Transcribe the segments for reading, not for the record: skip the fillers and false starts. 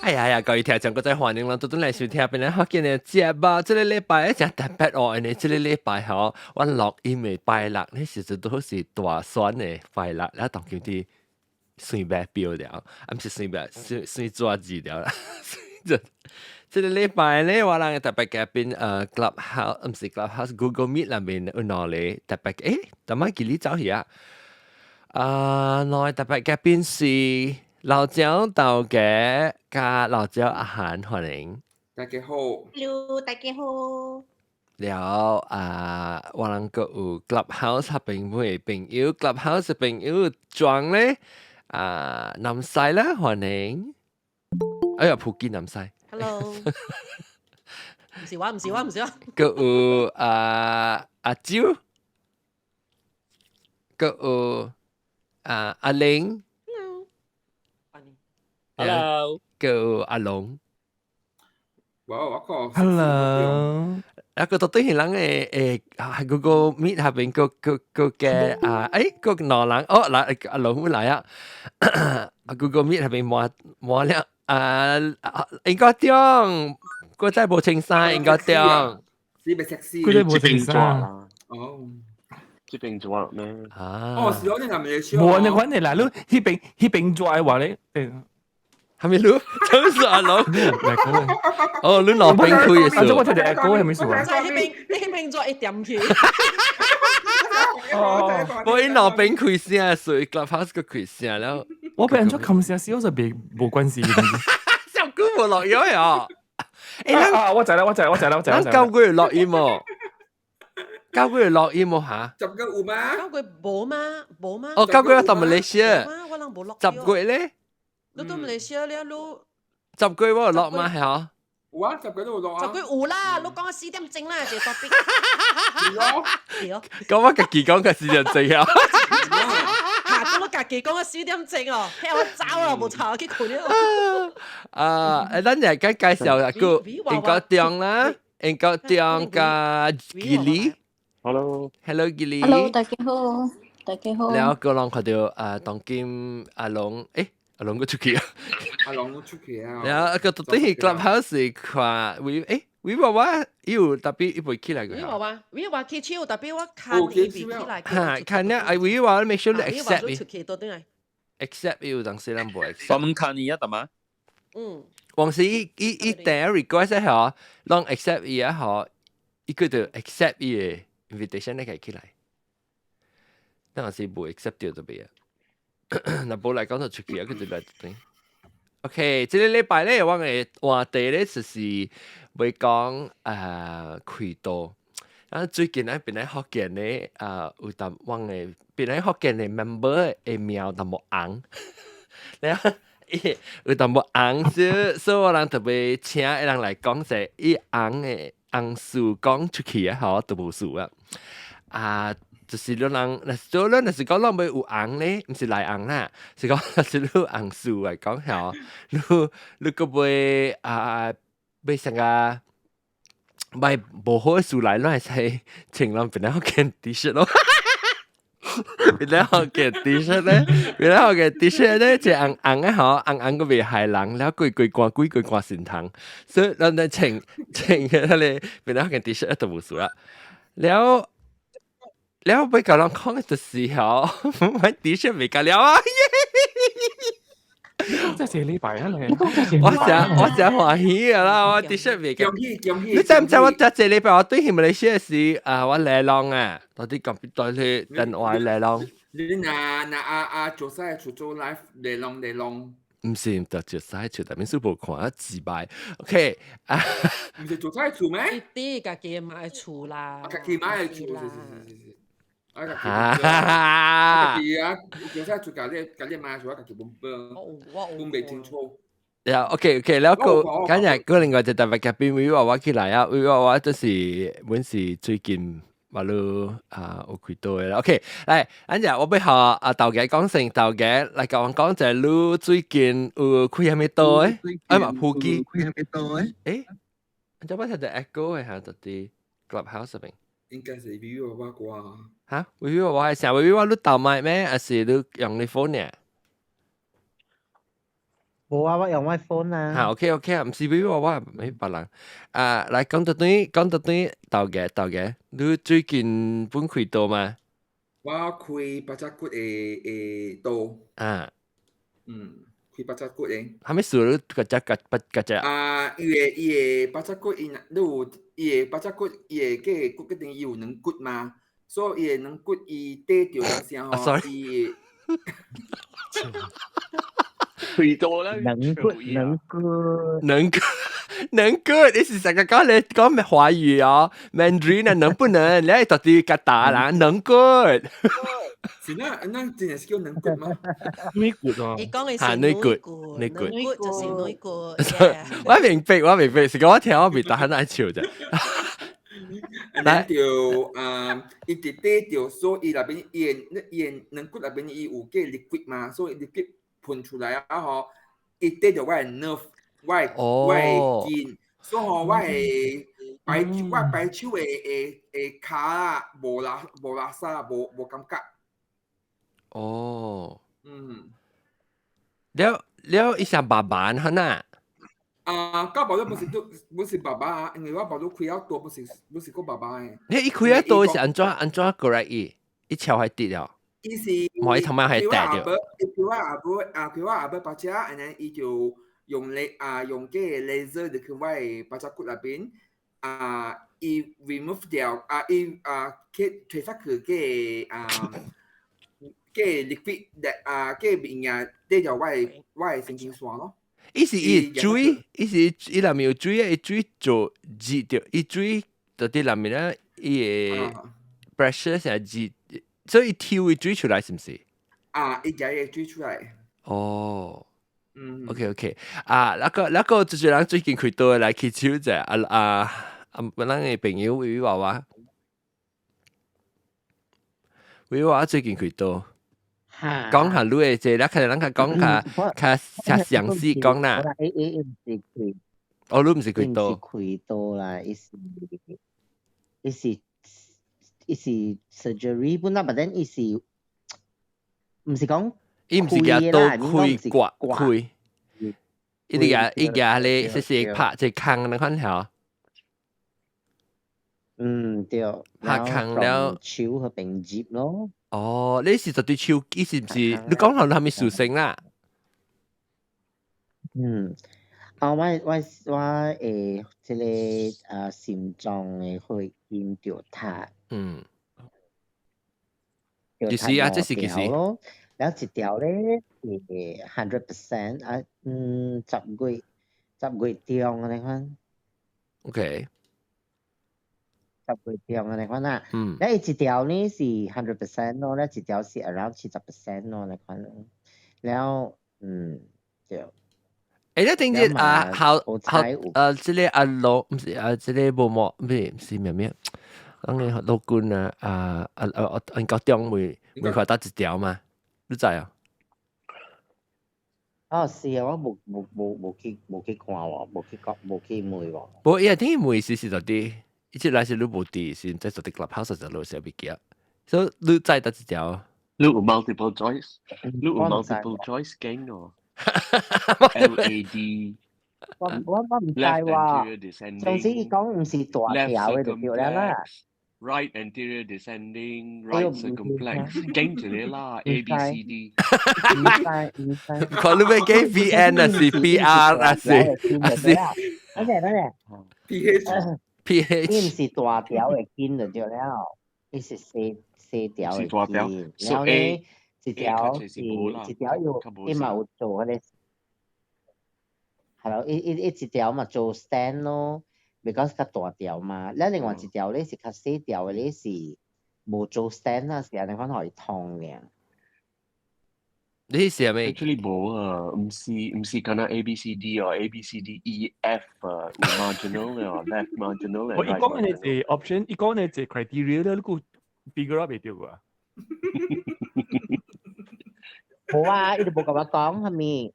哎呀呀，各位聽眾，閣再歡迎咱倒轉來收聽邊個福建的節目。這個禮拜誠特別哦，因為這個禮拜吼，阮錄音的拜六，呢時陣拄好是大選的拜六，了當今佇選白票了，啊，毋是選白，選選紙字了啦。這個禮拜咧，我人特別嘉賓Clubhouse，毋是 Clubhouse，Google Meet 內面有兩個特別，欸，逐擺記你走去啊？啊，兩個特別嘉賓是老蔣豆家佮老蔣阿韓，歡迎。大家好。 Hello，大家好。了啊，我人閣有 Clubhouse 彼邊的朋友，Clubhouse 的朋友莊咧啊，南西啦，歡迎。哎呀，普吉南西。 Hello，毋是我，毋是我，毋是我。閣有啊阿蕉，閣有啊阿玲。 Hello，閣有阿龍。我我個 Hello，啊個到底係人誒 Google Meet 下邊個個個嘅啊，誒個兩人哦，來阿龍來啊，啊 Google Meet 下邊滿滿了啊，應該中，個真無穿衫應該中，是咪 sexy？佢哋無穿衫。哦，這邊做咩？啊，哦，是我你係咪無你款的啦，你彼邊彼邊做的話咧，係咪你？就是阿龍。哦，你攞邊開嘅時，我聽著歌係咪數啊？在彼邊，你彼邊做一點去。哦，我伊攞邊開聲，所以 Clubhouse 個開聲了。我俾人做冚聲，小就別無關係。小姑無落雨啊！欸，啊，我知啦，我知，我知啦，我知。咱9月落雨無？9月落雨無嚇？ 10月有嗎？9月無嗎？無嗎？哦，九月到馬來西亞。我人無落。10月咧？你到馬來西亞了，你十月我有落嗎？係嗬？有啊，十月都有落啊。十月有啦，你講4點鐘啦，這個 topic。對咯。講我家己講個4點鐘啊。嚇！講我家己講個四點鐘哦，遐我走啦，無吵去睏了。啊，誒，咱就該介紹一個英國中啦，英國中佮吉利。 Hello， Hello 吉利。 Hello，大家好，大家好。了個人看著啊，當今阿龍，誒，阿龍閣出去啊。阿龍出去啊。然後個到底係 Clubhouse 看，為誒，為話我有特別伊袂起來個。為話我，為話起手，特別我看伊袂起來。嚇，看了啊，為話 make sure 你 accept 伊。出去倒轉來。 accept 伊有當時咱無 accept。我們看你啊，得嗎？嗯。往時伊伊伊訂 request 嗬，攏 accept 伊啊嗬，伊叫做 accept 伊的 invitation 你可以起來。那是無 accept 掉就袂啊。若無來講就出去啊，佢就來對。OK，這個禮拜咧，我的話題咧就是欲講開刀。啊，最近咧邊咧福建咧啊，有淡我的邊咧福建的 member 的名有淡薄紅，了有淡薄紅，所以我人特別請一人來講者，伊紅的紅事講出去啊，吼都無事啊。啊，就是你人，若是做你若是講咱欲有紅咧，毋是內紅啦，是講若是你紅事來講吼，你你閣欲啊，欲啥個買無好的事來，咱會使穿咱邊咧福建 T-shirt 咯。邊咧福建 T-shirt 咧，邊咧福建 T-shirt 咧，一紅紅的吼，紅紅閣袂害人，了規規寒規規寒身蟲，所以咱咧穿穿彼個邊咧福建 T-shirt 都無事啦。了。了欲共人講的就是吼，我 T-shirt 袂共了啊！這是禮拜啊你，我誠歡喜啊啦，我 T-shirt 袂共。恭喜恭喜！你知毋知我這這禮拜我對去馬來西亞時啊，我來浪啊，到底講對去電話來浪。你若若阿阿做晒出做 live 來浪來浪。毋是，毋著做晒厝，但面書無看啊，自敗。OK 啊，毋是做晒厝咩？啲家己買厝啦，家己買厝，是是是是是。啊，家己哈家己啊，做晒厝家己買厝，家己本本，本袂清楚。呀，OK OK，了個今日個另外一個特別嘉賓，威娃娃起來啊，威娃娃就是阮是最近嘛路啊有開刀的啦。OK，來，按只我欲予阿豆家講先，豆家來共阮講者，你最近有開啥物刀的？哎嘛，普基開啥物刀的？欸，按怎我聽著 echo 的嚇，佇佇 Clubhouse 入邊。應該是威娃娃啩。嚇，威娃娃係啥？威娃娃你鬥麥咩？還是你用你 phone 呢？無啊，我用我 phone 啊。嚇，OK OK 啊，毋是俾我，我係別人。啊，來講到對，講到對，豆嘅豆嘅，你最近本開刀嗎？我開八隻骨的刀。啊。開八隻骨的。係咪數你個隻個八個隻？啊，伊的八隻骨，伊你有伊的八隻骨，伊的個骨決定伊有軟骨嘛，所以伊的軟骨伊短著兩聲吼，伊。開刀啦！軟骨軟骨軟骨軟骨，你是成個講你講咩華語哦？Mandarin 啊，能不能？你係到底個打啦？軟骨。是那那真係是叫軟骨嗎？軟骨啊！伊講的是軟骨，軟骨，軟骨就是軟骨。我明白，我明白，是講我聽我未打很愛笑啫。來就啊，伊直短著，所以伊內邊伊的軟骨內邊伊有個 liquid 嘛，所以 liquid 噴出來啊吼，伊短著我的 nerve，我的筋，所以吼我的擺手的跤啊，無拉沙，無感覺。哦。了了，伊想爸爸哈呐？啊，到寶都不是都不是爸爸啊，因為我寶都開了多，不是個爸爸的。你伊開了多是按怎過來伊？伊超係跌了。伊是。唔係頭毛係跌掉。伊開我阿母啊，開我阿母把遮，然後伊就用雷啊，用個 laser 入去我的把遮骨內邊啊，伊 remove 掉啊，伊啊去提出去個啊。個 liquid 啊，個物件對著我的神經線咯。伊是伊水，伊是伊內面有水啊，伊水做熱著，伊水到底內面咧，伊的 pressure 成熱，所以抽伊水出來是毋是？啊，伊夾伊水出來。哦。OK OK，啊，那個就是人最近開刀來去手者，啊啊啊，咱的朋友維維娃娃，維維娃娃最近開刀。講下你的這，你可能較講較較較詳細講啦。伊毋是開，哦，你毋是開刀。毋是開刀啦，伊是 surgery 本啦，but then 伊是毋是講伊毋是舉刀開割開，伊哋伊舉咧，是是拍一空那款條。嗯，對。拍空了。手去並接咯。哦，你是就對手，伊是毋是？你講下你係咪屬性啦？嗯，啊，我這個啊心臟的血筋著塌。其實啊，這是其實。咯，然後一條咧是 100% 啊，10月中按呢款。 10月中按呢款啊。咧一條呢是 100% 咯，咧一條是 around 70% 咯，按呢款。了，對。你頂日啊，好好，這個阿羅毋是啊，這個無毛，毋是咩咩，咱個老君啊，啊啊啊，按高中未看到一條嘛？你知啊？哦，是啊，我無去看喎，無去講，無去問喎。無，伊係聽問是到底，伊這來是你無佇，是在做啲 clubhouse 就落小筆記，所以你知得一條。你有 multiple choice，你有 multiple choice 經哦。L A D，我毋知喎，總之伊講毋是大條的就對了啦。 Right anterior descending, right circumflex，經一個啦，A B C D。毋知毋知。看你欲加 V N 啊，是 B R 啊，是啊是。等陣等陣。 P H P H。伊毋是大條的筋就對了，伊是細細條的筋，然後呢，一條是一條有，伊嘛有做彼個，係咯，伊一條嘛做 stent 咯，because 較大條嘛，了另外一條咧是較細條的咧是無做 stent 啊，是按呢款予伊通嘅。你是啥物？Actually 無啊，毋是敢若 A B C D 哦，A B C D E F 啊，有 marginal 哦，left marginal。我伊講的是 option，伊講的是 criteria 咧，你閣 figure out 袂著啊？無啊，伊都無共我講啥物。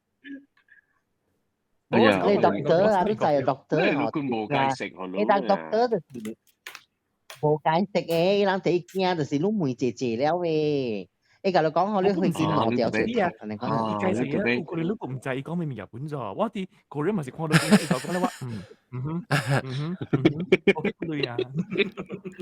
哎呀，你 doctor 啊，你知啊 doctor 吼，你無解釋吼，你當 doctor 就是無解釋的，伊人第一驚就是你問濟濟了的。伊共你講好，你血筋兩條出嚟，按呢款。伊解釋啊，有可能你唔知伊講咩物日本咗，我佇個人嘛是看到伊就講咧話，嗯嗯哼嗯哼嗯哼，我去對啊。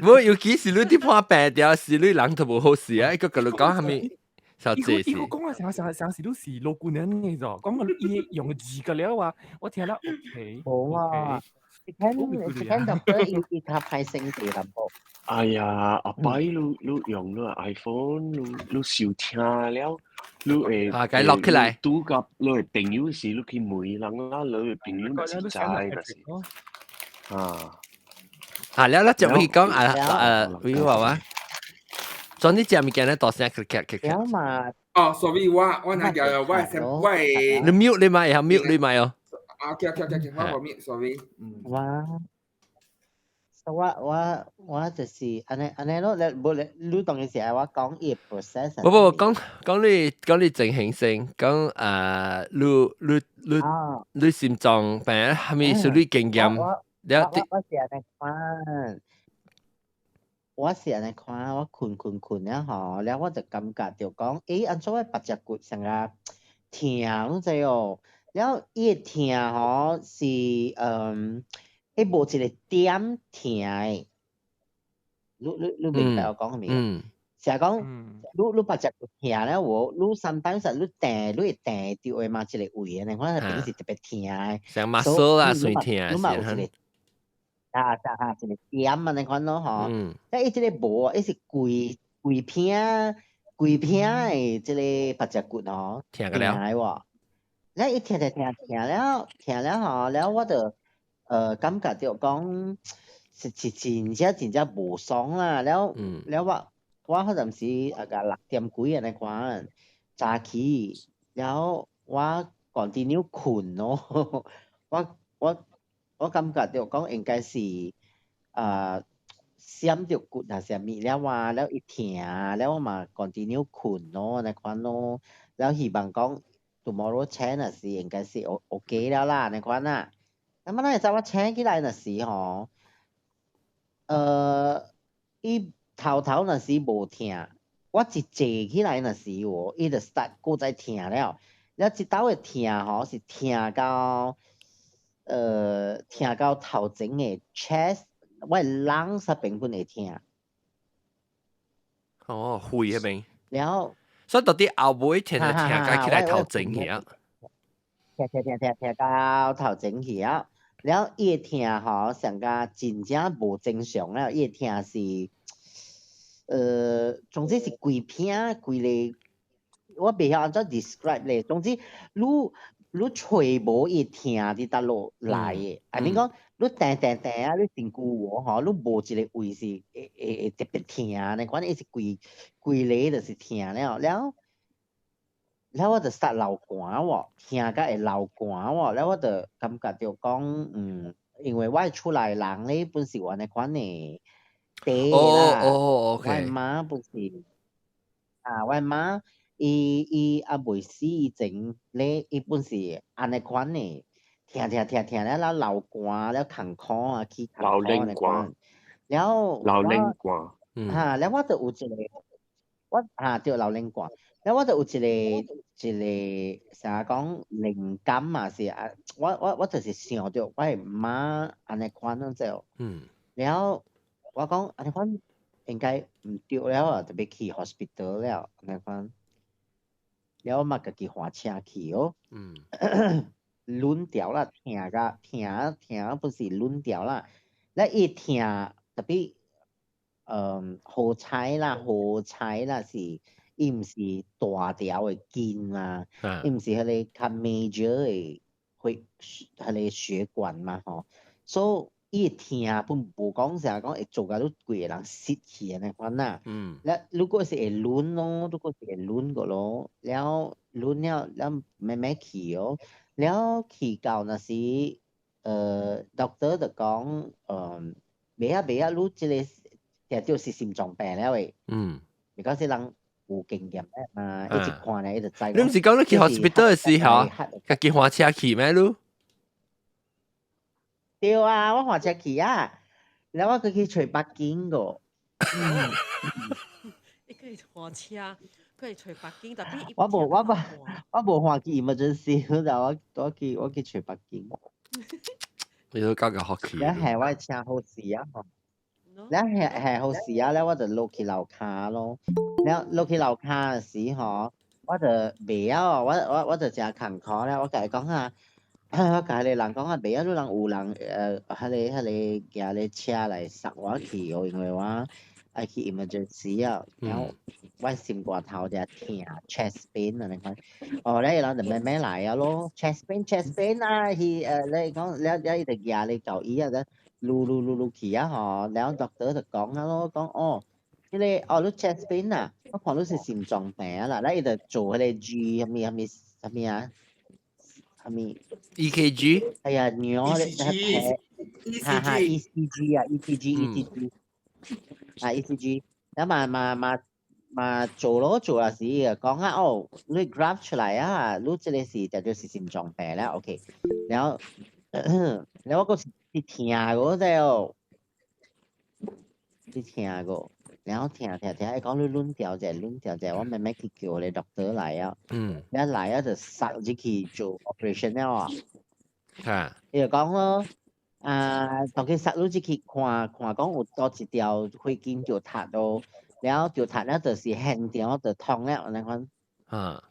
無，尤其是你佇破病掉，是你人都無好勢啊！伊閣共你講啥物？小伊伊個講啊，成成成時都是老姑娘嘅咋，講到伊用字個了啊，我聽了 OK。無啊，你聽你聽 doctor 伊伊較歹性地淡薄。哎呀，後擺你你用你 iPhone，你你收聽了，你會啊，共錄起來。拄佮你的朋友時，你去問人啦，你的朋友若是知，若是啊。啊，了了就會講啊啊，會話話。總之食物件咧，大聲咳咳咳咳。嘛。哦，sorry，我我那叫我我你 mute 你咪，mute 你咪哦。啊，OK OK OK，我我 mute，sorry。嗯。我，我我我就是按呢按呢咯，你無你你當時愛我講伊 process。不不，講講你講你情形先，講誒，你你你你心臟病，係咪屬於經驗？我我是按呢款。我是按呢看，我睏睏睏了吼，了我就感覺著講，欸，按怎我腹脊骨成個疼，你知哦？了伊的疼吼是，嗯，伊無一個點疼的。你你你明白我講啥物？嗯。成日講，你你腹脊骨疼了無？你 sometimes 你掟，你會掟著的嘛，一個位按呢，款平時特別疼的。像 muscle 啊，酸疼你嘛有一個。啊啊啊！一個點按呢款咯吼，但伊這個無，伊是規規片規片的這個腹脊骨吼，疼個了。喎。了伊疼疼疼疼了，疼了吼，了我就感覺著講是是真正真正無爽啦。了了我我彼陣時啊個6點幾按呢款早起，了我 continue 睏咯，我我。我感覺著講應該是啊閃著骨還是啥物了啊，了伊疼，了我嘛 continue 睏咯，按呢款咯，了希望講 tomorrow 醒若是應該是 OK 了啦，按呢款啦。那麼咱會知我醒起來若是吼，伊頭頭若是無疼，我一坐起來若是哦，伊就 start 閣再疼了，了這兜的疼吼是疼到。疼到頭前的 chest，我的 lungs 彼邊本會疼。哦，肺彼邊。了，所以到底後尾疼就疼到起來頭前去啊。疼疼疼疼疼到頭前去啊！了，伊的疼吼，上加真正無正常了，伊的疼是，總之是規片規個，我袂曉按怎 describe 咧。總之，你。你揣無伊疼佇佗落來的，I mean 講你定定定啊，你身軀有吼，你無一個位是會會會特別疼，按呢款伊是規規個就是疼了，了了我就 start 流汗喎，疼甲會流汗喎，了我就感覺著講，嗯，因為我的厝內人咧本是有按呢款的底啦，哦，OK，我的媽本是，啊，我的媽。伊伊猶未死以前咧，伊本是按呢款的，疼疼疼疼了，了流汗了艱苦啊，去艱苦按呢款。了流冷汗。哈，了我就有一個，我啊對流冷汗，了我就有一個一個啥講靈感嘛是啊，我我我就是想著我的媽按呢款攏做。了我講按呢款應該毋對了啊，就欲去 hospital 了按呢款。了我嘛家己駛車去哦，攆掉啦，疼甲疼疼本是攆掉啦，了伊疼特別，嗯，好彩啦，好彩啦是，伊毋是大條的筋啊，伊毋是彼個較 major 的血，彼個血管嘛吼，所以伊疼本無講啥講會做甲你規個人失去按呢款啦。了如果是會攆咯，如果是會攆個咯，了攆了了慢慢去哦，了去到若是，doctor 就講，袂啊袂啊，你這個定著是心臟病了的。because 人有經驗嘛，一直看咧，伊就知。你毋是講你去 hospital 的時候，家己駛車去咩？你？對啊，我駛車去啊，然後我閣去揣北京個。你可以駛車，佢係隨北京，特別我無我無我無看見 emergency，就我去隨北京。你都交個學期。你係我請好事啊！你係係好事啊！咧我就落去樓跤咯。了落去樓跤時吼，我就袂曉，我就誠艱苦咧。我共伊講啊，我共彼个人講啊，袂曉，你人有人彼個駕咧車來送我去哦，因為我愛去 emergency 啊，然後我心肝頭就疼 chest pain 啊，你看，哦，咧伊人就慢慢來啊咯，chest pain chest pain 啊，伊你講了了伊就舉你到醫啊，就擼擼擼擼去啊吼，了 doctor 就講啊咯，講哦，彼個哦你 chest pain 啊，我看你是心臟病啊啦，咧伊就做彼個 G 啥物啥物啥物啊，啥物 EKG，哎呀，尿咧，哈哈 ECG 啊，ECG ECG。啊 ECG，咁嘛嘛嘛嘛做咯做啊時講啊哦，你 graph 出來啊，你這個是就就是心臟病啦，OK，然後然後我個是聽過啫哦，是聽過，然後聽聽聽，伊講你攆掉者攆掉者，我慢慢去叫你 doctor 來啊，一來啊就塞入去做 operation 了啊，伊就講咯。啊，當佢塞入去看看講有多一條血筋就塌到，然後就塌了就是現場就痛了，按呢款。啊，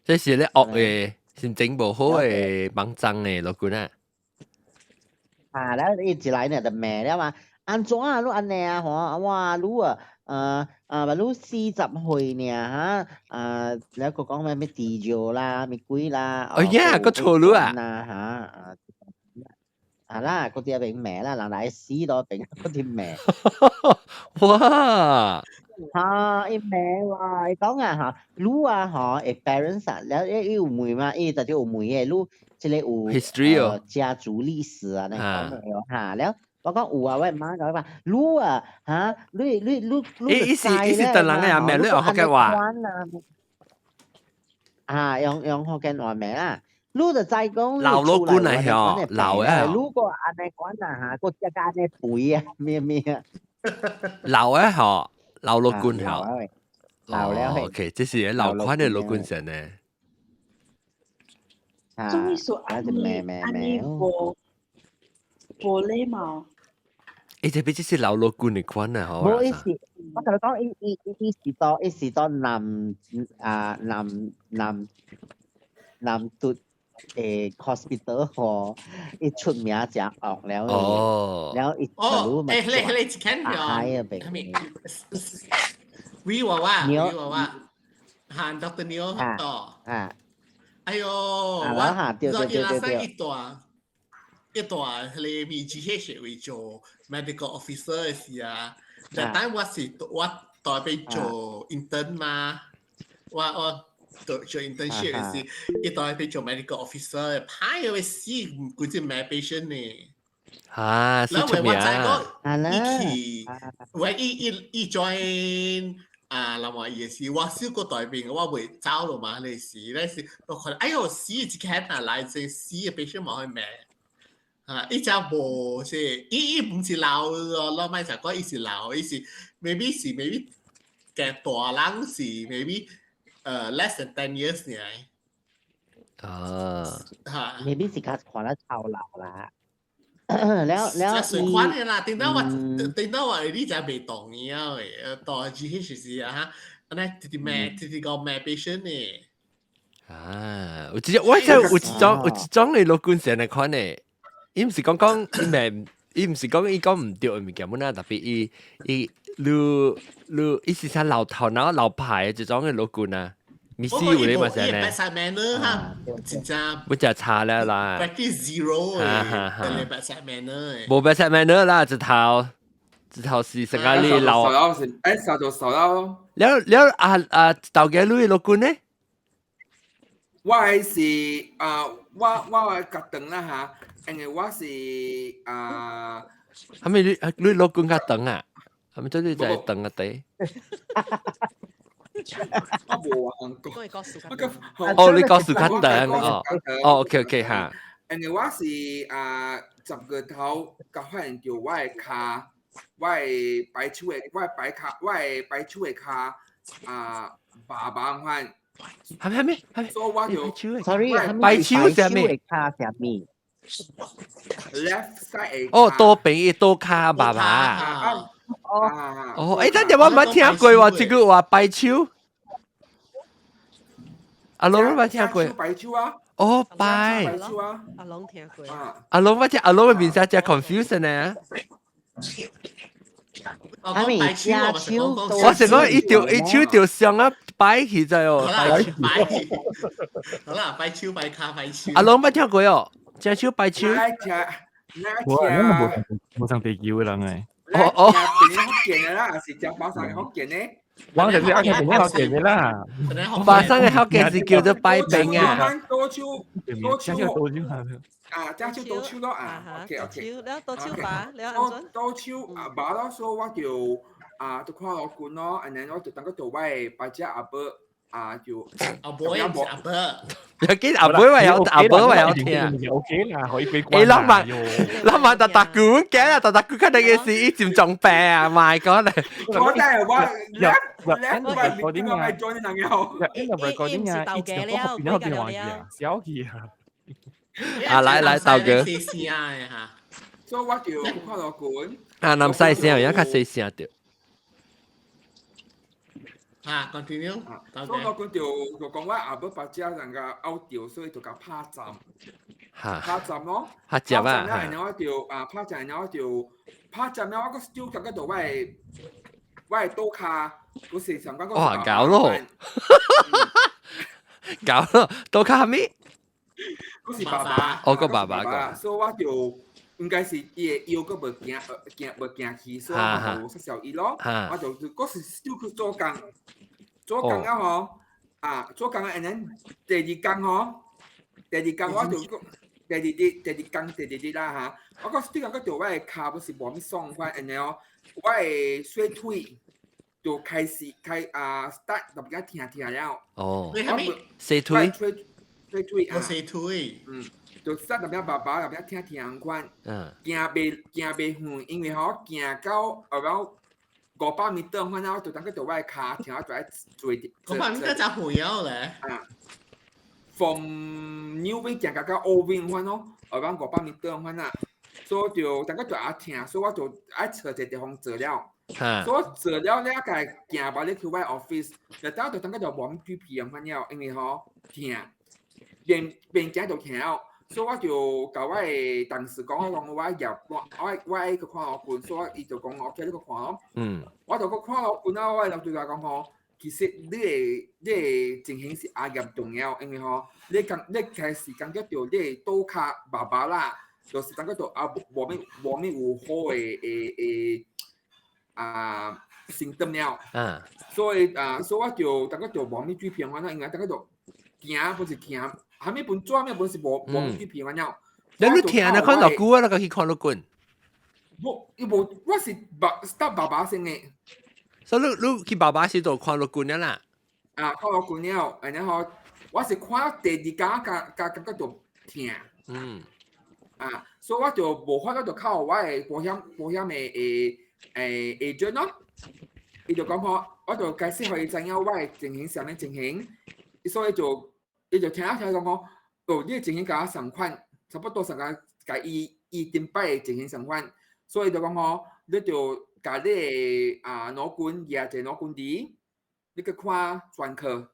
這是咧惡嘅，心情無好嘅，網站嘅老君啊。啊，แล้ว伊一來呢就罵了嘛，按怎啊？你按呢啊？吼，哇，你啊，啊，你40歲爾哈，啊，แล้ว個講咩咩地尿啦，咩鬼啦，哦呀，個錯路啊！嚇，啊啦，嗰啲變罵啦，人來死都變嗰啲罵。哇！嚇，伊罵話，伊講啊嚇，你啊嚇，會 parents 啊，了伊有問嘛，伊就有問嘅，你這個有 history 哦，家族歷史啊，你講嘅嚇，了我講有啊，我媽講話，你啊嚇，你你你你，伊是等人嘅名，你用福建話。啊，用福建話名啦。你就知講老老官嚟嗬，老啊！如果按呢款啊嚇，個只家呢肥啊，咩咩啊？老啊嗬，老老官嗬，老了。 OK，這是老款的老官神呢。終於說按呢按呢無無禮貌。欸，這邊這是老老官的款啊，嗬。無意思，我同你講，伊伊伊是到伊是到南啊南南南都。hospital 吼，伊出名誠惡了，了伊哦，欸，你你聽咗？係啊，係咪？娃娃，娃娃，喊 Dr. Neil 哦，啊，哎喲，我對對對對，一段一段，彼個 MGH 為做 medical officer 的時啊，但等我是我代表做 intern 嘛，我。做 internship 的時，伊代表做 medical officer，歹個死，規隻罵 patient 呢。啊，然後我知講，伊去，我伊伊伊 join 啊，那麼也是我小個代表，我會走了嘛，那時那時我看，哎喲，死一間啊，來這死嘅 patient 冇去罵。啊！伊只無是，伊伊毋是老咯，老麥就講伊是老，伊是 maybe 是 maybe 嘅大人是 maybe less than 10 years 爾。啊，嚇，maybe 是較看得超老啦。了了，隨款嘅啦，頂到我你就未動伊啊，到 GH 時啊嚇，按呢直直罵，直直講罵 patient 呢。啊，有一隻我真有一種嘅樂觀成嚟看呢，伊毋是講講伊咪，伊毋是講伊講毋對嘅物件，本來特別伊伊你你伊是啥老頭腦老派嘅這種嘅樂觀啊。咪死有你嘛成呢？ bedside manner 哈，真正不只差了啦。 Practice zero 嘅，bedside manner。無 bedside manner 啦，一頭一頭是成個你老。誒，手就手咯。了了啊啊，豆家你樂觀呢？我是啊，我較長啦嚇，因為我是啊，係咪你樂觀較長啊？係咪做你就係長個底？我無啊，哦，你講數較長哦，哦，OK OK 哈。因為我是啊，10月頭才發現著我的跤，我的排手的，我的排跤，我的排手的跤啊，爸爸款。係咪係咪係咪？所以我就 sorry，拜手係咩？跤係咩？ left side 哦，多邊多跤爸爸。哦哦，誒，等陣我冇聽過喎，這句話拜手。阿龍冇聽過。拜手啊！哦，拜。拜手啊！阿龍聽過。阿龍我聽阿龍嘅面色真 confused 呢。係咪正手？我是講一條一手就上啊擺起在哦。拜好啦，拜手拜跤拜手。阿龍捌聽過哦，正手拜手。我我無無上地球嘅人誒。哦哦。聽福建嘅啦，還是聽巴生嘅福建呢？我就是阿聽福建嘅啦。巴生嘅福建是叫做拜兵啊。多手多手多手啊，正手多手咯啊，OK OK。了多手吧，了安怎？多手啊，爸咯，所以我就啊，就看老官咯，and then 我就等個做我的伯姐阿伯啊，就阿伯阿伯，有幾阿伯話有阿伯話有聽，OK 啦，可以過關。誒，諗埋諗埋，特特古嘅啊，特特古佢哋嘅事，一佔重病啊，my god！我真係話，叻叻，我點解係 join 人嘅？ recording 啊，一直都變咗變黃啊，小氣啊！啊，來來，豆哥。所以我就看老官。啊，南西聲，而家較細聲啲。啊，continue。所以老官就講我阿伯把家人家拗掉，所以就共拍站。拍站咯。拍站啊！然後我就啊拍站，然後就拍站了，我個 still 感覺到我的倒跤，不是上講個。哇，搞咯！搞咯，倒跤係咩？嗰是爸爸。哦，個爸爸個。所以我就應該是伊的腰閣無行，行無行去，所以我就失小伊咯。我就嗰時 still 去做工，做工啊吼，啊做工啊，and then 第二工吼，第二工我就第二日，第二工第二日啦嚇，我個 still 感覺到我的跤不是無啥物爽快，and then 我的小腿就開始開啊 start 特別疼疼了。哦。你係咪？小腿。小腿啊。小腿。嗯。就實特別爸爸特別疼疼款，行袂行袂遠，因為吼行到 around 500米反正我就感覺到我的跤疼，我就愛坐。 500米真遠了咧。啊，from New Wing 行到到 Old Wing 款咯，around 500米款啊，所以就感覺就愛疼，所以我就愛找一個地方坐了。所以我坐了了，共行吧，你去我 office，就等就感覺就無啥水皮款了，因為吼疼，邊邊行就疼了。所以我就共我的同事講，我講我入我我愛去看老君，所以伊就講 OK，你去看咯。我就去看老君啊，我的老對佢講吼，其實你的情形是也嚴重了，因為吼，你感你開始感覺到你的倒跤爸爸啦，就是感覺到啊無無無咩有好的的的啊心得了。所以啊，所以我就感覺到無咩水平，我應該感覺到行不是行。下面本紙咩本是無無水平了。你聽啊，看老久啊，那個去看老君。無，伊無，我是爸，搭爸爸先的。所以你你去爸爸時就看老君了啦。啊，看老君了，然後我是看第二工，共共感覺到疼。啊，所以我就無法度就靠我的保險的誒誒 agent 咯。伊就講吼，我就解釋予伊知影我的情形啥物情形，所以就。伊就聽一聽講講，哦，你的情形共我相款，差不多上個共伊伊頂擺的情形相款，所以就講吼，你就共你的啊腦筋舉一個腦筋佇，你去看專科，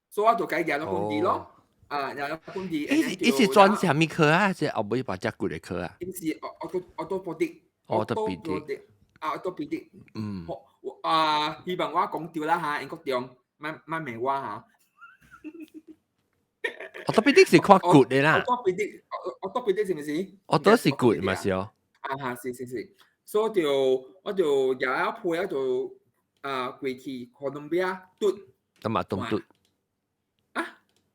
所以我就共伊舉腦筋佇咯，啊，舉腦筋佇。伊伊是專啥物科啊？是後尾把隻骨的科啊？伊是 orthopedic。 orthopedic。啊，orthopedic。我啊，希望我講對啦嚇，英國中。慢慢罵我嚇。 orthopedic 是看骨的啦。 orthopedic，orthopedic 是毋是？ ortho 是骨嘛是哦。啊哈，是是是，所以就我就日日配啊就啊過去哥倫比亞拄。咁啊，東拄。啊？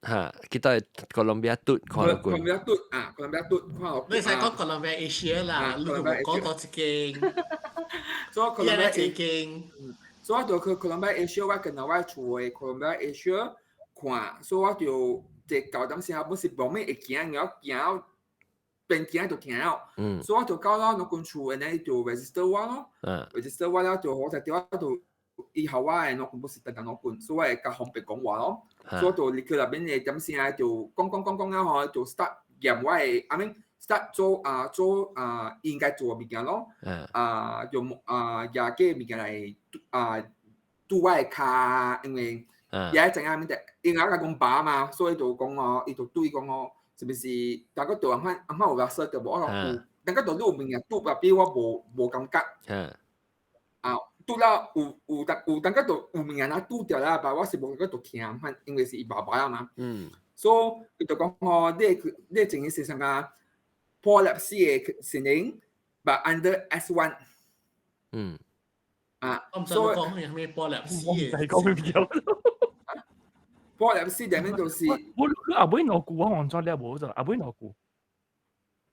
嚇，去到哥倫比亞拄看老哥倫比亞拄啊，哥倫比亞拄看老。你使講哥倫比亞 Asia 啦，你都無講多一間。所以哥倫比亞一間。所以我就去哥倫比亞 Asia，我跟我厝的哥倫比亞 Asia 看，所以我就這舊當時啊，本是無咩會行，然後行邊行就疼了。所以我就到了老君厝，然後就 register 我咯。register 我了就好就對我就伊予我的腦筋不是單單腦筋，所以我會較方便講話咯。所以就入去內邊的點聲就講講講講了吼，就 start 驗我的，I mean start 做啊做啊應該做的物件咯。啊用啊舉個物件來啊拄我的跤，因為伊愛知影物件，因為我講爸嘛，所以就講哦，伊就對講哦，是不是？大家就按款按款有話說著無？我講有，大家就你有物件拄特別我無感覺。啊，拄了有有當有當個就有物件若拄著啦，但我是無感覺就疼款，因為是伊爸爸啊嘛。所以伊就講吼，你情形是啥個 prolapse 的情形，but under S1。啊，我毋知你講咩咩 prolapse。我毋知講咩嘢。 prolapse 裡面就是。我佢後尾攞股我忘咗你無就後尾攞股。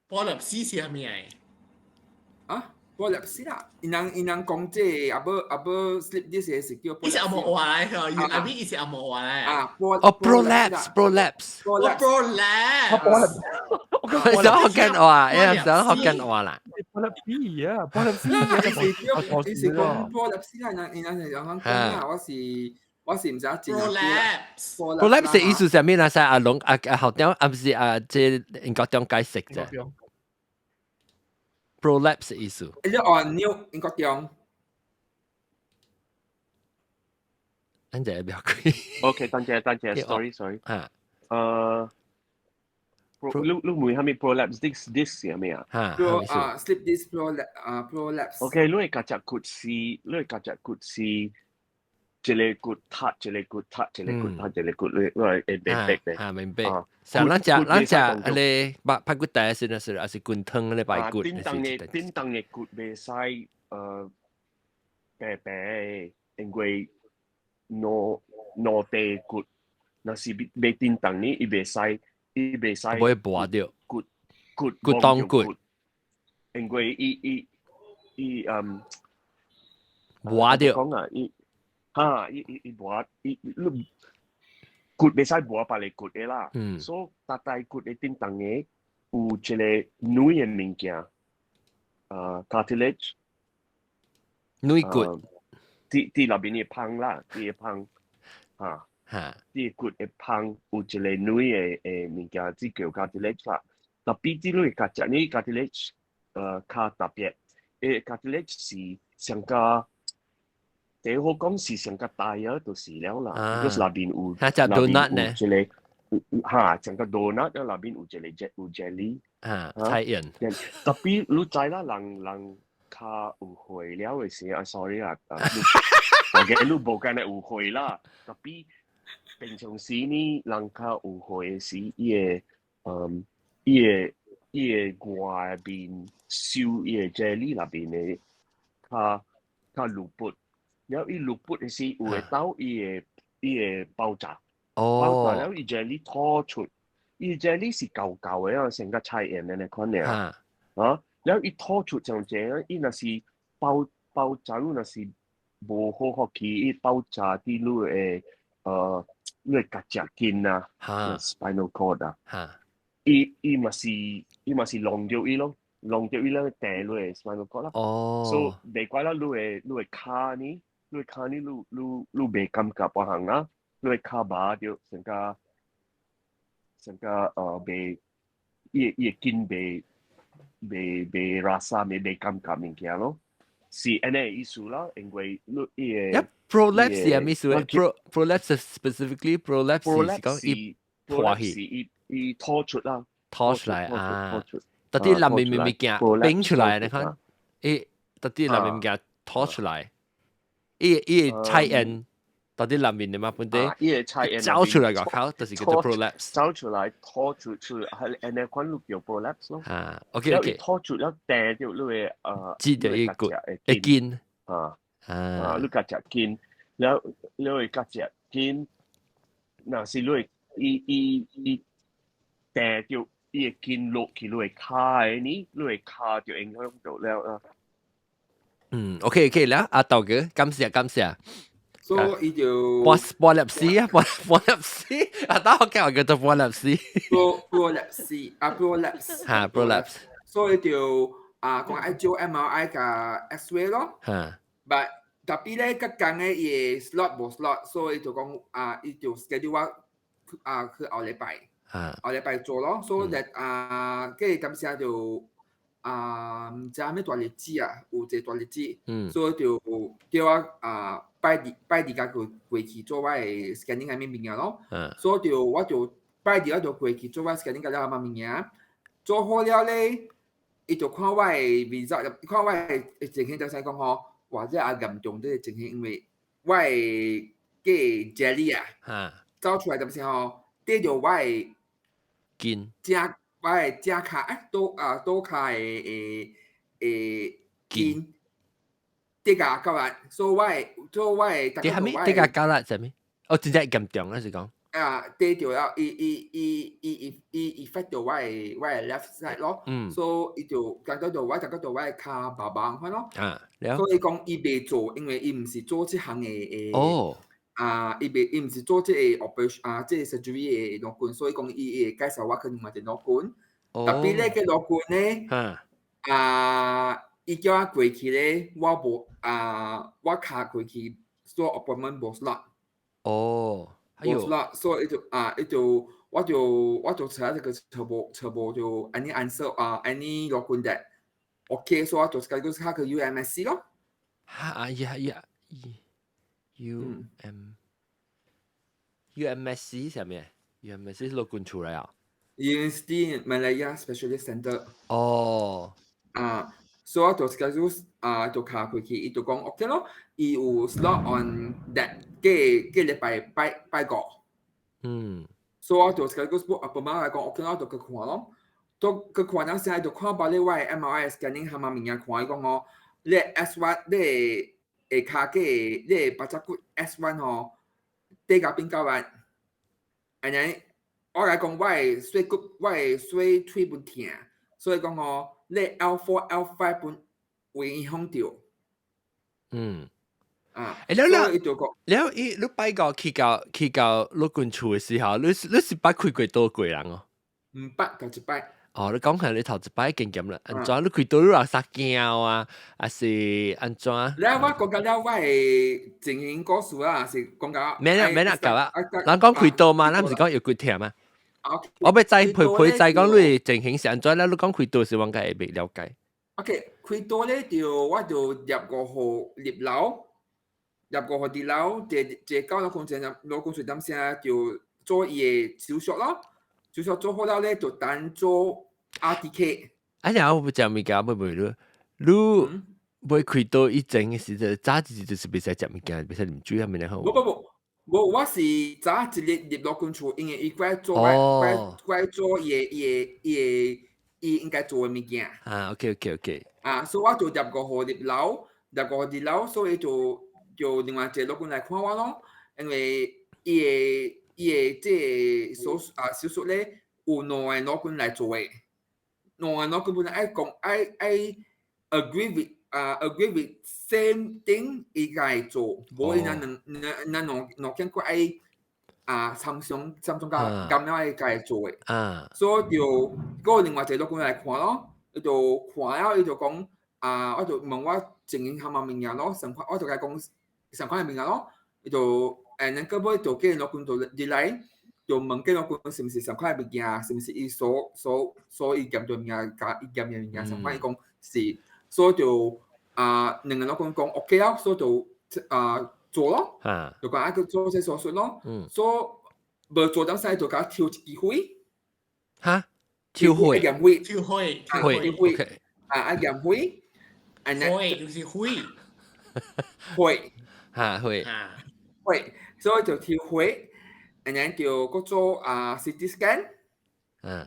prolapse 是啥物啊？啊，prolapse 啦，𪜶講這個阿無 slip disc 是叫。伊是紅毛話來，阿咪伊是紅毛話來。啊，哦，prolapse，prolapse。哦，prolapse。我想學緊話，因想學緊話啦。 prolapse 啊，prolapse。伊是講 prolapse 啦，𪜶是講講啊，我是毋知影真。 prolapse。 prolapse 意思係咩啊？阿龍阿阿校長啊，唔是啊，這英國中解釋啫。prolapse 意思。你按鈕英國中。等陣不要開。 OK，等陣等陣，sorry sorry。啊。你問係咪 prolapse disc 係咩啊？嚇。 Pro 啊，slip disc prolapse 啊 prolapse。 OK，你會夾隻骨是，你會夾隻骨是，一個骨塌，一個骨塌，一個骨塌，一個骨，你會明白嘅。嚇，明白。像咱食你排排骨蛋是那是，還是滾湯咧排骨？頂當的骨袂使白白，因為兩塊骨，若是袂叮當呢，伊袂使。袂磨掉。骨骨骨當骨，因為伊磨掉。講啊，伊哈伊伊伊磨伊你骨袂使磨別个骨的啦。所以大大骨的叮當的有一個軟的物件，cartilage。軟骨。佇內面的芳啦，佇個芳，哈，佇骨的芳有一個軟的物件，這叫 cartilage 啦。特別這類夾隻呢 cartilage，較特別，cartilage 是上加，第好講是上加大啊，就是了啦。就是內面有，嚇，隻 donut 呢？一個，哈，成個 donut 內面有一個有 jelly。啊，菜葉。特別你知啦，人較有歲了的時啊，sorry 啊，我嘅你無干焦有歲啦，特別平常時呢，人較有歲的時，伊個外面收伊個 jelly 內面的較較露骨，了伊露骨的時，有會到伊會爆炸，爆炸了伊 jelly 吐出，伊 jelly 是厚厚的啊，成個菜葉的款爾，啊。了伊吐出像這樣，伊若是爆炸，你若是無好福氣，伊爆炸佇你的頰脊筋啊，spinal cord 啊，伊嘛是弄著伊咯，弄著伊咧掟你的 spinal cord 啦。所以袂怪啦，你的跤呢，你的跤呢，你袂感覺別項啦，你的跤麻著成個袂，伊的筋袂。袂 rasa 袂感覺物件咯，是按呢意思啦，因為你伊個 prolapse 係咩意思？Prolapse specifically prolapse 是講伊破去，是伊拖出啦，拖出來啊，到底內面物件變出來，你看，伊到底內面物件拖出來，伊菜煙到底內面的嘛本地，伊個菜煙走出來個口，就是叫做 prolapse。走出來拖出係按呢款叫 prolapse 咯。啊，OK OK。拖出了掟著你個擠著伊骨會筋。啊啊，你頰脊筋，了你個頰脊筋，若是你伊掟著伊個筋落去你個跤的呢，你個跤就影響到了啊。嗯，OK OK 啦，阿豆哥，感謝感謝。所以伊就 prolapse 啊，prolapse，阿豆我叫叫做 prolapse。 prolapse 啊，prolapse。嚇，prolapse。所以就啊，講愛做 MRI 佮 X-ray 咯。But 特別咧，嗰工咧伊 slot 無 slot，所以就講啊，伊就 schedule 我啊去後禮拜，後禮拜做咯。所以就啊，跟住當時就啊，毋知啥物大日子啊，有一個大日子，所以就叫我啊拜二拜二甲過過去做我的 scanning 啥物物件咯。所以就我就拜二我就過去做我 scanning 甲了啥物件，做好了咧，伊就看我的 result，看我的情形就使講吼。哇！這也嚴重，這個情形，因為我的個 jelly 啊，走出來就是吼，綴著我的筋，正我的正跤欸，倒啊倒跤的的的筋，綴甲夠力，所以我的，所以我的，綴啥物？綴甲夠力啥物？哦，真正嚴重啊，是講。啊，綴著了，伊伊伊伊伊伊 affect 著我的 left side 咯，所以伊就感覺到我感覺到我的跤麻麻款咯。啊，了。所以講伊袂做，因為伊毋是做這項的的。啊，伊袂伊毋是做這個 operation 啊，這個 surgery 的醫生，所以講伊會介紹我去另外一個醫生。特別咧，個醫生咧，啊，伊叫我過去咧，我無啊，我跤過去做 appointment 無 slot。哎喲，無 slot，所以伊就啊，伊就我就我就查這個初步初步就 any answer 啊，any 醫生的，OK，所以我就介紹較去 UMSC 咯。哈啊呀呀，U M UMSC 啥物？UMSC 是陸軍出來啊？University Malaya Specialist Center。啊，所以我就介紹啊，就跤過去，伊就講 OK 咯，伊有 slot on that 過過禮拜拜拜五。所以我就介紹 book appointment 來講 OK 咯，就去看咯。都去看了時，就看到你我的 MRI scanning 蝦物物件看，伊講哦，你 S1 你下跤個你腹脊骨 S1 吼，綴甲變夠力，按呢我來講我的細骨我的細腿本疼，所以講吼，你 L4 L5 本有影響著。啊，欸，了了，所以伊就講，了伊你拜五去到陸軍處的時候，你你是捌開過刀過人哦？毋捌頭一擺。哦，你講下你頭一擺經驗啦，按怎你開刀你有啥驚啊？還是按怎？了我講到了我的情形故事啊，是講到免啦免啦，夠啦。人講開刀嘛，咱毋是講腰骨疼嘛？我欲知陪陪知講你情形是按怎咧？你講開刀時，我應該會袂了解。 OK，開刀咧就我就入五號入樓，入五號佇樓，坐坐到老公前老公睡點聲就做伊的手術咯，手術做好了咧就等做 RTK。哎呀，我欲食物件，欲問你，你欲開刀以前的時陣，早一日就是袂使食物件，袂使啉水啊，物咧好。無無無，無我是早一日入老公厝，因為伊過來做我過過來做伊的伊的伊的伊應該做的物件。啊，OK。啊，所以我就入五號入樓，入五號入樓，所以就就另外一個老公來看我咯，因為伊的伊的這個手術啊手術咧有兩個老公來做的，兩個老公本來愛講愛愛 agree with 啊 agree with same thing 伊才會做，無伊若兩兩兩兩兩間閣愛啊參詳參詳甲咁樣會家做的，所以就閣另外一個老公來看咯，伊就看了伊就講啊，我就問我情形蝦物物件咯，上款我就共伊講上款的物件咯，伊就誒，咱到尾就叫老公就入來，就問叫老公是毋是上款的物件，是毋是伊所所所伊驗著物件，共伊驗的物件上款，伊講是，所以就啊兩個老公講 OK 啊，所以就啊做咯，就講愛去做這手術咯，所以無做當時就共抽一支血，哈？抽血？驗血，抽血，血，血，啊啊驗血，血就是血，血，哈血，血，所以就抽血，and then 就閣做啊 CT scan，and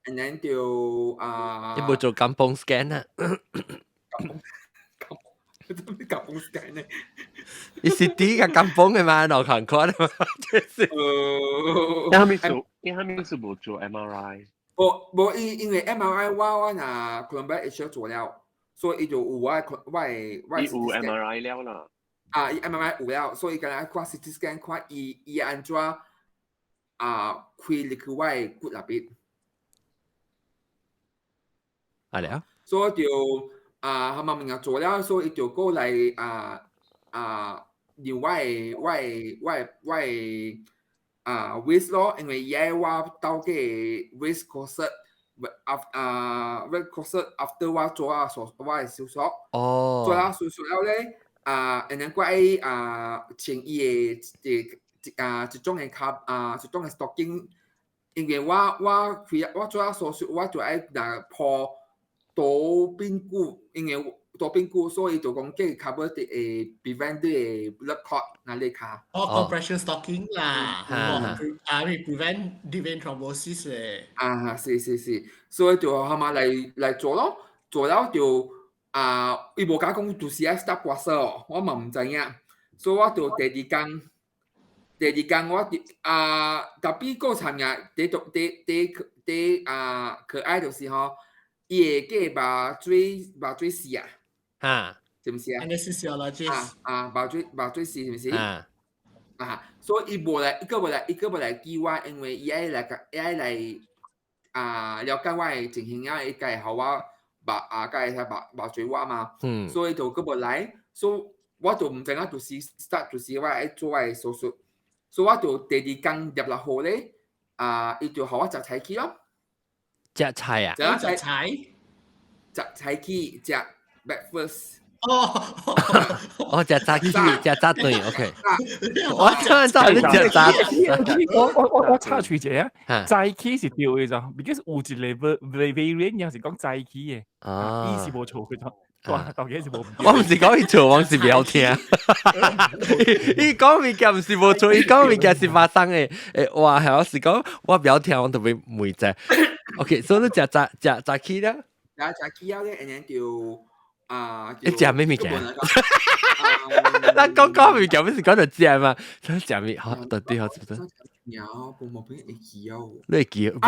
then 就啊，你無做 kampung scan 啊？ kampung scan 呢？你 CT 佮 kampung 的嘛，兩共款的嘛，就是。你蝦米數？你蝦米是無做 MRI？無無，因因為 MRI 我我若 Columbia Asia 做了，所以伊就有我的我的我的伊有 MRI 了啦。啊，伊 MRI 有了，所以敢若看 CT scan 看伊伊按怎啊開入去我的骨內邊。啊了。所以就啊，蝦物物件做了，所以伊就過來啊，啊，讓我的啊 waist 咯，因為伊愛我到個 waist corset 啊 waist corset after 我做啊手我的手術，做了手術了咧，啊，然後我愛啊穿伊的一啊一種的跤啊一種的 stocking，因為我開我做了手術，我就愛若鋪多髕骨，因為多髕骨，所以就講這個 cover 會 prevent 你的 blood clot 那你跤。哦，compression stocking 啦，啊，會 prevent deep vein thrombosis 嘅。啊，是是是，所以就後嘛來做咯，做了就啊，伊無共講就是愛 start 刮痧哦，我嘛毋知影，所以我就第二工，第二工我就啊，特別個慘嘅，第第第第啊可愛就是吼，伊會過麻醉師啊，是毋是啊？ Anesthesiologist。啊啊，麻醉師是毋是？啊。啊，所以伊無來，伊閣無來，伊閣無來記我，因為伊愛來伊愛來啊了解我的情形啊，伊才會予我麻啊，才會使麻醉我嘛。所以就閣無來，所以我就毋知影就是 start 就是我愛做我的手術，所以我就第二工入落號咧，啊，伊就予我食菜去咯。食菜啊？食菜？食菜去食 breakfast。哦，哦，食早起，食早頓，OK。我聽到你食早。我插喙者啊，早起是對的咋，because 有一個 variant 又是講早起的，伊是無錯嘅咋，大家是無。我毋是講伊錯，我是袂曉聽。伊講物件毋是無錯，伊講物件是發生的。誒，哇，係我是講我袂曉聽，我特別問者。OK，所以你食早食早起啦？食早起了咧，然後就啊，你食咩物件？咱講講物件，不是講到食嘛？想食咩？好，到底好是不是？有，我冇俾會記哦。你會記無？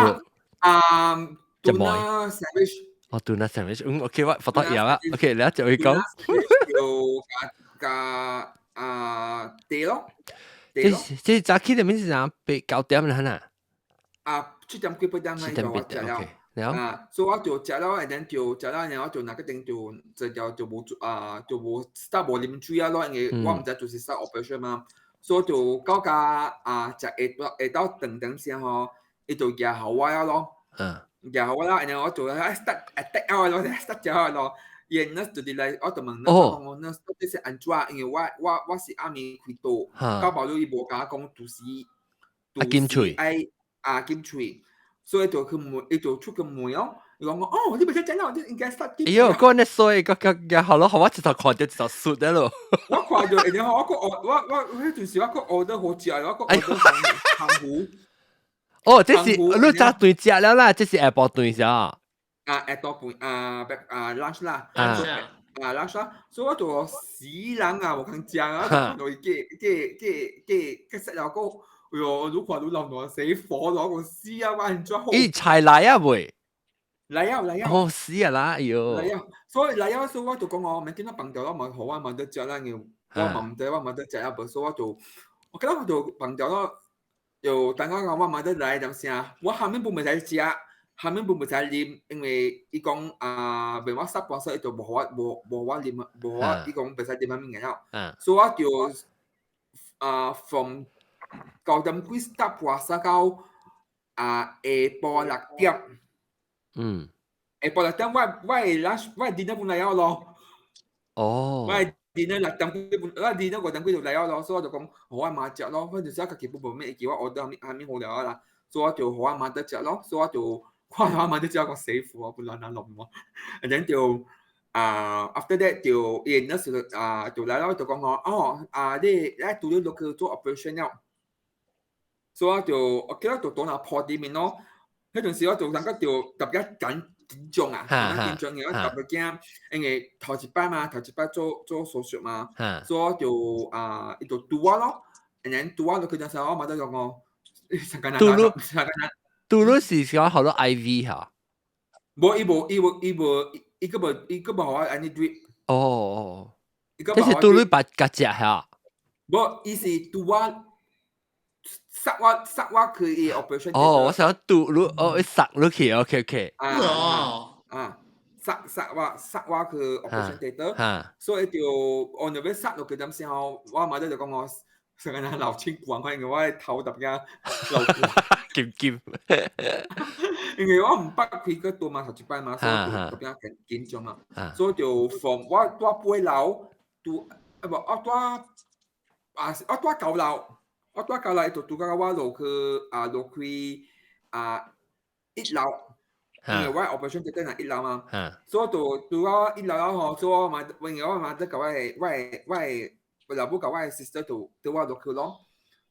啊，tuna sandwich。哦，tuna sandwich，嗯，OK，我發到有啊。OK，你就會講。就加加啊，茶咯。這這早起的面是啥？8、9點啦，哈。啊，7點幾8點七點八點，OK。啊，所以我就食了，然後就食了，然後我就那個頂就這條就無做啊，就無 start 無啉水啊咯，因為我毋知就是 start operation 嘛，所以就到家啊，食下下晝頓點先吼，伊就夾予我啊咯，夾予我啦，然後我就啊 start attack 啊咯，start 食啊咯，伊 nurse 就佇來，我就問 nurse 講我 nurse 到底是按怎？因為我是暗暝開刀，到無你伊無共我講，就是就是愛啊禁喙。所以就去問，伊就出去問哦。伊講我哦，你袂使講啦，你應該 start。哎喲，嗰個衰，個個個好咯，我一頭看到一頭術的咯。我看到，然後我個我迄陣時我閣 order 好食，我閣 order 糖糊。哦，這是你早頓食了啦，這是下晡頓啥？啊，下晡飯啊，啊 lunch 啦，啊 lunch 啦，所以我就死人啊，無通食啊，看到伊個個個個個食了個。哎喲，愈看愈老爛，死火攞個死啊！我按怎好？伊菜來啊未？來啊來啊！哦，死啊啦！哎喲！來啊！所以來啊，所以我就講哦，明天我放掉我嘛好啊，嘛得食啦，因為我嘛毋知我嘛得食啊，無所以我就我記得我就放掉咯，就等我講我嘛得來點聲，我下面本袂使食，下面本袂使啉，因為伊講啊，袂我塞關所以就無我無無我啉，無我伊講袂使啉啥物件了，所以我就啊，from 9點幾 start 破沙到啊下晡6點。下晡6點我的 lunch 我的 dinner 本來了咯。我的 dinner 6點幾本，我 dinner 5點幾就來了咯，所以我就講，予我媽食咯，反正就是家己本無咩會記我 order 啥物好了啦，所以我就予我媽得食咯，所以我就看我媽得食講死苦啊，本來難弄我，然後就啊 after that 就伊 nurse 啊就來了就講哦，啊你來拄你落去做 operation 了。所以我就我記得就倒那鋪裡面咯，彼陣時我就感覺就特別緊張啊，緊張嘅，我特別驚，因為頭一擺嘛，頭一擺做手術嘛，所以我就啊，伊就拄我咯，然後拄我落去陣時我嘛得講哦，拄你拄你是講好多 IV 嚇？無，伊無，伊無，伊無，伊閣無，伊閣無予我按呢 drip。哦哦，這是拄你把夾食嚇？無，伊是拄我。塞我去伊 operation。哦，我想拄你哦，塞落去，OK OK。啊啊，塞塞我塞我去 operation theatre，所以就 on the way 塞落去陣時候，我媽媽就講我成個人流清光，因為我頭特別流光，金金，因為我毋捌開過刀嘛，頭一擺嘛，所以就特別緊緊張嘛，所以就 from 我住8樓，拄啊無我住啊我住9樓，我住九樓，就拄到我落去啊落去啊1樓。因為我 operation 就喺1樓嘛，所以就拄到1樓了吼，所以我嘛，因為我嘛得共我的老母共我的 sister 就對我落去咯，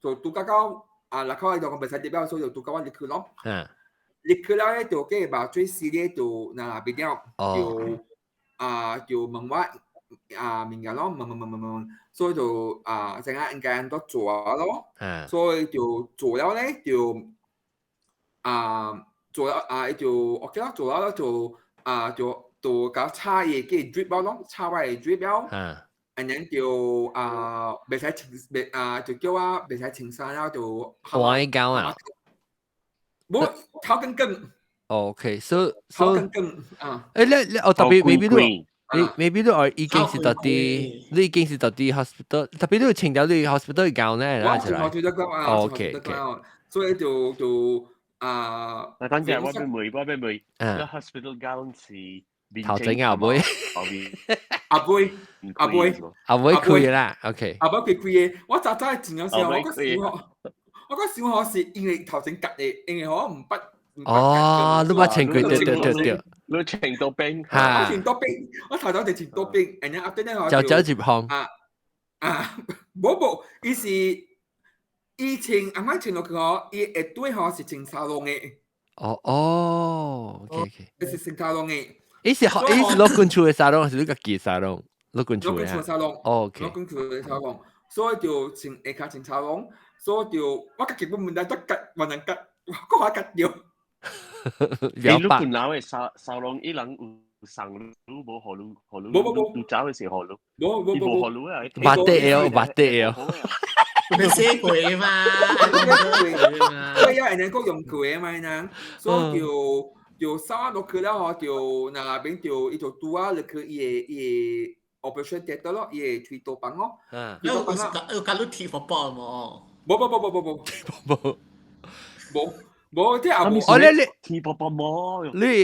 就拄到到啊，入口就講袂使入了，所以就拄到我入去咯。入去了咧，就計麻醉師咧就那邊了，就啊就問我啊物件咯，問問問問問，所以就啊陣間應該按怎做咯，所以就做了咧就啊。做了啊，伊就 OK 啦，做了就啊就就共插伊個 drip 咯，插我的 drip 了，and then 就啊袂使穿袂啊就叫我袂使穿衫了就換膠啊，無頭更更。 OK，so so 頭更更啊。誒，你你哦特別 maybe 你你 maybe 你哦已經是到佇你已經是到佇 hospital，特別你穿掉你 hospital 膠呢？我穿 hospital 啊，OK OK，所以就就。啊！嗱，等陣我俾問，我俾問，個 hospital gown 是頭整後尾，阿妹，阿妹，阿妹開啦，OK。阿妹開開的，我早早前嗰時候，我個小學是因為頭前夾的，因為我毋捌。哦，你捌穿過，對對對對。你穿到冰，我穿到冰，我頭頭就穿到冰，然後後邊咧我就走入行。啊啊，無無，伊是。以前阿媽穿落去吼，伊會對吼是穿沙龍的。哦哦，OK OK。伊是穿沙龍的。伊是老君厝的沙龍，還是你家己的沙龍？老君厝的。老君厝沙龍。 OK。老君厝的沙龍，所以就穿下跤穿沙龍，所以就我家己本問題都割，無能割，我話割掉。你老君樓的沙沙龍，伊人有送你無？予你予你？無無無。你走的時予你。無無無無予你啊！捌得哦，捌得哦。你寫過嘛？對啊，人講用過嘛，人，所以就就掃落去了吼，就那邊就伊就拄啊入去伊的 operation theatre 咯，伊的開刀房咯。嗯。有有共你貼佛包無？無無無無無無無無無，這也無。哦，你你貼佛包無？你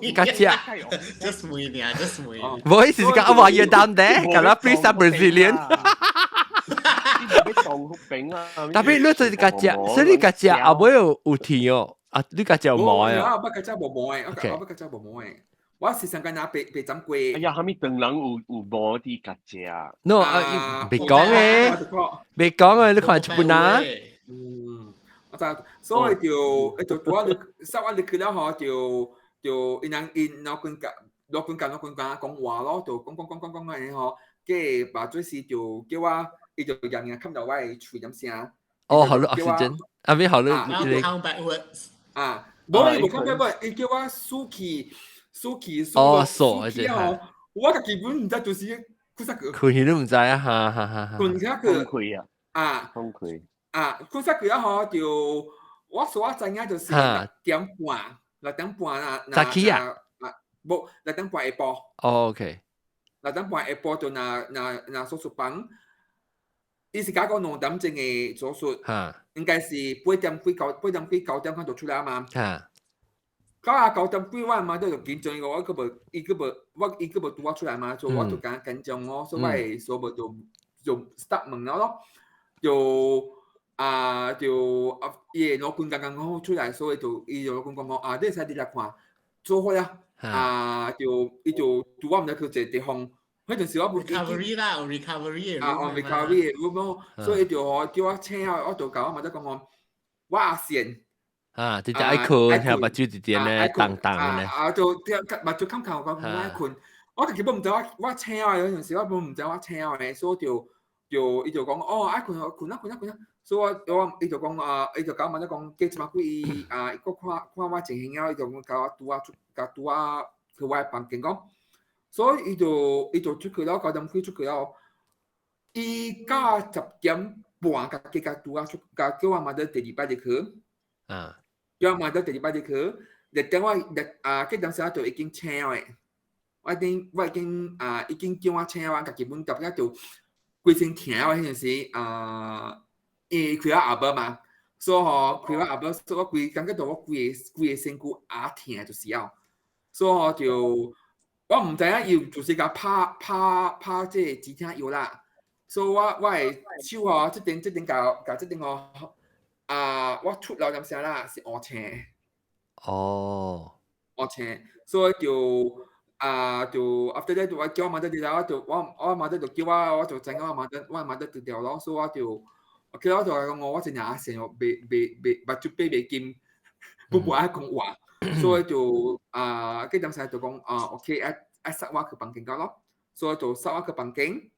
你家只？Just 問爾，just 問。無意思是講我話要 down there，咁啦，please Brazilian。特別你就是家只，所以你家只後尾有有甜哦，啊，你家只有毛啊？我家只無毛的，我家只無毛的。我時常間拿白白斬過。哎呀，蝦米唐人有有毛佇家只？No 啊，別講誒，別講啊，你看一本啊。嗯，我知，所以就就拄啊，十我入去了吼，就就𪜶人𪜶老君甲老君甲老君甲講話咯，就講講講講講安尼吼，計麻醉師就叫我。伊就入面冚到我的喙點聲。哦，好了，oxygen，啊邊好了。 count backwards。啊，無伊無 count backward，伊叫我數氣數氣數哦，數氣哦，我家基本毋知就是困啥個。困去都毋知啊，哈哈哈哈。困啥個？困啊！啊，崩潰。啊，困啥個啊？吼，就我所我知影就是6點半，6點半啊。早起啊？無，六點半下晡。哦，OK。六點半下晡就若若若手術房。伊是講講2點鐘的手術，應該是8點幾九八點幾9點鐘就出來嘛。到啊9點幾，我媽都就緊張，我閣無伊閣無我伊閣無拄我出來嘛，所以我就感緊張哦，所以我會所以就就 start 問了咯，就啊就啊伊的老君剛剛好出來，所以就伊就老君講講啊，你會使入來看，做好了，啊就伊就拄我毋知去一個地方。彼陣時我 recovery 啦，recovery 啊，on recovery 的 room 所以就吼叫我請啊，我就共我媽仔講講，我阿賢啊，直接愛困，遐目睭直直咧重重咧。啊，就目睭崁崁，我講我愛困，我家己本毋知我我醒啊，有陣時我本毋知我醒的，所以就就伊就講哦，愛困困啊困啊困啊，所以我我伊就講啊，伊就共我媽仔講，過一擺幾伊啊，閣看看我情形了，伊就講共我拄啊出，共拄啊去我的房間講。所以伊就伊就出去了，9點幾出去了。伊到10點半，家己共拄啊出，共叫我媽佇第二擺入去。叫我媽佇第二擺入去，6點我六啊，這陣時就已經醒的。我已經啊已經叫我請我家己本特別就規身疼我彼陣時啊，因為開我後背嘛，所以吼開我後背，所以我規感覺到我規個規個身軀壓疼就是了，所以吼就我毋知影伊就是共拍拍拍這個止疼藥啦，所以我的手吼，這邊這邊共共這邊吼啊，我出了點聲啦，是烏青。烏青，所以就啊就 after that 我叫我媽媽佇了，就我媽媽就叫我，我就知影我媽媽我媽媽丟掉咯，所以我就 OK 我就講我真正成袂袂袂目睭閉袂金，不愛講話，所以就啊，嗰陣時就講啊 OK，愛愛塞我去房間咯，所以就塞我去房間。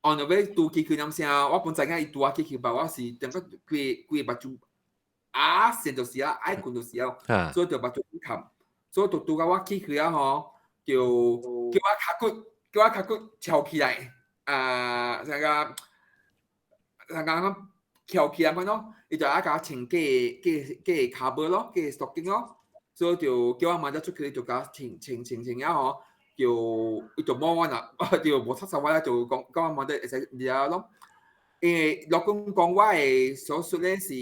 On the way 拄去去點聲，我本知影伊拄我去去吧，我是點個規規目睭啊，線就是啊，愛睏就是啊，所以就目睭冚，所以就拄到我去去啊吼，就叫我跤骨，叫我跤骨翹起來，啊，啥個啥個翹起來款咯，伊就愛共我穿假假假跤帽咯，假 stocking 咯，所以就叫我媽仔出去就共我穿穿穿穿了吼。就伊就摸我啦，就無插手我啦，就講講我媽仔會使掠咯。因為老公講我的手術咧是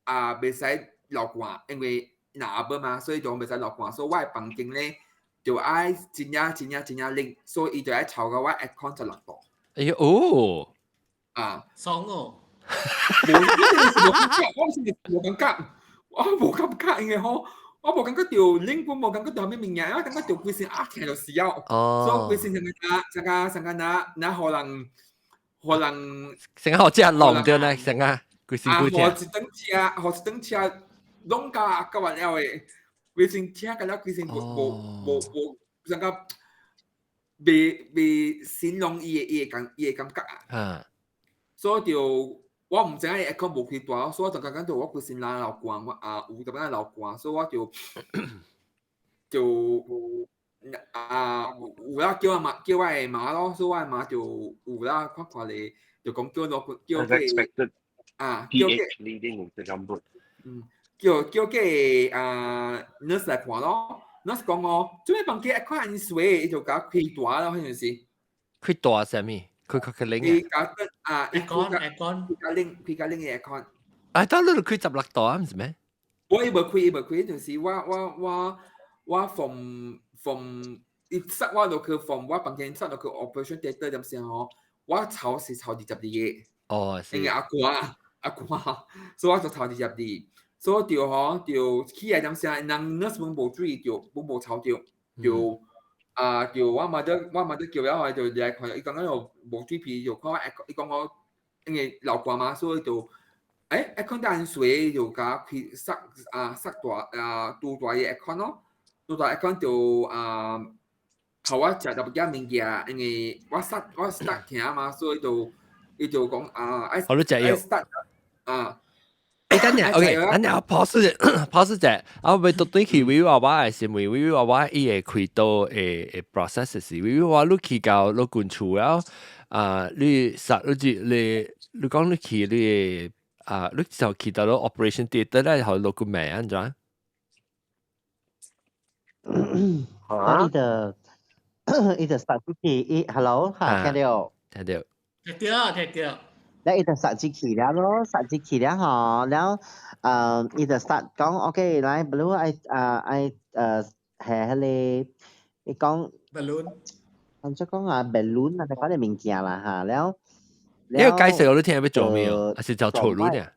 啊，袂使流汗，因為若無嘛，所以就袂使流汗，所以我的房間咧就愛真正真正真正冷，所以伊就愛調到我 aircon 16度。哎呦哦，啊，爽哦！無，無感覺，我是無感覺，我無感覺，因為吼。我無感覺著冷，我無感覺著啥物物件，我感覺著規身壓疼就是了。所以規身像個像個像個若若予人予人，成個好食弄著呢，成個規身骨疼。啊，予一頓車，予一頓車弄甲到完了的，規身疼甲了規身無無無無，像個袂袂形容伊的感覺啊。所以就我毋知影伊 aircon 無開大，所以我就感覺到我規身流汗，我啊有淡仔流汗，所以我就就啊有啦叫我媽叫我的媽咯，所以我的媽就有啦看看咧，就講叫我叫個啊叫個嗯叫叫個啊 nurse 來看咯，nurse 講哦，做咩房間 aircon 按呢水，伊就共開大咯，彼陣時。開大啥物？佢佢佢冷啊！啊，aircon aircon 開較冷，開較冷的 aircon。啊，當你開16度啊，毋是咩？我伊無開，伊無開，就是我 from 伊塞我落去 from 我房間塞落去 operation theatre 點先吼，我頭是頭22個。哦，因為阿寒阿寒，所以我就頭22，所以就吼就起來點先，人 nurse 們無注意著，本無吵著，就。啊，就我媽都我媽都叫了後就來看，伊講講又無水皮，就看我伊講我因為流汗嘛，所以就aircon 當水就共開塞啊塞大啊拄大个 aircon 咯，拄大 aircon 就啊，予我食淡薄仔物件，因為我塞我 start 疼嘛，所以就伊就講啊愛好你食藥 start 啊。欸，等陣，OK，等陣我 pause pause 者，啊，我倒轉去維娃娃的是為維娃娃伊會開刀的的 process 是維娃娃你去到老君厝了，啊，你殺你你你講你去你啊，你就去到咗 operation theatre 咧，予老君罵按怎？啊，伊就伊就殺進去，伊 hello 嚇，聽到？聽到。聽到，聽到。了伊就殺進去了咯，殺進去了吼，了伊就殺講 OK，來，blue 愛啊愛係彼个，伊講 balloon，按怎講啊，balloon 啊，嗰啲物件啦嚇，了。呢個解釋我都聽欲做咩哦？還是就錯亂啊？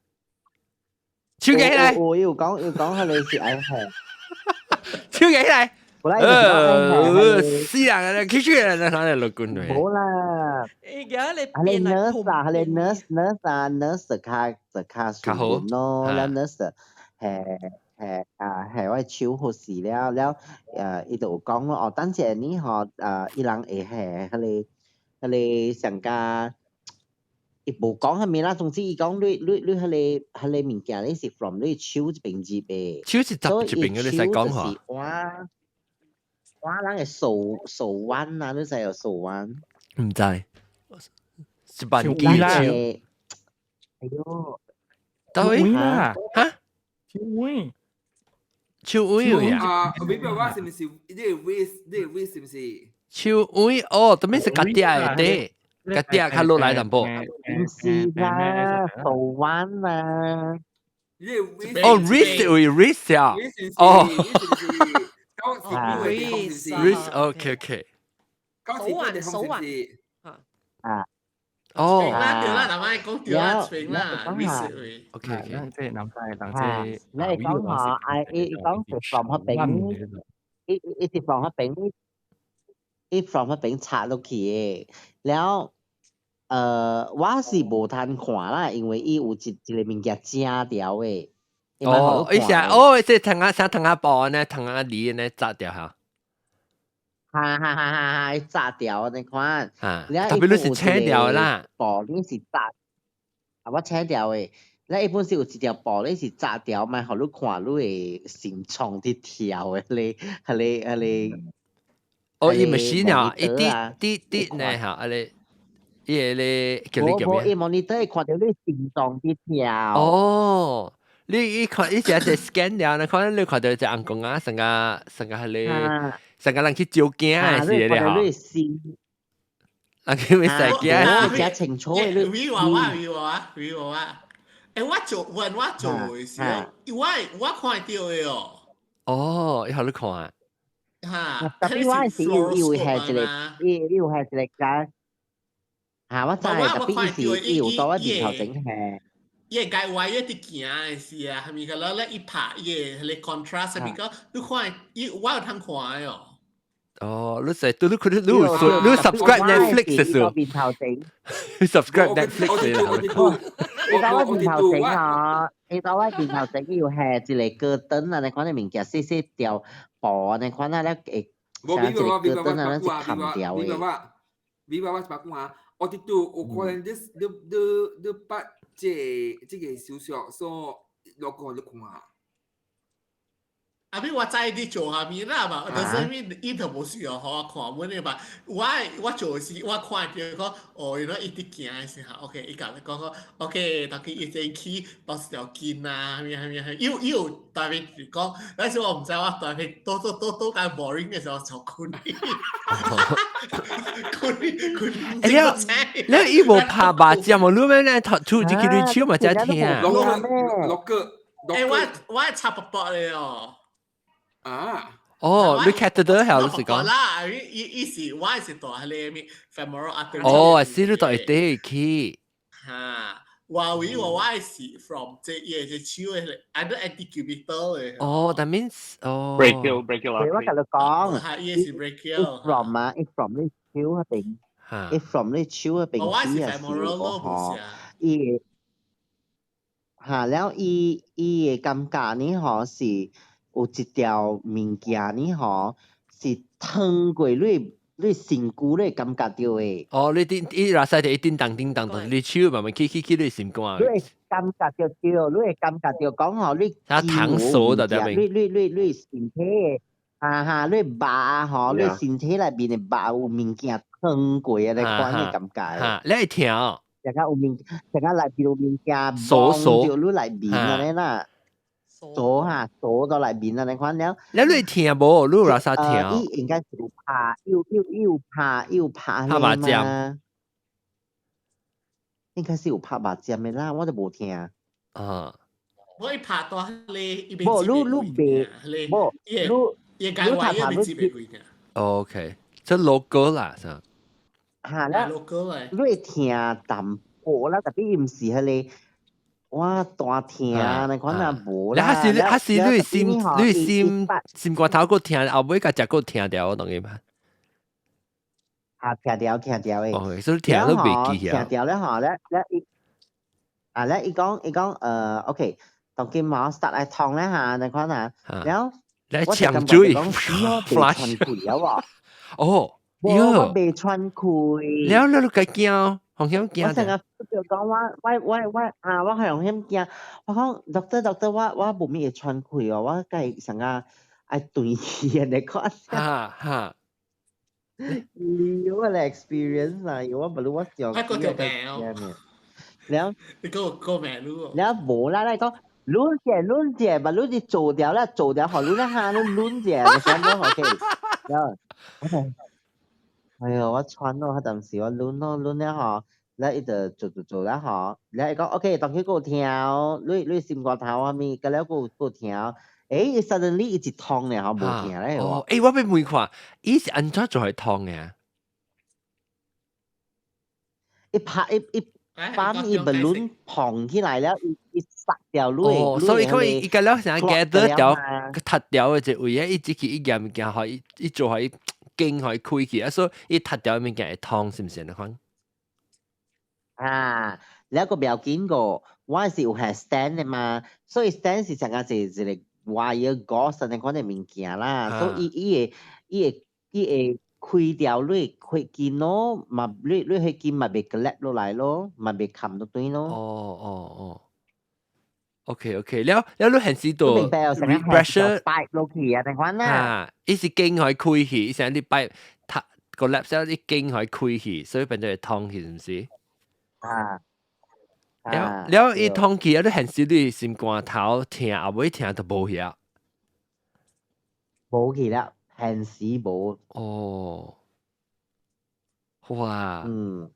手舉起來。有有講有講，彼个是愛係。手舉起來。死人啊！起出來，哪裡落軍隊？無啦。而家你彼个 nurse 啊，彼个 nurse nurse 啊，nurse 較就較熟咯，了 nurse 係係啊係我手好勢了了，伊就有講咯，哦，等陣你吼，伊人會係彼个彼個上加。伊無講啥物啦，總之伊講你你你彼个彼個物件你是 from 你手這邊入的，手是入這邊嘅，你使講話。哇！哇！人會手手腕啊，你知有手腕？毋知，是扳機手。哎喲，對啦，嚇？手腕。手腕呀？啊，未必我是毋是你 wrist 你 wrist 是毋是？手腕哦，特別是夾嗲的，夾嗲較落來淡薄。唔是啦，手腕啊。哦，wrist 會 wrist 啊，哦，wrist，OK OK。手腕手腕啊。哦，對啦對啦，大媽講對啦，對啦，wrist ，OK OK，即係南西人即你係講話，啊，伊伊講是 from 嗰邊，伊伊是 from 嗰邊，伊 from 嗰邊插落去的，了，我是無通看啦，因為伊有一一个物件剪掉的。哦，伊是哦，即係藤仔像藤仔布呢，藤仔梨呢紮掉嚇。哈哈哈哈哈！紮掉你看，特別你是切掉啦，布你是紮，啊我切掉的。你一般是有一條布，你是紮掉，咪予你看你的心臟佇跳的，咧，彼個彼個。哦，伊毋是呢，伊滴滴滴呢嚇，啊咧，伊個咧叫你叫咩？伊 monitor 會看到你心臟佇跳。哦，你伊看伊是一個 scan 了，你看你看到一隻紅公啊，成個成個彼個。成個人去照鏡的是咧吼，人去咪洗鏡，真清楚的。你話我，你話我，你話我，我做，問我做的時候，我看到的哦。哦，伊予你看。嚇，特別我是伊有下一個，伊伊有下一個間，嚇我知，特別伊是伊有到我面頭前下。伊會解話伊佇行的時啊，係咪個咧？伊拍伊個彼個 contrast 係咪個？你看伊我有通看的哦。哦，你成對你佢你有你 subscribe Netflix 嘅時候，面頭前，subscribe Netflix 嘅你到我面頭前啊！你到我面頭前要下一個戈登啊！你看你物件細細條布啊！你看啊，咧會像一個戈登啊，咱是冚掉的。你話我白講啊，我佇度有可能你你你你捌這這個小說，所以落個你看啊。阿咪我知你做啥物啦嘛，但是咪伊就無需要予我看，阮的嘛，我我做是我看著講，哦，原來伊佇行的時候，OK，伊共你講講，OK，逐家伊先去倒一條筋啊，啥物啥物啥，伊有伊有特別講，但是我毋知我特別倒倒倒倒間 boring 的時候就睏去，睏去睏。欸，你伊無拍目針無？你咩咧？吐入去你手嘛才疼。六個六個。欸，我我插薄薄的哦。啊！哦，你 catheter 係你是講？啦，伊伊是我是大彼个咩 femoral artery。哦，是你大地去。哈，我為我我是 from 這伊個手的，I don't antecubital 的。哦，that means 哦。 brachial brachial 我共你講，哈，伊是 brachial。 from 啊，伊 from 你手彼邊，伊 from 你手彼邊。我是 femoral 咯，不是啊。伊哈，了伊伊的感覺呢？吼是。有一條物件呢吼，是通過你你身軀你感覺著的。哦，你叮伊若使就一叮當叮當，你手慢慢去去去你心肝。你會感覺著對，你會感覺著講吼，你它糖鎖的對你你你你身體的，哈哈，你肉吼，你身體內面的肉有物件通過啊，你款的感覺。哈，你會聽。成個有物，成個內面有物件鎖鎖著你內面按呢啦。鎖哈鎖到內面啊！你看了，你你聽無？你有啥聽？伊應該是有拍，有有有拍，有拍拍目針。應該是有拍目針的啦，我都無聽。啊！我一拍到咧，無，你你袂，無，你你拍拍你。 OK，這 local 啦，是。嚇啦，local 嚟。你會聽淡薄啦，特別伊毋是彼個。哇，大疼，你看啊無啦。還是還是你心你心心肝頭閣疼，後尾共食閣疼著，我當伊嘛。啊，疼著疼著的。哦，所以疼都袂記啊。疼著咧吼，咧咧伊啊咧伊講伊講OK，當今毛 start 來痛咧嚇，你看啊，了來搶水，flush 開了哦，我袂喘氣。了了你該驚。風險驚。我成日就講我我我我啊，我係風險驚。我講 doctor doctor，我我無咩會喘氣哦，我計成日愛斷氣啊，你看。哈哈。有我 experience 啊，有我無論我上個條命。了。你講個名咯。了無啦，你講攆者攆者，把攆是做掉啦，做掉後攆一下，你攆者，你想講 OK？然後，哎呦，我穿咯，彼陣時我攆咯，攆了吼，了伊就做做做了吼，了伊講 OK，當佢閣有疼，你心肝頭啊物，佮了閣有疼，欸，suddenly 伊一痛咧吼，無疼咧。哦，欸，我欲問看，伊是按怎做會痛嘅？伊拍伊伊把伊 balloon 膨起來了，伊伊塞掉你。哦，所以講伊伊個了成 gather 掉，踢掉嘅一位啊，伊只去伊夾物件，予伊伊做予伊經予伊開去啊，所以伊踢掉物件會痛，是毋是按款？啊，了個不要緊個，我是有下 stent 的嘛，所以 stent 是成個是一個 wire gauze 按呢款的物件啦，所以伊伊會伊會伊會開掉你血筋咯，嘛你你血筋嘛袂 collapse 落來咯，嘛袂冚到對咯。哦哦哦。OK OK，了了你現時都 pressure pipe 落去啊，按呢款啦。啊，伊是經予開去，伊成你 pipe 塌 collapse 了，你經予開去，所以變做會痛去，是毋是？啊。了了，伊痛去啊！你現時你心肝頭疼，後尾疼都無去啊。無去了，現時無。哦。哇。嗯，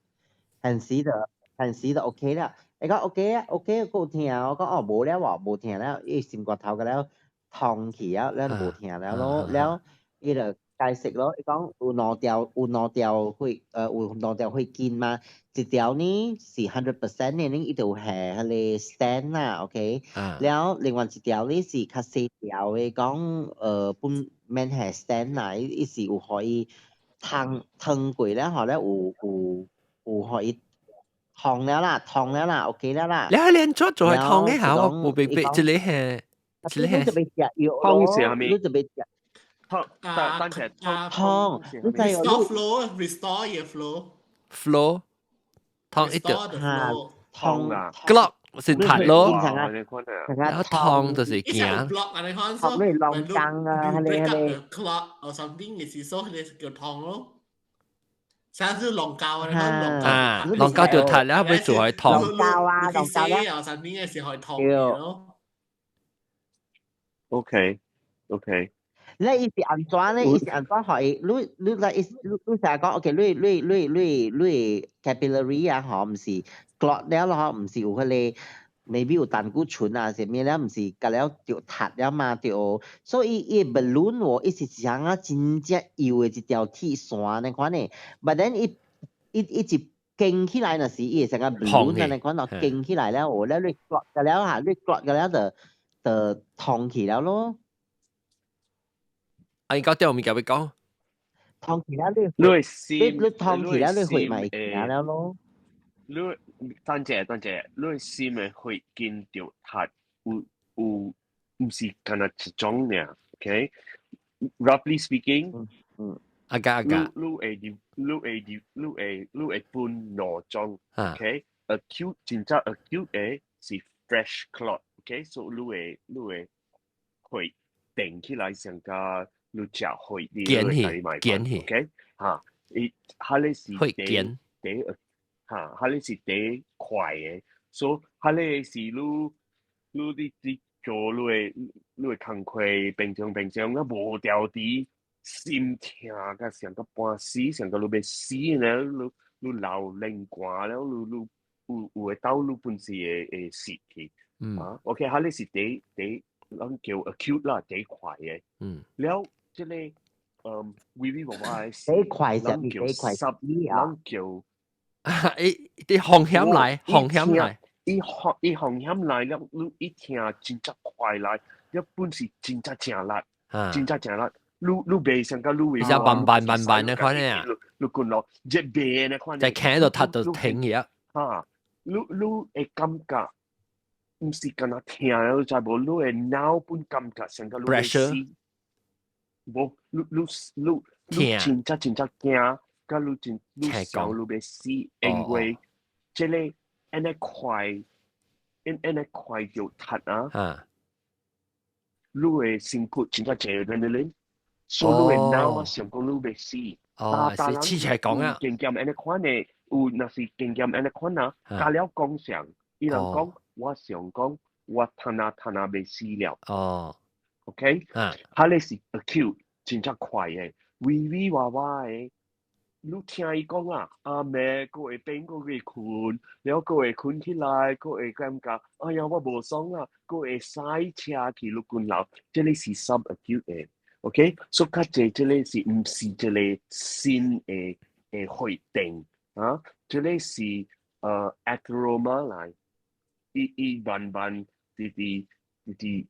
現時就現時就 OK 啦。伊講 OK 啊，OK 閣有疼，我講哦無了喎，無疼了，伊心肝頭個了痛去啊，了就無疼了咯，了伊就解釋咯，伊講有兩條有兩條血，有兩條血筋嘛，一條呢是 100% 的，伊就有下彼個 stent 啦，OK，了另外一條呢是較細條的，講本免下 stent 啦，伊伊是有予伊通通過了後咧有有有予伊通了啦，通了啦，OK 了啦。你係連做做係通嘅嚇，我無明白，這個係這個係你就欲食藥通是啥物？你就欲食。通，但但係通，你知 restore flow，restore your flow。 flow 通一條通啊，clot 是塌咯，然後通就是行。 block 啊，你看通你浪漿啊，彼個彼個 clot or something 嘅是說彼個叫通咯。上次龍膠啊，你看龍膠啊，龍膠就塌了，欲做係通。龍膠啊，龍膠咧，有 something 嘅時候係通咯。 OK OK。你伊是按怎咧？伊是按怎予伊？你你來伊你你成日講，OK，你你你你你 capillary 啊，吼，毋是 clot 了咯，吼，毋是有彼個 maybe 有膽固醇啊，啥物了，毋是甲了就塌了嘛，對。所以伊 balloon 喎，伊是一項啊真正幼的一條鐵線按呢款的，but then 伊伊伊一經起來若是伊會成個 balloon 按呢款咯，經起來了，有了你 clot 甲了嚇，你 clot 甲了就就通起了咯。啊！伊到底有物件欲講？通起了你，你心，你你通起了你血嘛會行了咯。你等者等者，你心的血筋著塌有有，毋是干焦一種爾，OK？Roughly speaking，阿加阿加，你會入，你會入，你會你會分兩種，OK？Acute 真正 acute 的是 fresh clot，OK？所以你會你會血定起來上加。你食血你堅去堅去，OK？嚇，伊彼个是血堅，第嚇，彼个是第快的，所以彼个是你你你你做你的你的工課平常平常啊無調佇心疼甲上個半死，上個你欲死呢，你你流冷汗了，你你有有會到你本身會會死去，啊，OK，彼个是第第咱叫 acute 啦，第快的，了。這個微微娃娃的第快就咱叫十，咱叫伊啲風險來，風險來，伊風伊風險來了，你一聽真正快來，一本是真正正力，真正正力，你你袂上甲你會，伊只慢慢慢慢的款啊，你滾落熱慢的款，在企度踢到停去啊，哈，你你會感覺，毋是干焦疼，你知無？你會腦本感覺上甲你會死。無，你你你你真正真正驚，佮你真你想你欲死，因為這個按呢快，按按呢快就踢啊，你的身軀真正濟人咧，所以你的腦啊想講你欲死。哦，是試起來講啊。經驗按呢款的，有若是經驗按呢款啊，加了講上，伊人講，我想講，我褪下褪下袂死了。哦，OK，啊，彼个是 acute，真正快的，微微娃娃的。你聽伊講啊，阿妹閣會變閣會睏，了閣會睏起來，閣會感覺，哎呀，我無爽啊，閣會駛車去律君樓，這個是 subacute 的，OK，所以較濟這個是毋是一個新的的血症啊？這個是atheroma 來，伊伊慢慢直直直直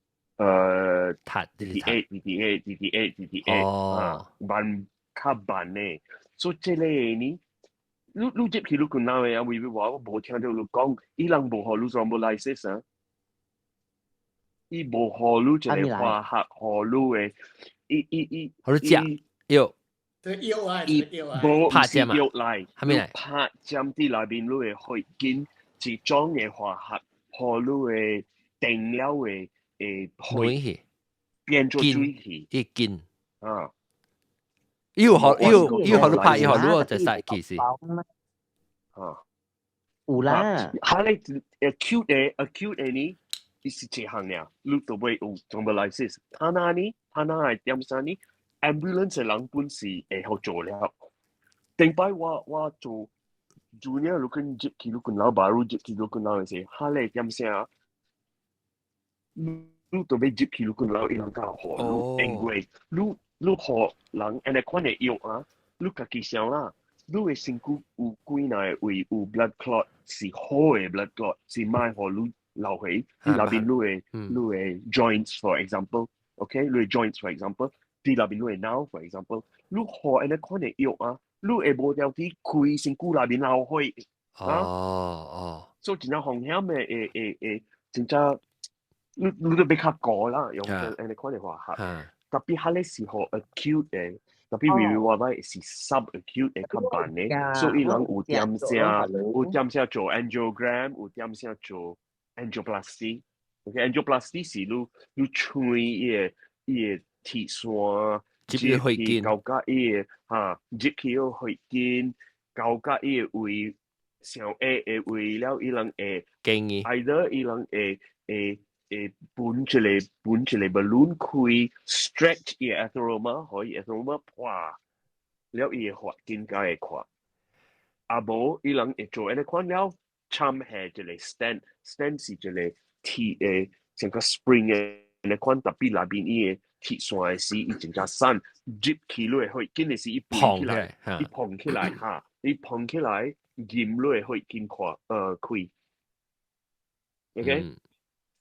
塌，直直壓，直直壓，直直壓，直直壓，啊，慢較慢的。所以這個呢，你你入去你困難的啊，為咩話我無聽到你講，伊人無予你 thrombolysis 啊，伊無予你一個化學予你的，伊伊伊，予你食藥，藥啊，伊無拍針藥來，啥物來？拍針佇內面你的血筋一種的化學，予你的定了的血變做水去，伊筋啊。伊有予伊有伊有予你拍，伊予你就使其實。啊，有啦。哈咧 acute 的 acute 的呢，伊是一項爾，你就會有 thrombolysis。他那呢，他那係點啥呢？ambulance 的人本是會予做了。頂擺我我做 junior 你跟入去你跟老爸，你入去你跟老的時，哈咧點啥？你就欲入去你跟老伊人較予你，因為你。你予人按呢款的藥啊，你家己想啦，你的身軀有幾若個位有 blood clot 是好的 blood clot，是莫予你流血，你內面你的你的 joints for example，OK，你的 joints for example，佇內面你的腦 for example，你予按呢款的藥啊，你會無條佇開身軀內面流血。哦哦，所以真正風險的會會會真正，你你都欲較高啦，用按呢款的化學。特別彼個是予 acute 的，特別微微話擺是 subacute 的較慢的，所以人有點聲，有點聲做 angiogram，有點聲做 angioplasty。OK，angioplasty 是你你穿伊個伊個鐵線，入去血筋，到甲伊個哈入去個血筋，到甲伊個位上下的位了，伊人會建議，either 伊人會會。會分一個分一個 balloon 開 stretch 伊個 atheroma，予伊 atheroma 破，了伊個血筋才會闊。啊無，伊人會做按呢款了，摻下一個 stent，stent 是一個鐵的，像個 spring 的按呢款，特別內面伊個鐵線的時，伊真正瘦入去落血筋的時，伊膨起來，伊膨起來哈，伊膨起來，入落血筋闊，開。OK。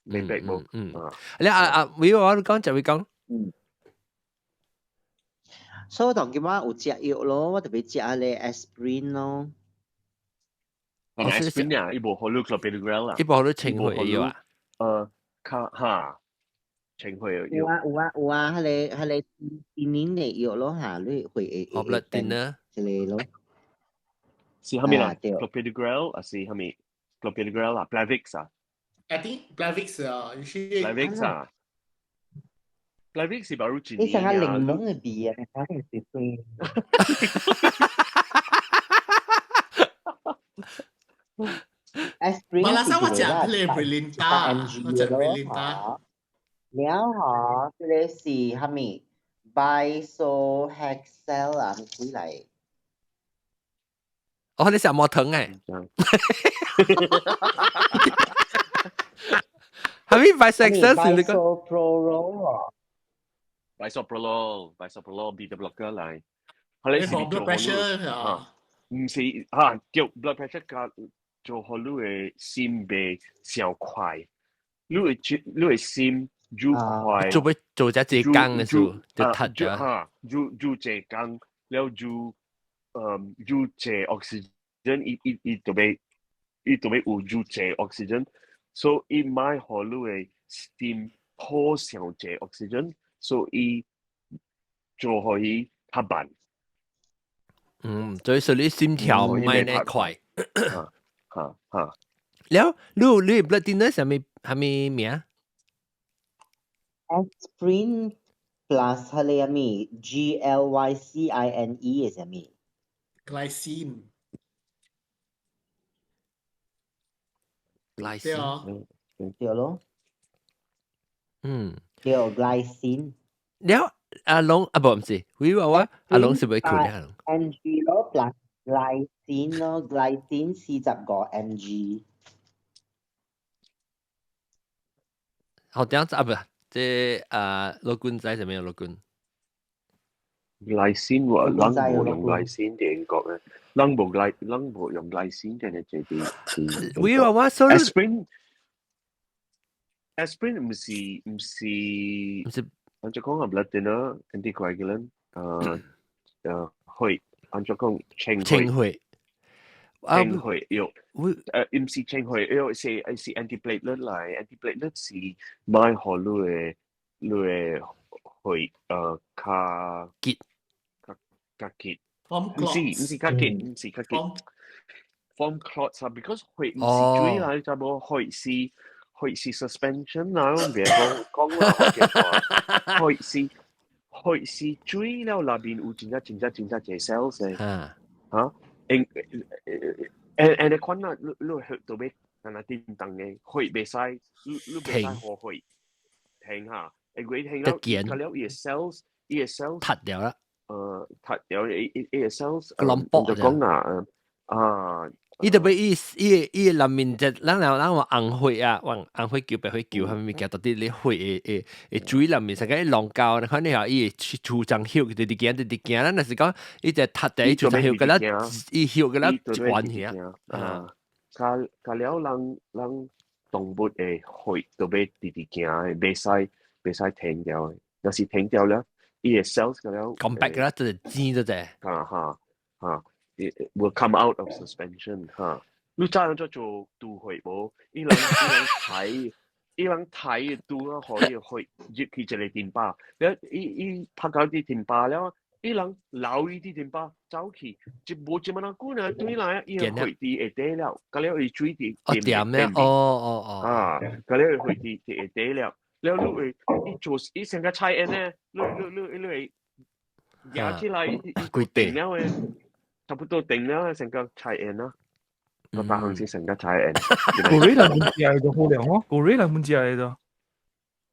明白無？嗯，你啊啊，會我講就會講。嗯。所以當今我有食藥咯，我特別食個 aspirin 咯。 aspirin 啊，伊無予你 clopidogrel 啦。伊無予你清血藥啊？較哈，清血藥。有啊有啊有啊，彼個彼個今年的藥咯嚇，你會會會 blood thinner 這個咯。是啥物啦？clopidogrel 還是啥物？clopidogrel 啊，Plavix 啊。 I think Plavix 啊，有時 Plavix 啊，Plavix 是 baru 一你想下檸檬的味啊，肯定是酸。馬來西亞我食彼個 Brilinta，我食 Brilinta。了吼，這個是啥物？Bisohexel 啊，物鬼來？哦，你食毛糖誒？係咪 bisexual 是你個？Bisoprolol。 Bisoprolol，Bisoprolol beta blocker 來。係你是 blood pressure 啊？毋是啊，叫 blood pressure 加做予你的心袂傷快，你會你的心愈快。做欲做只一工的時就窒咗。哈，愈愈濟工了愈愈濟 oxygen，伊伊伊就欲伊就欲有愈濟 oxygen。所以伊莫予你的心好傷濟 oxygen，所以做予伊較慢。嗯，所以說你心跳毋愛呢快。哈哈哈。了，你你 blood thinner 啥物啥物名？Aspirin plus 彼個啥物 GLYCINE 的啥物？Glycine。 Glycine。對咯。叫 glycine。了阿龍啊，不唔是，喂話我阿龍是咪困咧？阿龍 mg 咯，plus glycine 咯，glycine 45 mg。好，等下啊，不，這啊羅君仔怎麼樣？羅君 glycine 喎，人無用 glycine 啲英國嘅，人無 gly 人無用 glycine 嘅這啲。喂話我所 aspirin aspirin 唔是唔是唔是，按照講啊 blood thinner anticoagulant，血按照講清清血。清血藥，唔是清血藥，是是 antiplatelet 嚟，antiplatelet 是買予你的你的血較結較較結，唔是唔是較結，唔是較結，form clots 啊，because 血唔是水啦，你知無？血是血是 suspension 啦，我別講講啦，我記錯，血是血是水了，內面有真正真正真正濟 cells 嘅，嚇。誒誒誒，你看啦，你你血到尾，敢若叮當嘅，血袂使，你你袂使予血停下，因為停了，佢了伊個 cells，伊個 cells 塌掉啦，塌掉伊伊伊個 cells，個就講啊，啊，伊特別伊伊伊內面就咱人咱話紅血啊，紅紅血球白血球，啥物物件，到底你血會會會水內面，成個龍膠，你看你下伊會儲藏血，直直行直直行，咱若是講伊就塌掉伊儲藏血，個啦，伊血個啦一完去啊。啊，加加了人人動物的血都欲直直行的，袂使袂使停掉的，若是停掉了，伊的 cells 個了，講白個啦，就是尖咗啫。哈哈哈。It will come out of suspension 哈。你知影做做拄血無？伊人伊人睇，伊人睇拄啊，予伊血入去一個電巴，了伊伊拍到啲電巴了，伊人留伊啲電巴走去，就無這麼人久呢，對來伊個血佇下底了，甲了伊水佇哦點咧，哦哦哦，啊，甲了伊血佇佇下底了，了你會伊做伊成個菜煙呢，你你你你會壓起來，伊規定了的。差不多定了，成個菜煙啦。個大行先成個菜煙。 Gorilla 滿食就好涼哦，Gorilla 滿食的。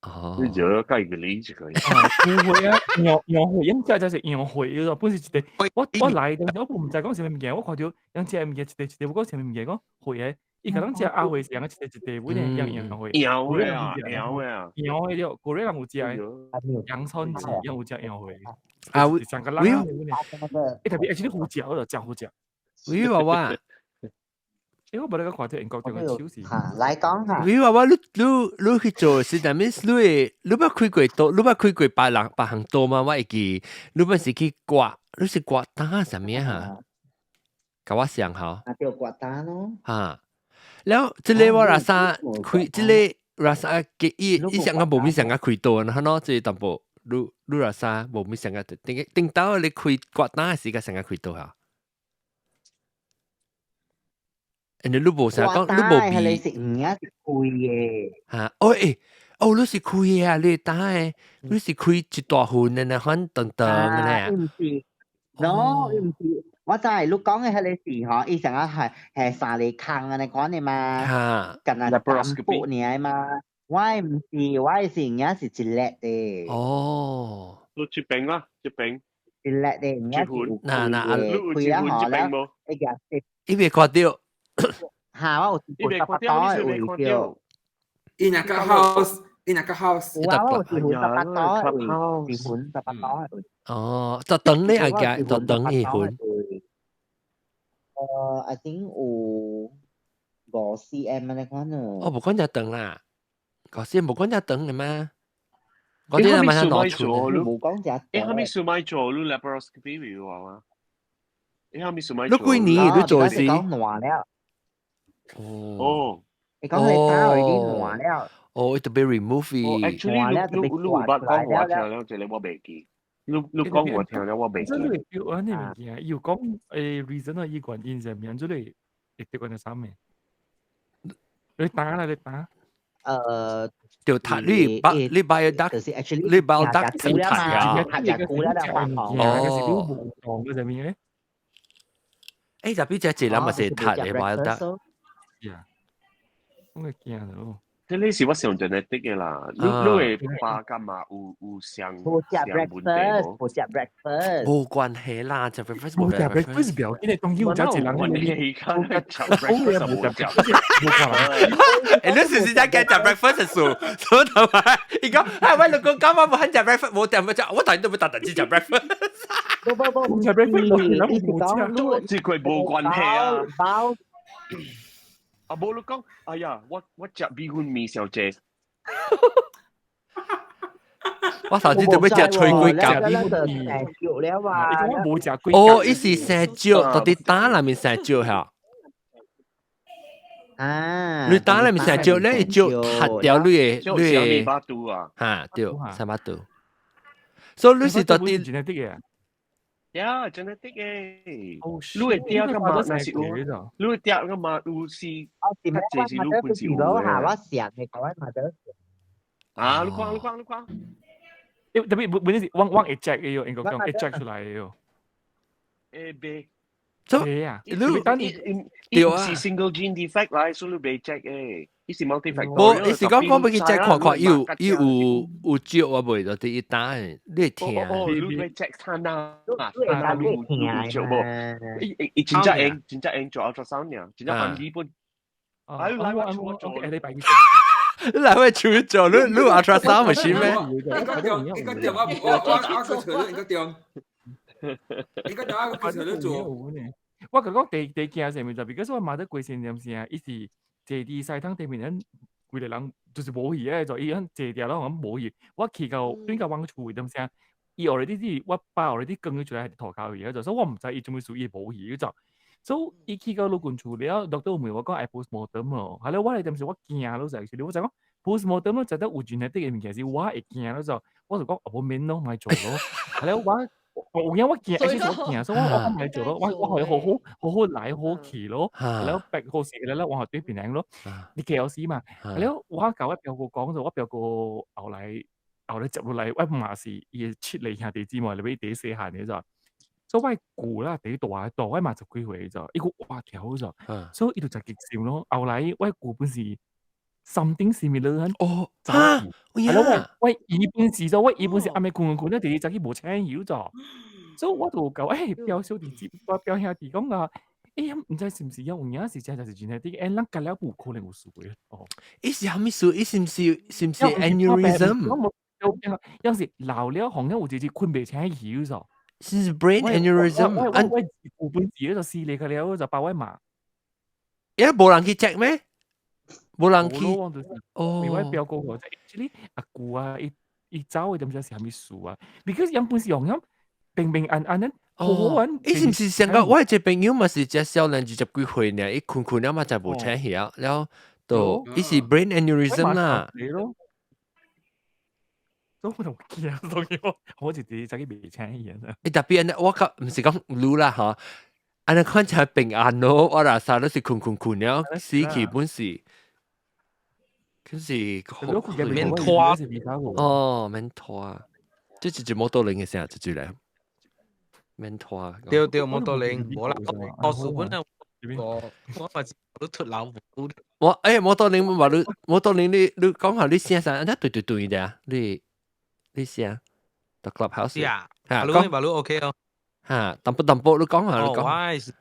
哦，你就計個例子可以。唔會啊，羊羊血，因只就是羊血咯，本是一個。我我來的，我毋知講啥物物件，我看著人食物件一塊一塊，我講啥物物件講血的，伊可能食鴨血是樣一塊一塊，本來羊羊血。羊血啊，羊血啊，羊血了，Gorilla 有食的，洋葱子有食羊血。啊，上個人，欸，特別而且你好食，我就真好食。喂娃娃，欸，我無咧個看到英國這個手勢。嚇，來講下。喂娃娃，你你你去做是啥物？你會你捌開過刀？你捌開過別人別項刀嗎？我會記，你捌是去割，你是割膽啥物哈？共我想下。啊，對，割膽咯。嚇，了，這個我若啥開，這個若啥給伊伊上個無物上個開刀，然後喏，這個淡薄。你你若啥無物上個頂頂到你開割膽時間上個開刀哈？人哋你無啥講，你無比。你是唔一是開的。嚇！哦欸，哦你是開的啊，你膽的，你是開一大份的，那款長長的咧。唔是，no 唔是，我知你講的彼個是吼，伊上個係係三個空按呢款的嘛，嚇，敢若淡薄爾嘛。我唔是，我是影是一粒的。哦，你這邊啦，這邊。一粒的，影是有嗱嗱，你有一份這邊無？伊未看著。嚇！我有一份18刀的有著。伊那個 house，伊那個 house。有啊，我有一份18刀的位，一份18刀的位。哦，就等你阿家，就等一份。I think 有5 cm 按呢款啊。哦，無講遮長啦。嗰時無講遮長嘅咩？嗰啲係咪係攞出？無講遮長。你係咪數買做你 laparoscopy 有啊？你係咪數買你幾年你做時？講爛了。哦。你講你打已經爛了。哦，特別 remove 哦，actually 你你你有捌講我聽了，這個我袂記。你你講我聽了，我袂記。這個有按呢物件，有講reason 啊，伊原因是咩？這個會得關啥物？你打啦，你打。就塔你把你把得，你把得先塔呀，哦，無講嘅啥物咧？欸，特別這一人嘛是塔的，把得。呀，我會驚咯。這個是我上 genetic 嘅啦，你你的爸佮媽有相無食相問題 breakfast，無？無食 breakfast。無關係啦，食 breakfast 無食 breakfast 不要緊，當然有食一人問題較食 breakfast 無食。無可能。欸，你是唔是在講食 breakfast 的事？所以同埋，伊講，哎，我老公講我無肯食 breakfast，無點要食，我當然都要特特去食 breakfast。無無無，食 breakfast 伊是講你這個無關係啊。包啊，無你講，哎呀，我食米粉麵小姐。我頭先準備食脆龜夾。生蕉了啊！伊講我無食龜。哦，伊是生蕉，到底膽內面生蕉嚇。啊！你膽內面生蕉，你蕉踢掉你的你的。巴肚啊！嚇，對，三巴肚。所以你是到底？呀，genetic 嘅。你會嗲個嘛？那是有，你會嗲個嘛？有是，較濟是你本是有嘅。我想嘅講嘛得。啊，你看，你看，你看。特別本本是我會 check 嘅喲，應該講會 check 出來嘅喲。會袂？對啊，你對啊，是 single gene defect 來，所以你袂 check 嘅。伊是 multifactorial。無，伊是講講欲去 check 看看，伊有伊有有照啊袂？就佇伊膽的，你會聽。哦，你會 check 看啊？啊，你有照無？伊伊真正用，真正用做 ultrasound 爾，真正歡喜本。哎，來我厝做，下禮拜你來我厝做，你你 ultrasound 唔是咩？應該中，應該中，我個厝應該中，應該中我個厝做。我甲講第第驚啥物就，because 我媽佇規身點聲，伊是坐佇西湯對面，咱規個人就是無去的，就伊響坐佇咯，咁無去。我去到轉到阮厝點聲，伊 already 是我爸 already 扛咗出來佇塗跤去，就所以我毋知伊做物事伊無去就。所以伊去到老君厝了，doctor 有問我講愛 postmortem 咯，係咧我係點時我驚咯，就係我就講 postmortem 咯，就得有 genetic 嘅物件是我會驚咯，就我就講無免咯，莫做咯，係咧我。有影我驚，而且我驚，所以我我莫做咯，我予伊好好好好來好去咯，然後白好勢了，我予對平安咯。你 KLC 嘛，然後我共我表哥講就，我表哥後來接落來，我嘛是伊的七個兄弟姊妹，入去第細漢的就，所以我舅啦第大大我嘛十幾歲就，伊閣活條就，所以伊就誠激心咯。後來我舅本是 something similar 哦，嚇，係咯，我伊本是就我伊本是暗暝睏睏睏，第二早起無醒起就，所以我就甲欸表小弟姊，我表兄弟講啊，欸，毋知是毋是有影是真就是真係啲，欸，咱隔了有可能有事的哦。伊是啥物事？伊是毋是 aneurysm？有時老了，好像有一日睏袂醒去咗。是 brain aneurysm。我有本事就死你個了，就包我罵。欸，無人去 check 咩？無人去。哦。我表哥我這裡阿舅啊，伊伊走的點知是啥物事啊？because 原本是用咁平平安安的，好好玩。伊是毋是上個我一個朋友嘛是只少年20幾歲爾，伊睏睏了嘛就無醒起啊，了就伊是 brain aneurysm 啦。都我同驚，所以我我就直接去袂醒去啊。欸，特別我較毋是講女啦吼，按呢看起來平安咯，我若啥都是睏睏睏了，死去本是，可是免拖哦，免拖，這是一摩托輪嘅聲，這句咧，免拖。對對，摩托輪，無啦，我數本啊，我我嘛是都出老虎。我欸，摩托輪嘛你摩托輪你你講下你聲啥？啊對對對的啊，你你聲，the clubhouse。啊，你嘛你 OK 哦。嚇，淡薄淡薄你講下你講。我是，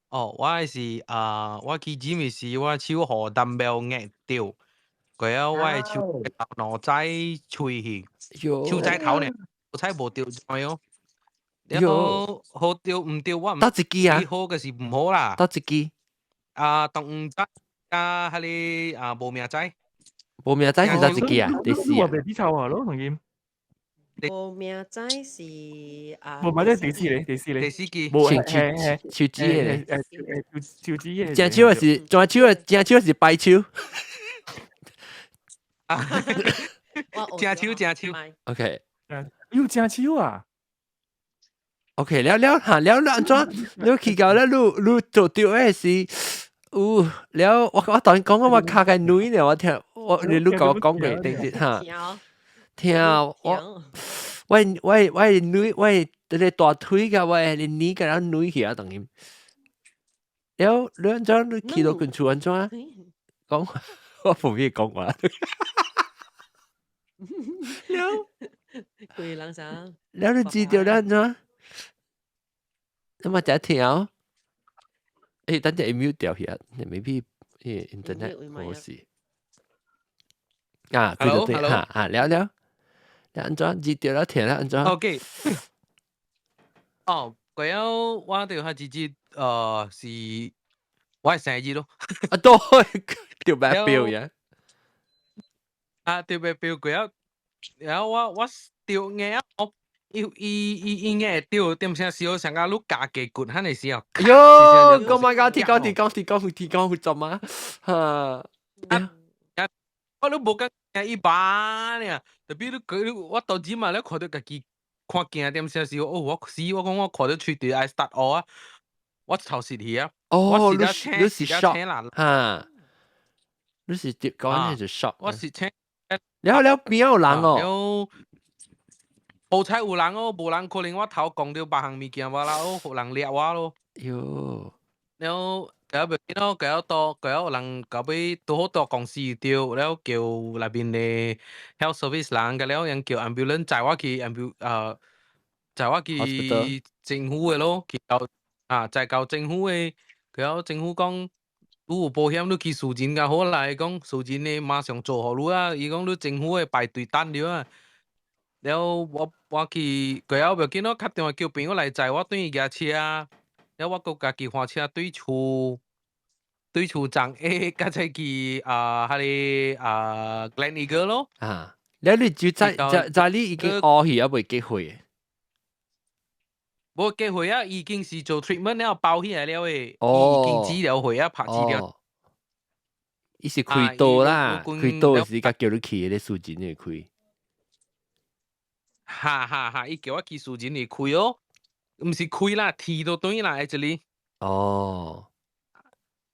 哦，我是啊，我去 gym 時，我手予 dumbbell 壓著，過後我的手腦仔碎去，手指頭呢，好彩無著怎樣。然後好著毋著我毋佗一支啊？好嘅是毋好啦。佗一支？啊，東黃仔加彼个啊無名指。無名指是佗一支啊？第四啊？袂比臭啊，咯，同佢。無名指是啊，無名指第四咧，第四咧，第四支，無手手指的，手指的。正手是正手的，正手是白手。正手正手。 OK。有正手啊？ OK，了了嚇了了，按怎？你去到了，你你做著的是有了，我我當然講我跤個軟了，我聽我你你共我講過，等陣嚇。聽我我我我軟我這個大腿佮我的耳共咱軟起啊，當然。了你按怎你去到近厝按怎？講我唔會講話。了，規人啥？了你知道了怎？你嘛只聽？等陣 mute 掉去啊，maybe internet 冇事。啊，對對對，哈哈，了了，了按怎？知道了聽了按怎？OK。哦，過後我就係直接是我係生日咯。啊，對，條白表呀。啊，條白表過後，然後我掉眼我。伊伊伊伊眼會掉點聲小，上個你加幾骨，肯定是哦。喲，Oh my god！天光天光天光天光會做嗎？哈！啊！我都無講一般呢，特別你佢我到時嘛，你看到家己看鏡點聲小，哦，我死我講我看到喙對愛 start 學啊，我頭實去啊。哦，你是 shock 哈？你是講係就 shock。我是請。了了邊有人哦？好彩有人哦，無人可能我頭講著別項物件無啦，哦，予人掠我咯。喲，了後袂緊咯，過後到過後有人到尾拄好到公司著，了叫內面的 health service 人，甲了人叫 ambulance 載我去 載我去政府的咯，去到啊載到政府的，過後政府講你有保險，你去私人較好啦，伊講私人的馬上做予你啊，伊講你政府的排隊等著啊。了我去過後袂緊咯，敲電話叫朋友來載我轉去舉車，了我閣家己換車對厝站 A，甲再去啊，彼個啊 Gleneagles 咯。啊，了你就在在在你已經烏去啊，未結血？無結血啊，已經是做 treatment 了包起來了誒，已經治療血啊，拍治療。伊是開刀啦，開刀時甲叫你去彼個私人去開。哈哈哈！伊叫我去私人去開哦，毋是開啦，剃都對啦，actually。哦，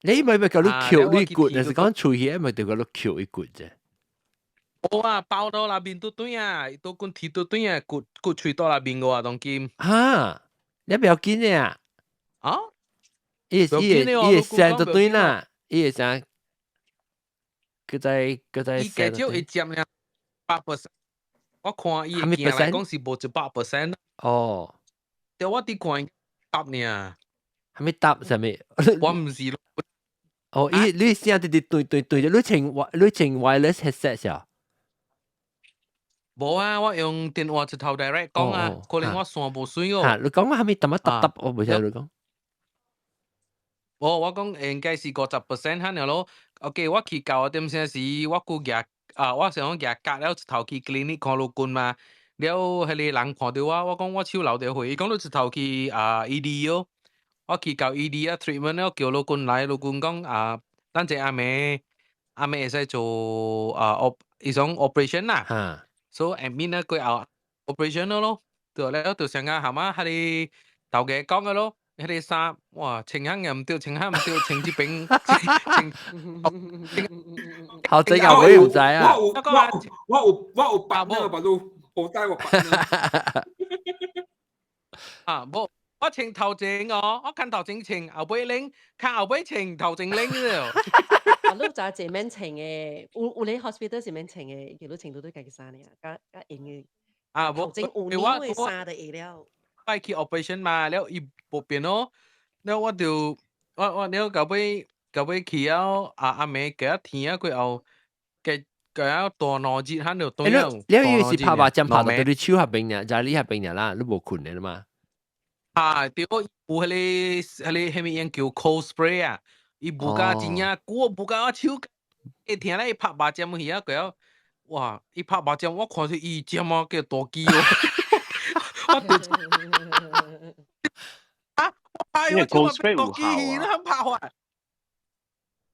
你咪咪叫你抾你骨，就是講喙起咪就叫你抾一骨啫。無啊，包到那邊都對啊，都滾剃都對啊，骨骨喙到那邊個啊，當今。哈，你不要緊啊？啊？伊伊伊會聲就對啦，伊會聲，佢在。伊加少會佔了100%。我看伊的鏡來講是無100%。哦。對，我佇看答爾。還沒答啥物？我毋是。哦，伊你聲直直對對對，你穿 wireless headset 是？無啊，我用電話直頭 direct 講啊，可能我線無水哦。嚇，你講我還沒淡仔答答，我袂曉你講。無，我講應該是50% 遐爾咯。OK，我去到點聲時，我閣舉啊，我想講舉卡了，一頭去 clinic 看醫生嘛。了，彼個人看著我，我講我手流著血，伊講你一頭去啊 ED 哦。我去到 ED 啊 treatment 了，叫醫生來，醫生講啊，等陣暗暝暗暝會使做啊 op，伊講 operation 啦。所以 admit 咧過後 operation 咯，對了就上個蛤仔彼個頭家講个咯，彼個衫哇，穿項又毋對，穿項毋對，穿這邊穿。好，這個我也唔知啊。我有partner 吧，都我帶我 partner。啊，無，我穿頭前哦，我看頭前穿，後尾拎，看後尾穿，頭前拎了。啊，你知這免穿的，有有咧 hospital 是免穿的，叫你穿到對家己衫爾，較較用的。啊，無，頭前有領的衫就會了。愛去 operation 嘛，了伊無變咯，了我就我了到尾去了，啊暗暝加天啊過後，加加大兩日喺度對了。你你是拍麻針拍到你手下邊爾，在你下邊爾啦，你無睏的嘛？啊，對，有彼個彼個啥物樣叫 cold spray 啊，伊無甲真正久，無甲我手會疼咧，伊拍麻針去啊，過後，哇！伊拍麻針，我看著伊針啊叫大支哦，我就啊，我 cold spray 有效啊？拍法。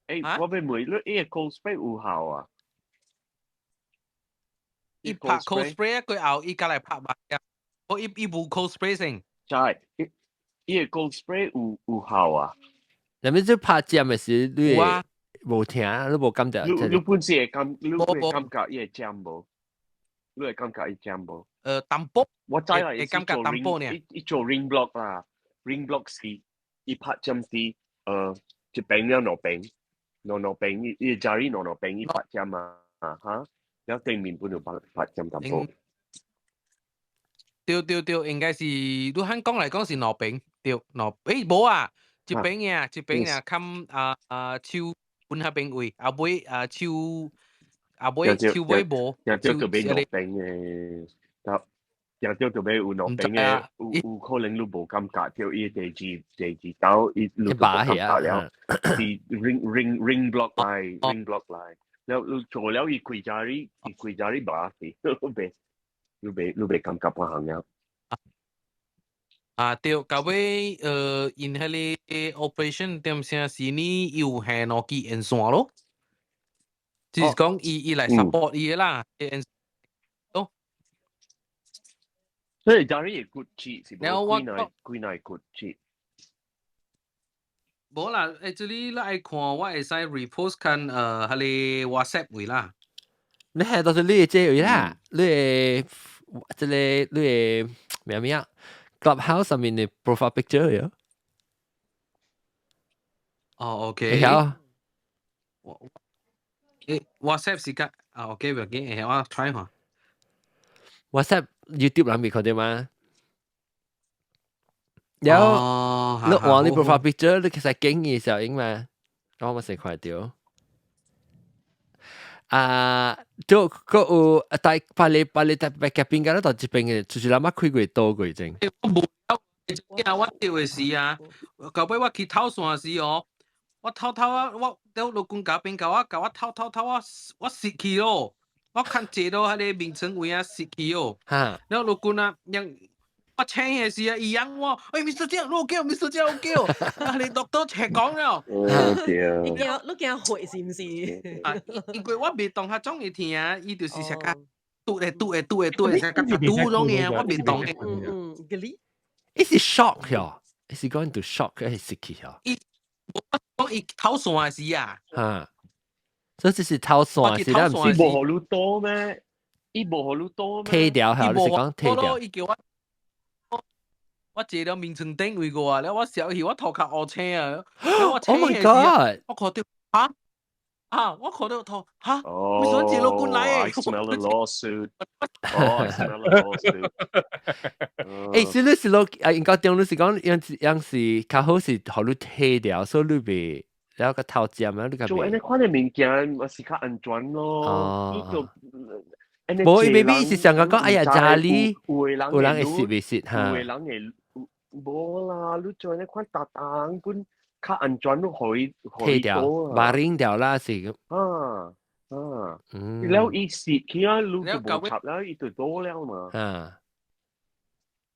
欸，我欲問你，伊個 cold spray 有效啊？伊拍 cold spray 過後，伊才來拍麻針，我伊無 cold spray 先。就係伊個 cold spray 有效啊？那咪這拍針的時，你會無疼，你無感覺？你本身會感，你會感覺伊會針無？你會感覺伊針無？淡薄。我知啦，會感覺淡薄呢。伊做 ring block 啦，ring block 是伊拍針是一邊了兩邊，兩兩邊伊伊 jari 兩兩邊伊八針啊，嚇，了對面本就八八針淡薄。對對對，應該是你肯講來講是兩邊，對兩，誒無啊，一邊嘅，一邊嘅，冚啊啊手本那邊位，後尾啊手後尾手尾無，又叫做俾兩邊嘅，又叫做俾有兩邊嘅，有有可能你無感覺到伊第二第二刀，伊你無感覺了，是 ring ring ring block 來，ring block 來，了你做了伊規家裡，伊規家裡無去，你袂你袂你袂感覺半項了。啊對，到尾𪜶彼个 operation 點聲是呢有下兩支電線咯，就是講伊伊來 support 伊的啦，電咯。所以家裡會骨折是無？然後我幾耐幾耐骨折？無啦，這裡你愛看，我會使 repost 看彼个 WhatsApp 位啦。你係到是你的這位啦，你的這個你的咩咩啊？Clubhouse 上面的 profile picture 喲。哦，OK。會曉。誒，WhatsApp 是個啊，OK，不要緊，會曉我 try 下。 WhatsApp YouTube 人未看到嗎？有，你往你 profile picture，你其實經嘅時候影嘛，我咪成看到。啊，就個有大巴黎巴黎特別夾邊間到這邊嘅，就是咱媽開過多過正。我無了，我掉的時啊，到尾我去透線時哦，我偷偷啊，我掉老公夾邊甲我甲我偷偷偷我我蝕去咯，我看坐到彼个眠床位啊蝕去哦。哈，了老公啊，讓我請的時啊，伊養我，欸，Mr. 張，你叫 Mr. 張，我叫，啊，你 doctor 斜講了。哦對。你驚你驚血是毋是？啊，因為我袂當較總會聽，伊就是成個嘟的嘟的嘟的嘟的，成個嘟種嘅，我袂當嘅。嗯嗯，個你。伊是 shock 喲，伊是講到 shock，伊是失去喲。伊我講伊透線時啊。哈，所以這是透線是咱毋是。伊無予你倒咩？伊無予你倒咩？退掉嚇，你是講退掉？伊叫我。我坐了眠床頂位過啊，了我小去我頭殼烏青啊，我 Oh my god！我看到嚇啊！我看到頭嚇，為什麼這老官來？I smell a lawsuit. Oh, I smell a lawsuit. 欸，是你是落啊？應該中你是講樣樣是較好是予你退掉，所以你袂了個頭尖啊，你較做按呢款的物件嘛是較安全咯。哦。無，伊 maybe 是想講講，哎呀，家裡有人會蝕未蝕嚇？有的人會無啦，你做按呢款逐逐本較安全，你予伊退掉，把拎掉啦是。啊啊，了伊蝕起啊，你就無插了，伊就倒了嘛。啊，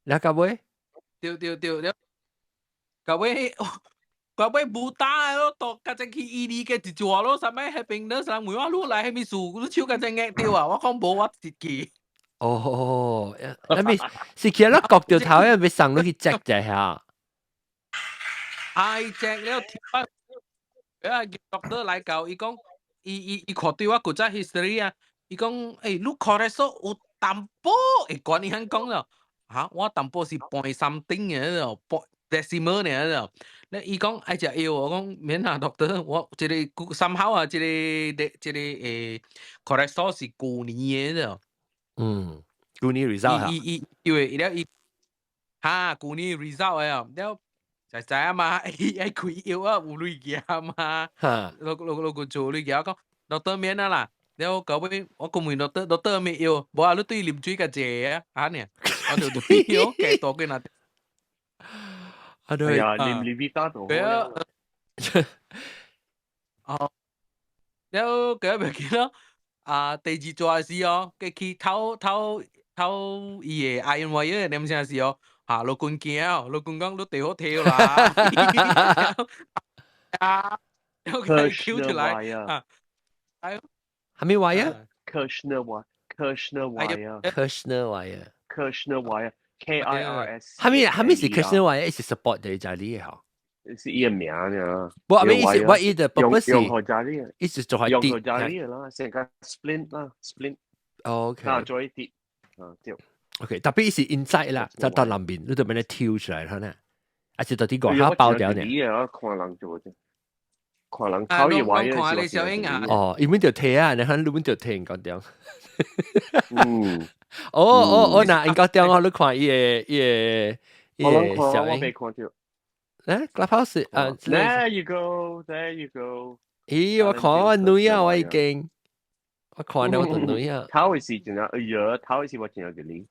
了到尾？對對對，了到尾。到尾無打咯，到較正去醫理嘅一做咯，啥物彼邊咧，啥問我你來彼物事，你手較正壓著啊，我講無，我自己。哦，那咪是其實咧割掉頭，因為送落去 check 者下。愛 check 了，啊，doctor 來教，伊講，伊伊伊看對我古早 history 啊，伊講，欸，你看咧說有淡薄會懸，伊按講了，哈，我淡薄是半三頂嘅，半 decimal 爾，咧伊講愛食藥，我講免啊，doctor，我這個三號啊，這個這個欸，cholesterol 是舊年的。嗯，舊年 result 伊伊因為了伊，哈，舊年 result 的，了就知影嘛，伊愛開藥啊，有鐳寄嘛，落落落個做鐳寄，我講 doctor 免啊啦，了到尾我講問 doctor，doctor 咩藥？無啊，你對啉水較濟啊，按呢，我就對藥加多幾若。啊對啊，啉 Levita 就好了。哦，了過袂記咯。啊，第二逝時哦，佮去偷偷偷伊的 iron wire 念啥時哦，哈，老君驚哦，老君講你地好跳啦，啊，然後佢 Q 出來啊，哎，係咪 wire？ Kirschner wire，Kirschner wire，Kirschner wire，Kirschner wire，K I R S。係咪係咪是 Kirschner wire？是 support 的家裡嘅嗬？是伊個名呢。無，I mean 意思我伊的 purpose 用予家裡，意思做係用予家裡啦，成個 splint 啦，splint。 OK。啊，做一啲，啊對。 OK，特別是 inside 啦，就到南邊，你就俾你跳出來啦，呢，還是到底外口包掉呢？我看人做啫。看人頭伊話看你小英啊。哦，伊們就提啊，你看你們就提講掉。嗯。哦哦哦，那應該掉我你看伊個伊個伊個小英。我未看到。誒，Clubhouse 啊。 There you go, there you go。咦，我看我女啊，我已經，我看到我女啊。頭一時真係，哎呀，頭一時我真係給你。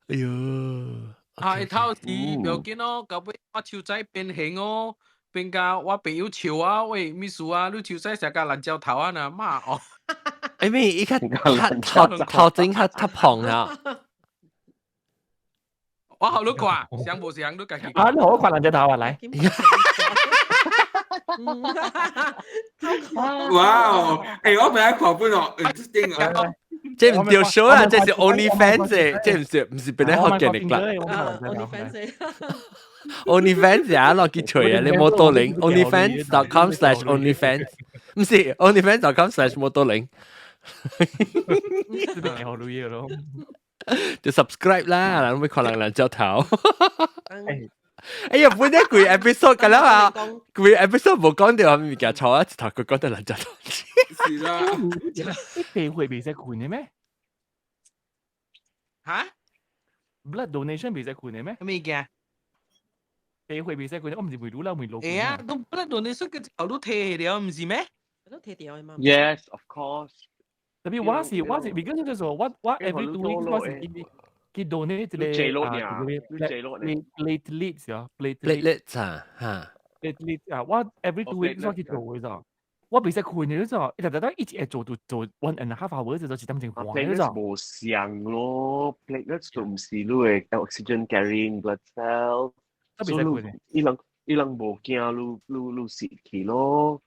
哎喲。啊！頭時不要緊咯，到尾我手仔變形哦，變甲我朋友笑啊，喂，咩事啊？你手仔成個爛蕉頭啊呐，媽哦！哎咩？伊較較頭頭前較較胖啊！我好你看，像無像你家己？啊，你好看爛蕉頭啊，來！哇哦！欸，我本來看本哦，interesting 啊！這唔對 show 啊，這是 OnlyFans 的，這唔是本來學嘅力啦。 OnlyFans。 OnlyFans 啊，落去吹啊，你摩多零 OnlyFans.com/OnlyFans，唔是 OnlyFans.com/ 摩多零。這邊好女咯，就 subscribe 啦，人會看人爛蕉頭。哎呀，本來規 episode 㗎啦嘛，規 episode 無講到物件錯啊，一頭佢講到爛蕉頭。是啦，你地會袂使困嘅咩？嚇？Blood donation 袂使困嘅咩？咩物件？地會袂使困，我唔是為滷啦，為老。會啊，都 blood donation 佢頭都提了，唔是咩？都提掉嘅嘛。 Yes, of course。特別我是，because 就是說我 every 2 weeks 我是去 donate 一個啊，platelets 啊，platelets 啊，嚇，platelets 啊，我 every 2 weeks 我去做嘅咋。我袂使困嘅咋，一直直一直會做就做 1.5 hour 就做一點鐘半嘅咋。無相咯，platelets 就唔是你嘅 oxygen carrying blood cell，所以伊人無驚你死去咯。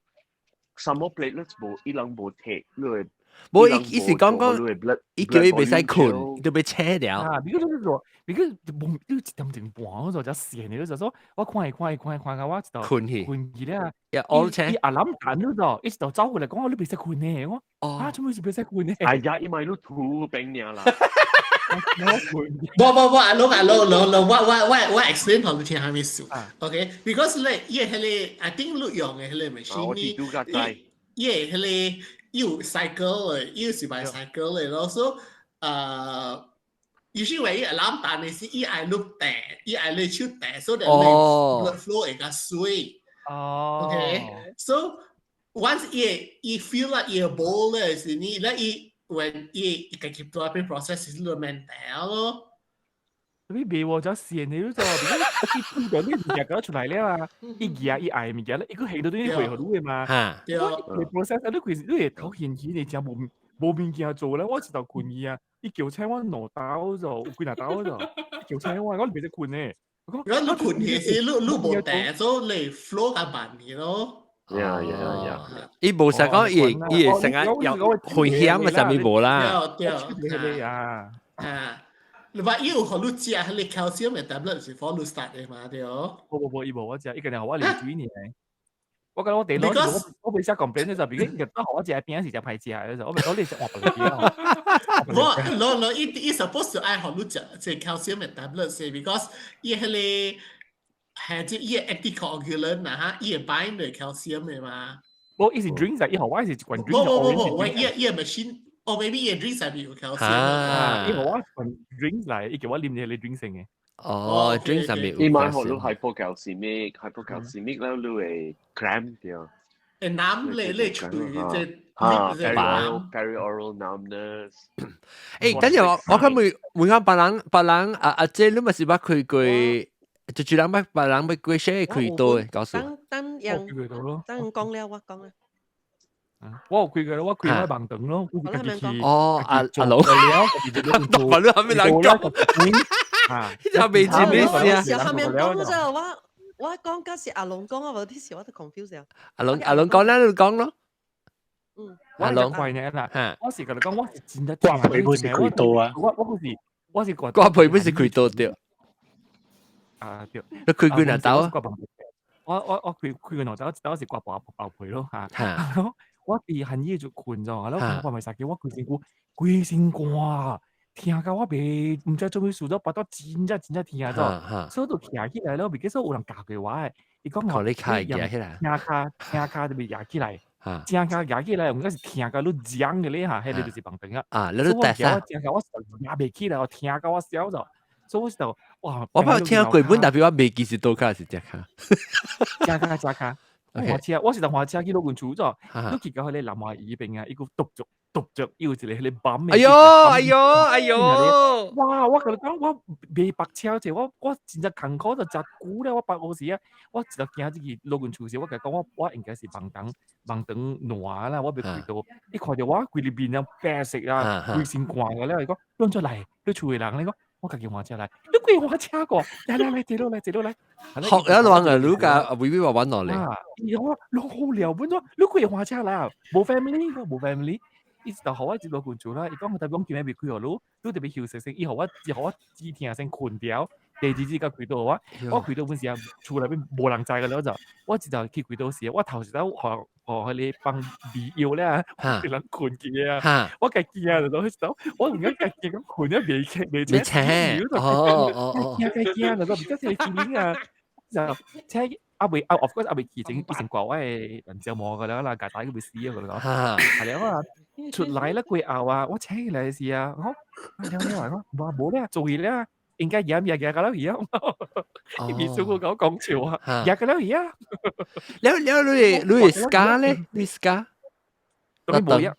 什麼 platelets 無，伊人無提你嘅。無伊伊是講講，伊叫伊袂使困，就被扯掉。啊，比如就是說，比如無你一點鐘半嗰陣就線嘅，就說我看伊看伊看伊看到我一度困去，困去咧。呀，我請。伊阿諗彈嗰度，一度走過來講我你袂使困呢，我啊做咩事袂使困呢？哎呀，伊咪你吐病爾啦。無無無，阿龍阿龍龍龍，我 explain 予你聽啥物事。OK，because 咧，伊個彼個，I think 你用的彼個 machine 呢，伊個彼個有 cycle 的，伊是 by cycle 的咯，所以有時話伊 alarm 彈的是伊愛你彈，伊愛你手彈，所以你 blood flow 會較水。哦。 OK，so once 伊 feel like 伊無咧時呢，咧伊 when 伊家己做一 process 是你免彈咯。你別喎，就線你都做，一推到你物件搞出來了啊！伊夾伊愛物件咧，伊個起到對回合你嘛。嚇。對。你 process 你其實你會頭掀起，你真無無物件做咧，我一頭困去啊！伊叫醒我兩兜就有幾若兜就，叫醒我，我袂使困呢。如果你困起時，你無彈，所以你 flow 較慢啲咯。 Yeah, yeah, yeah。伊無實講伊伊會成日有危險啊，啥物無啦。對對啊。啊。你話伊有予你食彼個 calcium 的 tablet 是 for 你 start 的嘛對？無無無，伊無我食，伊個人予我啉水爾。我講我電腦，我袂使 complain 就係，伊個當予我食餅是食歹食的，就我咪講你食活白嘅。無，no no，伊 suppose 愛予你食這 calcium 的 tablet 是 because 伊彼個係這伊個 anticoagulant 啊哈，伊會 bind 的 calcium 的嘛。無，伊是 drink 就伊予我是一罐 drink。無無無無，我伊個 machine。哦，maybe 伊 drink 上面有 calcium 啊！伊予我一罐 drink 來，伊叫我啉這個 drink 先嘅。哦，drink 上面伊買予你 hypocalcemic，hypocalcemic 了你會 cramp 掉。會 numb 咧咧喙這啊，perioral numbness。誒，等陣我看每每個別人別人啊啊，這你咪是捌開過，就就人捌別人捌過寫開刀的，告訴。等等樣，等講了我講啦。我有開過咯，我開我網長咯，我家己去。哦，阿阿龍，大你還沒人講，啊，就未知咩事啊？時後面講啫，我講嗰是阿龍講，我無啲時我都 confuse 啊。阿龍阿龍講啦，你講咯。嗯，阿龍怪呢啦，我是共你講，我是真正掛皮本是開刀啊，我是掛掛皮本是開刀對。啊對，你開幾若刀啊？我開個兩刀，一刀是割包皮咯嚇。我佇韓語就困咗，然後我咪殺叫我規身軀規身汗，疼到我袂，毋知做咩事，都腹肚真正真正疼咗，所以就徛起來咯。袂記說有人教過我的，伊講吼，你跤舉起來，正跤正跤就袂舉起來，正跤舉起來，應該是疼到你脹嘅咧嚇，彼个就是盲腸啊。啊，你都所以我正跤我舉袂起來，我疼到我痟咗，所以我就哇！我捌聽過本，但係我袂記是倒跤是正跤。正跤正跤。我車我是當駛車去老近厝咗，你去到彼個南華醫邊啊，伊閣篤著篤著，伊有一個彼個泵的。哎喲哎喲哎喲！哇！我共你講，我袂縛車者，我真正艱苦就誠久了，我縛好時啊，我一直行入去老近厝時，我共伊講我應該是盲腸盲腸爛啦，我欲開刀。伊看著我規个面啊白色啊，規身汗個了，伊講你按怎來？你厝的人，你講。我家己換車來，你鬼換車過，來來來，坐落來，坐落來。學一啷啊，你甲微微話玩落嚟。伊講攏好了，本怎你鬼換車來啊？無 family，我無 family。伊就予我一落近厝啦，伊講特別講今日袂開予你，你特別休息先，伊予我伊予我止疼先睏掉。第二日才開刀我，我開刀本時啊，厝內面無人知個了就，我一就去開刀時，我頭一擺予予彼个放迷藥咧，予人睏去啊，我家己驚就彼時我毋敢家己咁睏了袂起袂醒，哦哦哦，驚驚驚就講，唔知是機靈啊，就請啊未啊，of course 啊未去前以前掛我的人招毛個了啦，家打佢會死啊個了，係了啊，出來了過後啊，我請起來時啊，我了了我話無咧，做去了。應該贏贏贏個了去啊！伊秘書我講講笑啊，贏個了去啊！了了你你 scar 咧？你 scar？當然無嘢。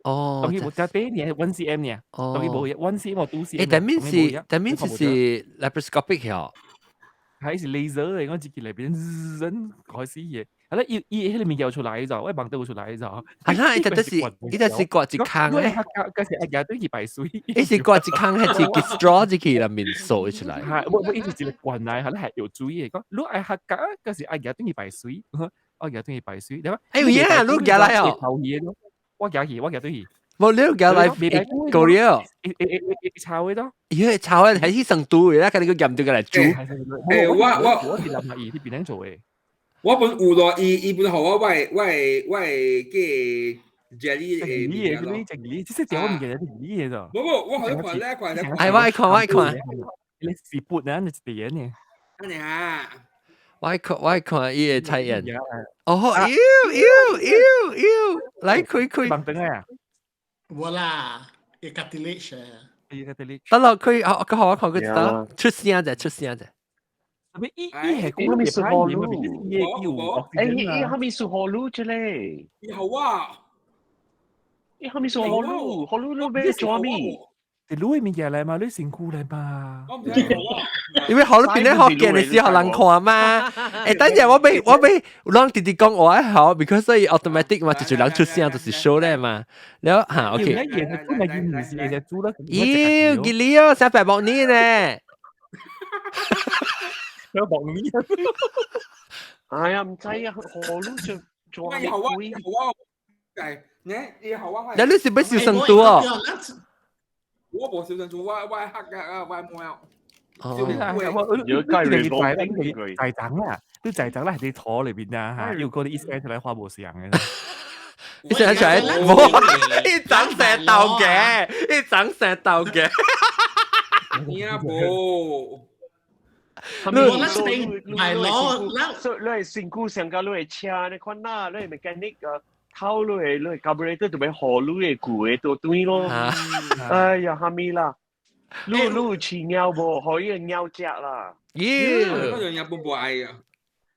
哦，當然無，只第一年 1 cm 呢。當然無嘢，1 cm 或 2 cm。誒，但面是但面是是 laparoscopic 嗬？係是 laser 嘅，我自己裏邊人開始嘅。係啦，伊伊彼个物件出來咗，我望到出來咗。係啦，伊就是伊就是割一空咧。嗰時阿爺對佢排水。伊是割一空，係一個 straw 入去內面掃出來。係，我我伊是一個罐來，係啦，係有水嘅。講你愛客家，嗰時阿爺對佢排水，我爺對佢排水，對吧？哎呀，你行來哦。我行去，我行對去。無你行來過了。一一一一炒的咯。咦，炒的係去成都的，啦，佮你個鹽就過來煮。欸，我我我是南亞伊佇邊做的。我本有咯，伊伊本予我我的我的我的個 jelly 的物件咯。jelly，這是條物件，是魚的咋？無無，我予你看，你看，你看。哎，我愛看，我愛看。你是撥啊？你是點呢？按呢啊？我愛看，我愛看伊的菜樣。哦，喲喲喲喲，來開開。放燈啊！無啦，伊 cartilage 啊。伊 cartilage。得咯，佢佢予我看佢得出聲者，出聲者。伊伊係講咩派嘅嘛？伊有欸，伊蝦米是河路之類？伊好啊！伊蝦米是河路？河路你欲做咩？你攞物件來嘛？你辛苦來嘛？因為河路邊咧學見的時候人看嘛。欸，等陣我欲我欲攏直直講話好，because 伊 automatic 嘛，就是人出聲就是 show 咧嘛。了嚇 OK。咦，吉利哦，三百毛呢呢？有毛呢？哎呀，毋知啊，河路就做咩好啊？好啊，係你你好啊？那你是欲燒成都哦？我無燒成都，我我黑嘅啊，我冇啊。哦，有蓋瑞龍大長啦，都大長啦，係啲土裏邊啊嚇，要嗰啲一寫出來話無像嘅。一寫出來，無，一長成豆嘅，一長成豆嘅。你啊無。你係攞，你係身軀上甲你的車，你看哪，你 mechanic 啊，頭你的你的 carburetor 就欲予你的舊的都斷咯。哎呀，蝦米啦？你你有飼貓無？予伊个貓食啦。咦？嗰樣嘢本無愛啊。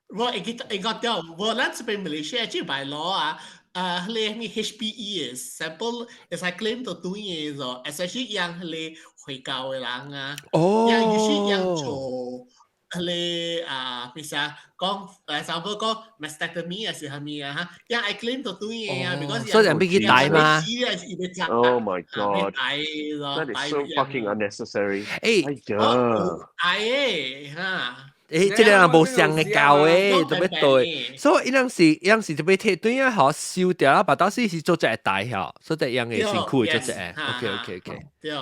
我會記會記得，我咱這邊馬來西亞這擺攞啊，啊，彼個咩 HPE 的 sample 會使 claim 到對的咯，especially 養彼個回教的人啊，養尤其養做彼個啊，咩啥講，example 講 mastectomy 還是啥物啊，哈，養愛 claim 到對的啊，because 所以人欲去戴嘛。 Oh my god! That is so fucking unnecessary. 欸，哎呀，愛的哈。欸，這个人無相的教的，特別對，所以伊人是伊人是特別提對啊，予燒掉啦，腹肚是是做這個大曉，所以樣的辛苦做這個。OK OK OK。對，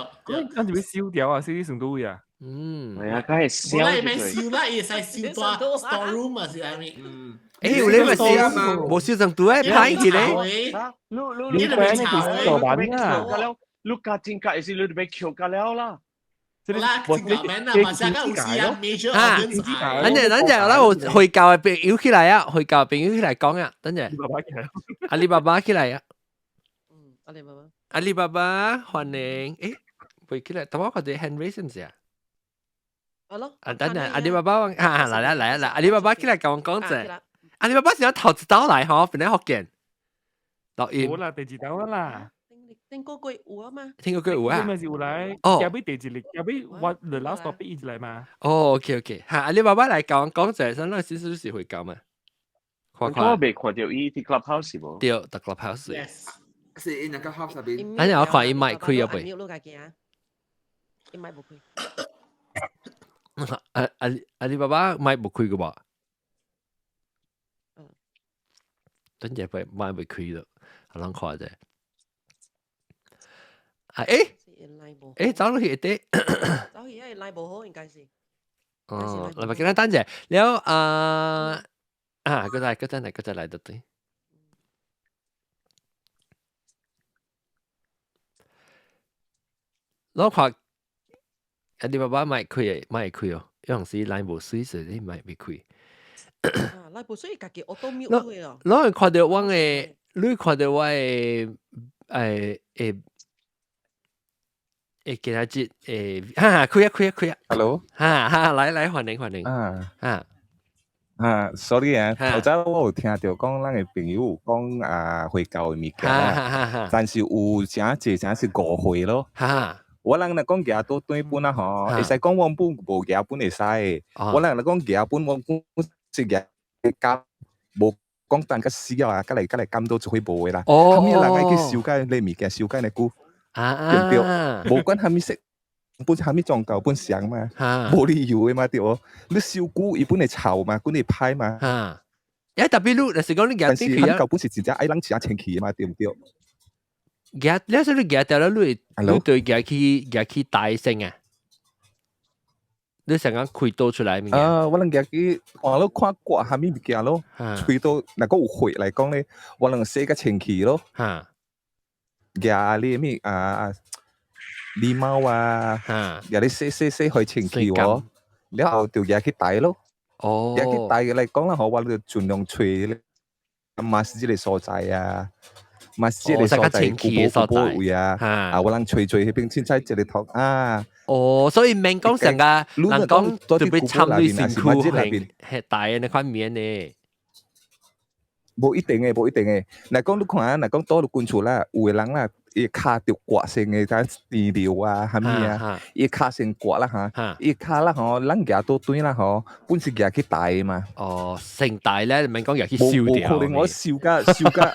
咱就欲燒掉啊，燒去成都啊。嗯，係啊，梗係燒。無啦，伊免燒啦，伊會使燒大 store room 啊，是啥物？嗯。欸，有咧嘛是無燒成都的歹去咧。你你你你做板啊？你你加真加是你就被扣加了啦。啦，真個免啦，嘛是個有時啊，major organs 癌。等陣等陣，啦，我回教嘅朋友起來啊，回教朋友起來講啊，等陣。阿里巴巴起來啊。嗯，阿里巴巴。阿里巴巴歡迎，誒，會起來，等我看者 Henry 是唔是啊？係咯。啊，等陣，阿里巴巴，啊，來啦來啦來，阿里巴巴起來講講者。阿里巴巴是要頭一道來吼，本來福建。錄音。冇啦，第二道啦。頂個月有啊嘛？聽個月有啊？咪是有來，哦，夾尾第一日，夾尾我 the last topic 一來嘛。哦，OK OK，哈，阿里巴巴來講講者，啥那其實是會講嘛？看看，我未看到伊佇 clubhouse 無？對，佇 clubhouse。 Yes，是伊那個 house 入邊。等陣我看伊麥開啊未？伊麥無開。阿里巴巴麥無開個噃？等陣被麥未開了，阿啷看者。啊誒誒，走落去一啲，走去因為拉無好應該是。哦，來咪叫咱等者，了啊啊，過來過來過來來得對。我看阿里巴巴麥開的，麥開哦，有陣時拉無水，所以麥未開。啊，拉無水，家己 auto mute 的哦。我看到我的，你看到我的誒。誒，今仔日誒，哈哈，開啊開啊開啊！Hello，哈哈，來來，歡迎歡迎。啊啊啊，sorry 啊，頭早我有聽到講，咱的朋友有講啊，回教的物件，但是有誠濟誠是誤會咯。哈，我人若講舉刀對本啊吼，會使講我本無舉本會使。我人若講舉本，我本是舉加無講等較死啊，甲來甲來減到一回無的啦。哦，啥物人愛去修改你物件，修改呢久？對毋對？無管啥物色，本啥物宗教本相嘛，無理由的嘛對無？你修久伊本會臭嘛，本會歹嘛。啊！欸，特別你，若是講你舉但是彼教本是真正愛人誠清氣的嘛，對毋對？舉，你說你舉掉了，你會你對舉去舉去大聲啊？你想講開刀出來物件？啊，我人舉去，我咧看刮啥物物件咯，開刀若講有血來講咧，我人洗較清氣咯。哈。舉你咩啊？狸貓啊，舉你洗洗洗去清氣喎，了後就舉去大咯。哦，舉去大來講啦，吼，我就盡量揣嘛是這個所在啊，嘛是這個所在，古堡古堡位啊，啊，我人揣揣彼邊凊彩一個頭啊。哦，所以免講成個，人講特別參你身軀係係大的那塊面呢。無一定的，無一定的。若講你看啊，若講倒入軍厝啦，有的人啦，伊跤著割性的，啥甜尿啊，啥物啊，伊跤先割啦哈，伊跤啦吼，咱舉倒轉啦吼，本是舉去大的嘛。哦，成大咧，免講舉去燒掉。無可能我燒甲燒甲，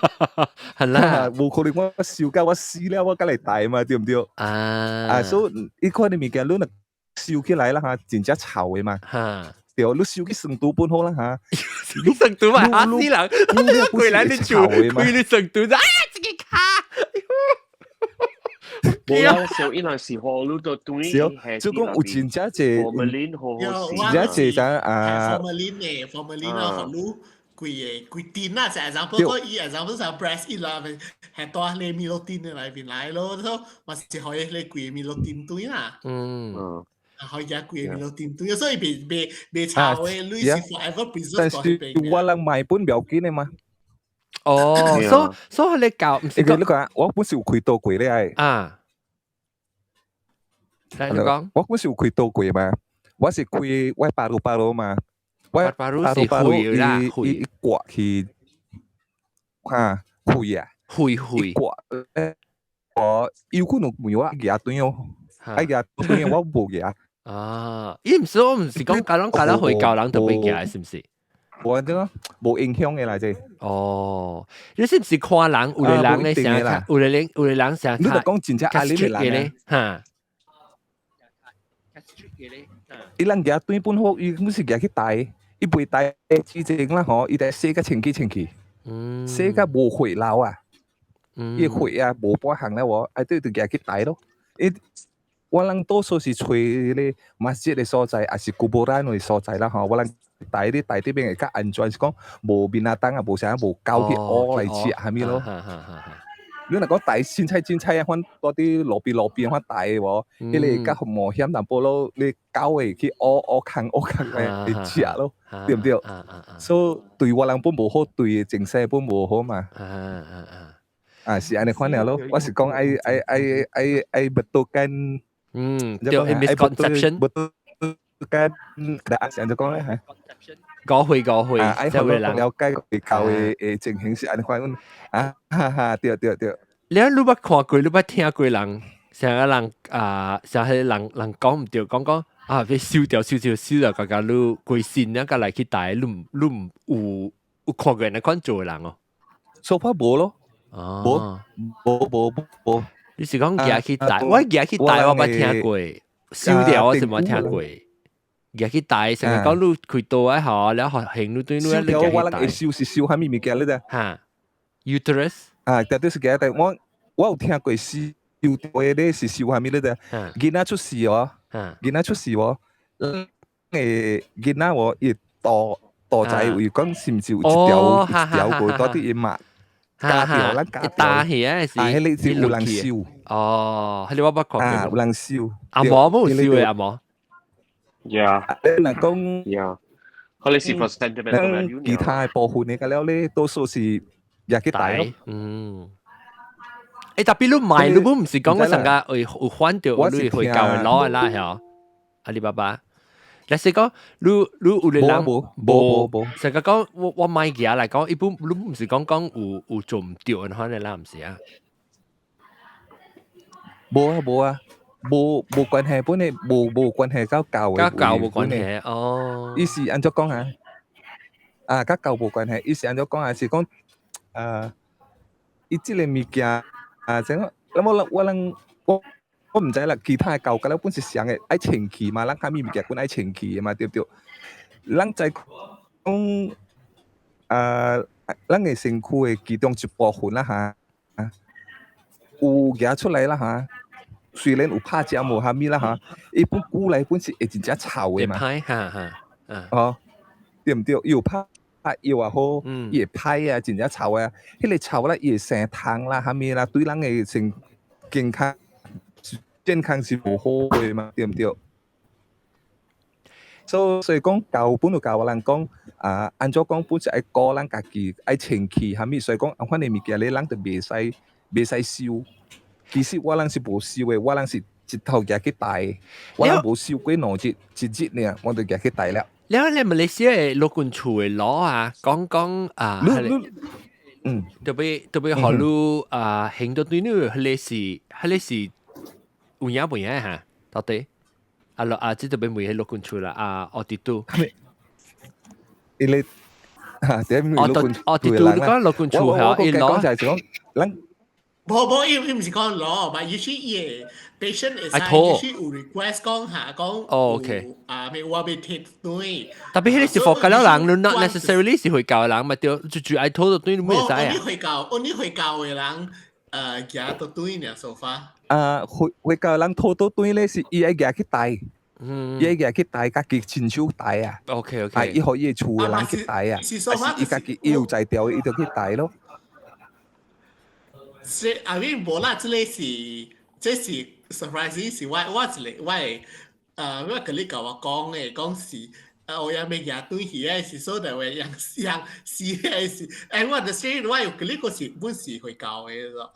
係啦，無可能我燒甲我死了，我才來大嘛，對毋對？啊啊，所以伊款的物件，你若燒起來啦哈，真正臭的嘛。對，你燒去成都本好啦哈，你成都嘛嚇死人，你過來你住，開你成都，哎呀，這個卡，無啦，小伊人是好，你都對，就講有真正濟，真正濟啥啊？Formalin 呢？Formalin 啊，予你規個規鈿啊，就 example 講伊 example 就 breast 伊啦，係帶你米洛丁的內邊來咯，所嘛是可以你規米洛丁對啦。嗯。可以啊，規個米洛丁對，所以袂袂袂臭的，你是 forever preserve。但是我人買本不要緊的嘛。哦，所以你教唔是講你講，我本是有開刀過咧。啊，來你講，我本是有開刀過嘛，我是開我巴魯巴魯嘛，我巴魯是血啦，伊割去，哈，血啊，血血割，我有可能問我舉斷哦，愛舉斷我無舉。啊！伊毋是我毋是講教人教人回教人特別舉，是毋是？無這個無影響的啦，這。哦，你是毋是看人有的人咧聲較，有的人有的人聲較，你就講真正壓力的人咧，哈。伊人舉對本好，伊本是舉去大，伊袂大之前啦吼，伊得洗甲清氣清氣，洗甲無血流啊，伊血啊無半項了無，啊對就舉去大咯，伊。我人多數是揣咧嘛，這個所在，抑是古布蘭的所在啦吼。我人帶咧帶這邊會較安全，是講無面仔燈啊，無啥無狗去烏來食，啥物咯。你若講大凊彩凊彩啊，款多啲路邊路邊款大的無，彼個較冒險淡薄咯，你狗會去挖挖空挖空的會食咯，對毋對？所以對我人本無好，對前世本無好嘛。啊，是按呢款爾咯，我是講愛愛愛愛愛 betulkan，對，misconception， betulkan 是按怎講咧嚇？誤會誤會，愛予了解教的的情形是按呢款，啊哈哈，對對對。你捌看過，你捌聽過人，成個人啊，成個人人講毋對，講講啊，欲燒掉燒掉燒掉，共共你規身啊，共來去帶，你毋你毋有有看過按呢款做的人哦？ So far 無咯，無無無無。你是講舉去帶？我舉去帶我捌聽過，燒掉我是無聽過。舉去帶，成日講你開刀啊吼，了後行你對你燒掉我人會燒是燒啥物物件咧啫？哈，uterus 啊，絕對是舉帶。我我有聽過燒掉的咧是燒啥物咧啫？囡仔出世哦，囡仔出世哦，誒囡仔哦，伊肚肚仔位講是毋是有一條一條過到底伊嘛？加掉咱加掉，打起啊是，啊，彼個是有人燒。哦，彼個我捌看過。啊，有人燒。阿毛無燒的阿毛。 Yeah。你若講，Yeah，可能是 for sentimental value。其他的部分的個了咧，多數是也去帶咯。嗯。欸，特別你買你本毋是講我上個會有換著你會教的攞的啦，嚇？阿里巴巴。例如講，你你有個人無無無，成個講我我買嘢來講，一般你毋是講講有有做毋對的款的啦，毋是啊？無啊無啊，無無關係，本來無無關係佮教的，佮教無關係哦。伊是按怎講啊？啊，佮教無關係，伊是按怎講啊？是講啊，伊這个物件啊，怎講？那麼我人我我毋知啦，其他的教佮了本是相的，愛清氣嘛，咱啥物物件本愛清氣的嘛，對毋對？咱知講啊，咱的身軀的其中一部分啦哈，有舉出來啦哈。雖然有拍針無啥物啦哈，伊本久來本是會真正臭的嘛。歹哈哈，哦，對毋對？伊有拍藥也好，伊會歹啊，真正臭啊。彼個臭啦，伊會生蟲啦，啥物啦，對人的身健康健康是無好的嘛，對毋對？所以所以講教本就教我人講啊，按怎講本是愛顧咱家己，愛清氣啥物，所以講按款的物件咧，人就袂使袂使燒。其實我人是無燒的，我人是一頭舉去帶，我人無燒過兩日，一日爾，我就舉去帶了。了，你馬來西亞老君厝的攞啊，講講啊，特別特別予你啊，行到對你，彼个是彼个是有影無影哈？到底啊，啊，這特別問彼老君厝啦，啊，奧迪都。伊咧嚇，點問老君奧迪都，你講老君厝嚇，伊攞就係講，咱。無無，伊伊毋是講攞，但伊是伊個 patient 會使，伊是有 request 講下講，哦，OK，啊，咩我欲提對。特別彼个是佛教人，你 not necessarily 是回教的人嘛，對，就住愛討就對，你會使啊。你回教，你回教的人，行到對呢，so far。啊，回回教人討倒轉咧，是伊愛舉去帶。伊愛舉去帶，家己親手帶啊。 OK。啊，伊予伊厝的人去帶啊，還是伊家己伊有才調，伊就去帶咯。是，I mean 無啦，這个是，這是 surprising 是我我一个我的，我佮你共我講的，講是，我也欲舉轉去的是所在話人人死的是，欸，我就說我有佮你個是本是回教的咯。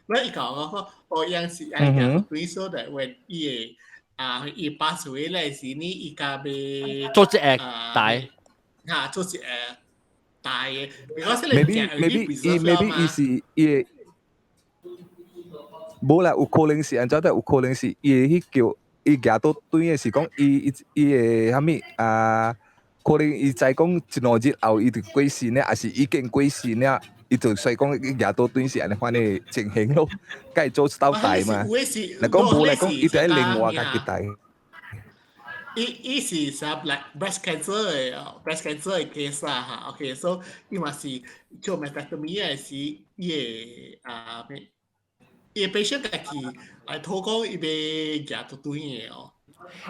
我伊共我講，哦，人是愛舉轉所在話伊會啊，伊 pass away 咧時呢，伊共欲做一個帶，嚇，做一個帶的， maybe maybe 伊 maybe 伊是伊會。無啦，有可能是按怎的，有可能是伊會去叫伊舉倒轉的是講伊伊伊會啥物啊？可能伊知講一兩日後伊就過身了，還是已經過身了，伊就所以講伊舉倒轉是按呢款的情形咯，共伊做一道帶嘛。若講無來講，伊就愛另外家己帶。伊伊是啥 like breast cancer 的 breast cancer 的 case 啦哈，OK，so 伊嘛是做 mastectomy 的時，伊會啊咩？伊 patient 家己來討講伊欲舉倒轉的哦。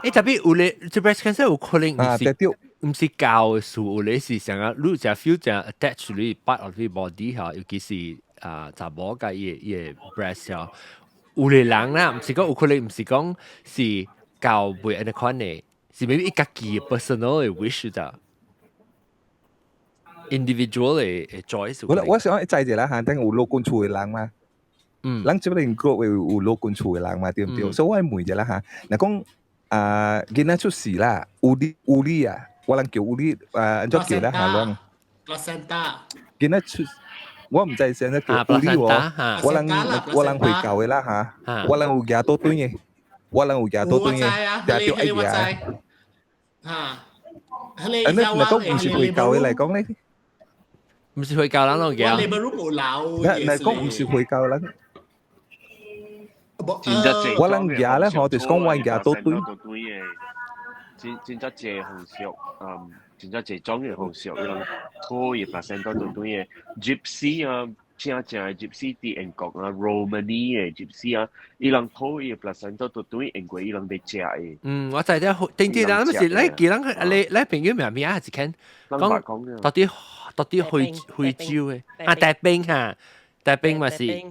欸，特別有咧，這 breast cancer 有可能毋是毋是膠的事，有咧是啥啊？你誠 feel 誠 attach 你 part of 你 body 哈，尤其是啊查某佮伊个 breast 哦，有个人啦，毋是講有可能毋是講是教袂按呢款的，是 maybe 伊家己 personal 的 wish 咋，individual 的 choice。我想知一下嚇，等有老公厝的人嘛？咱這邊 group 會有老公厝的人嘛？對毋對？所以我問一下嚇，若講啊囡仔出世啦，有理有理啊，我人叫有理啊，按怎叫啦嚇？攏 placenta 囡仔出，我毋知現在叫有理喎，我人回教的啦嚇，我人有舉倒轉的，我人有舉倒轉的，定著愛舉。嚇，啊，你若講毋是回教的來講咧？毋是回教人攏舉。你咪都冇鬧。若講毋是回教人。我人舉咧，吼，就是講我舉倒轉。真真正濟風俗，嗯，真正濟種嘅風俗，伊人討伊 placenta 倒轉的 Gypsy 啊，正正嘅 Gypsy 佇英國啊，Romany 嘅 Gypsy 啊，伊人討伊 placenta 倒轉，因為伊人欲食的。嗯，我知得，頂啲人，毋是你記人，你朋友名名還是肯講到底非洲的啊，大兵哈，大兵嘛是。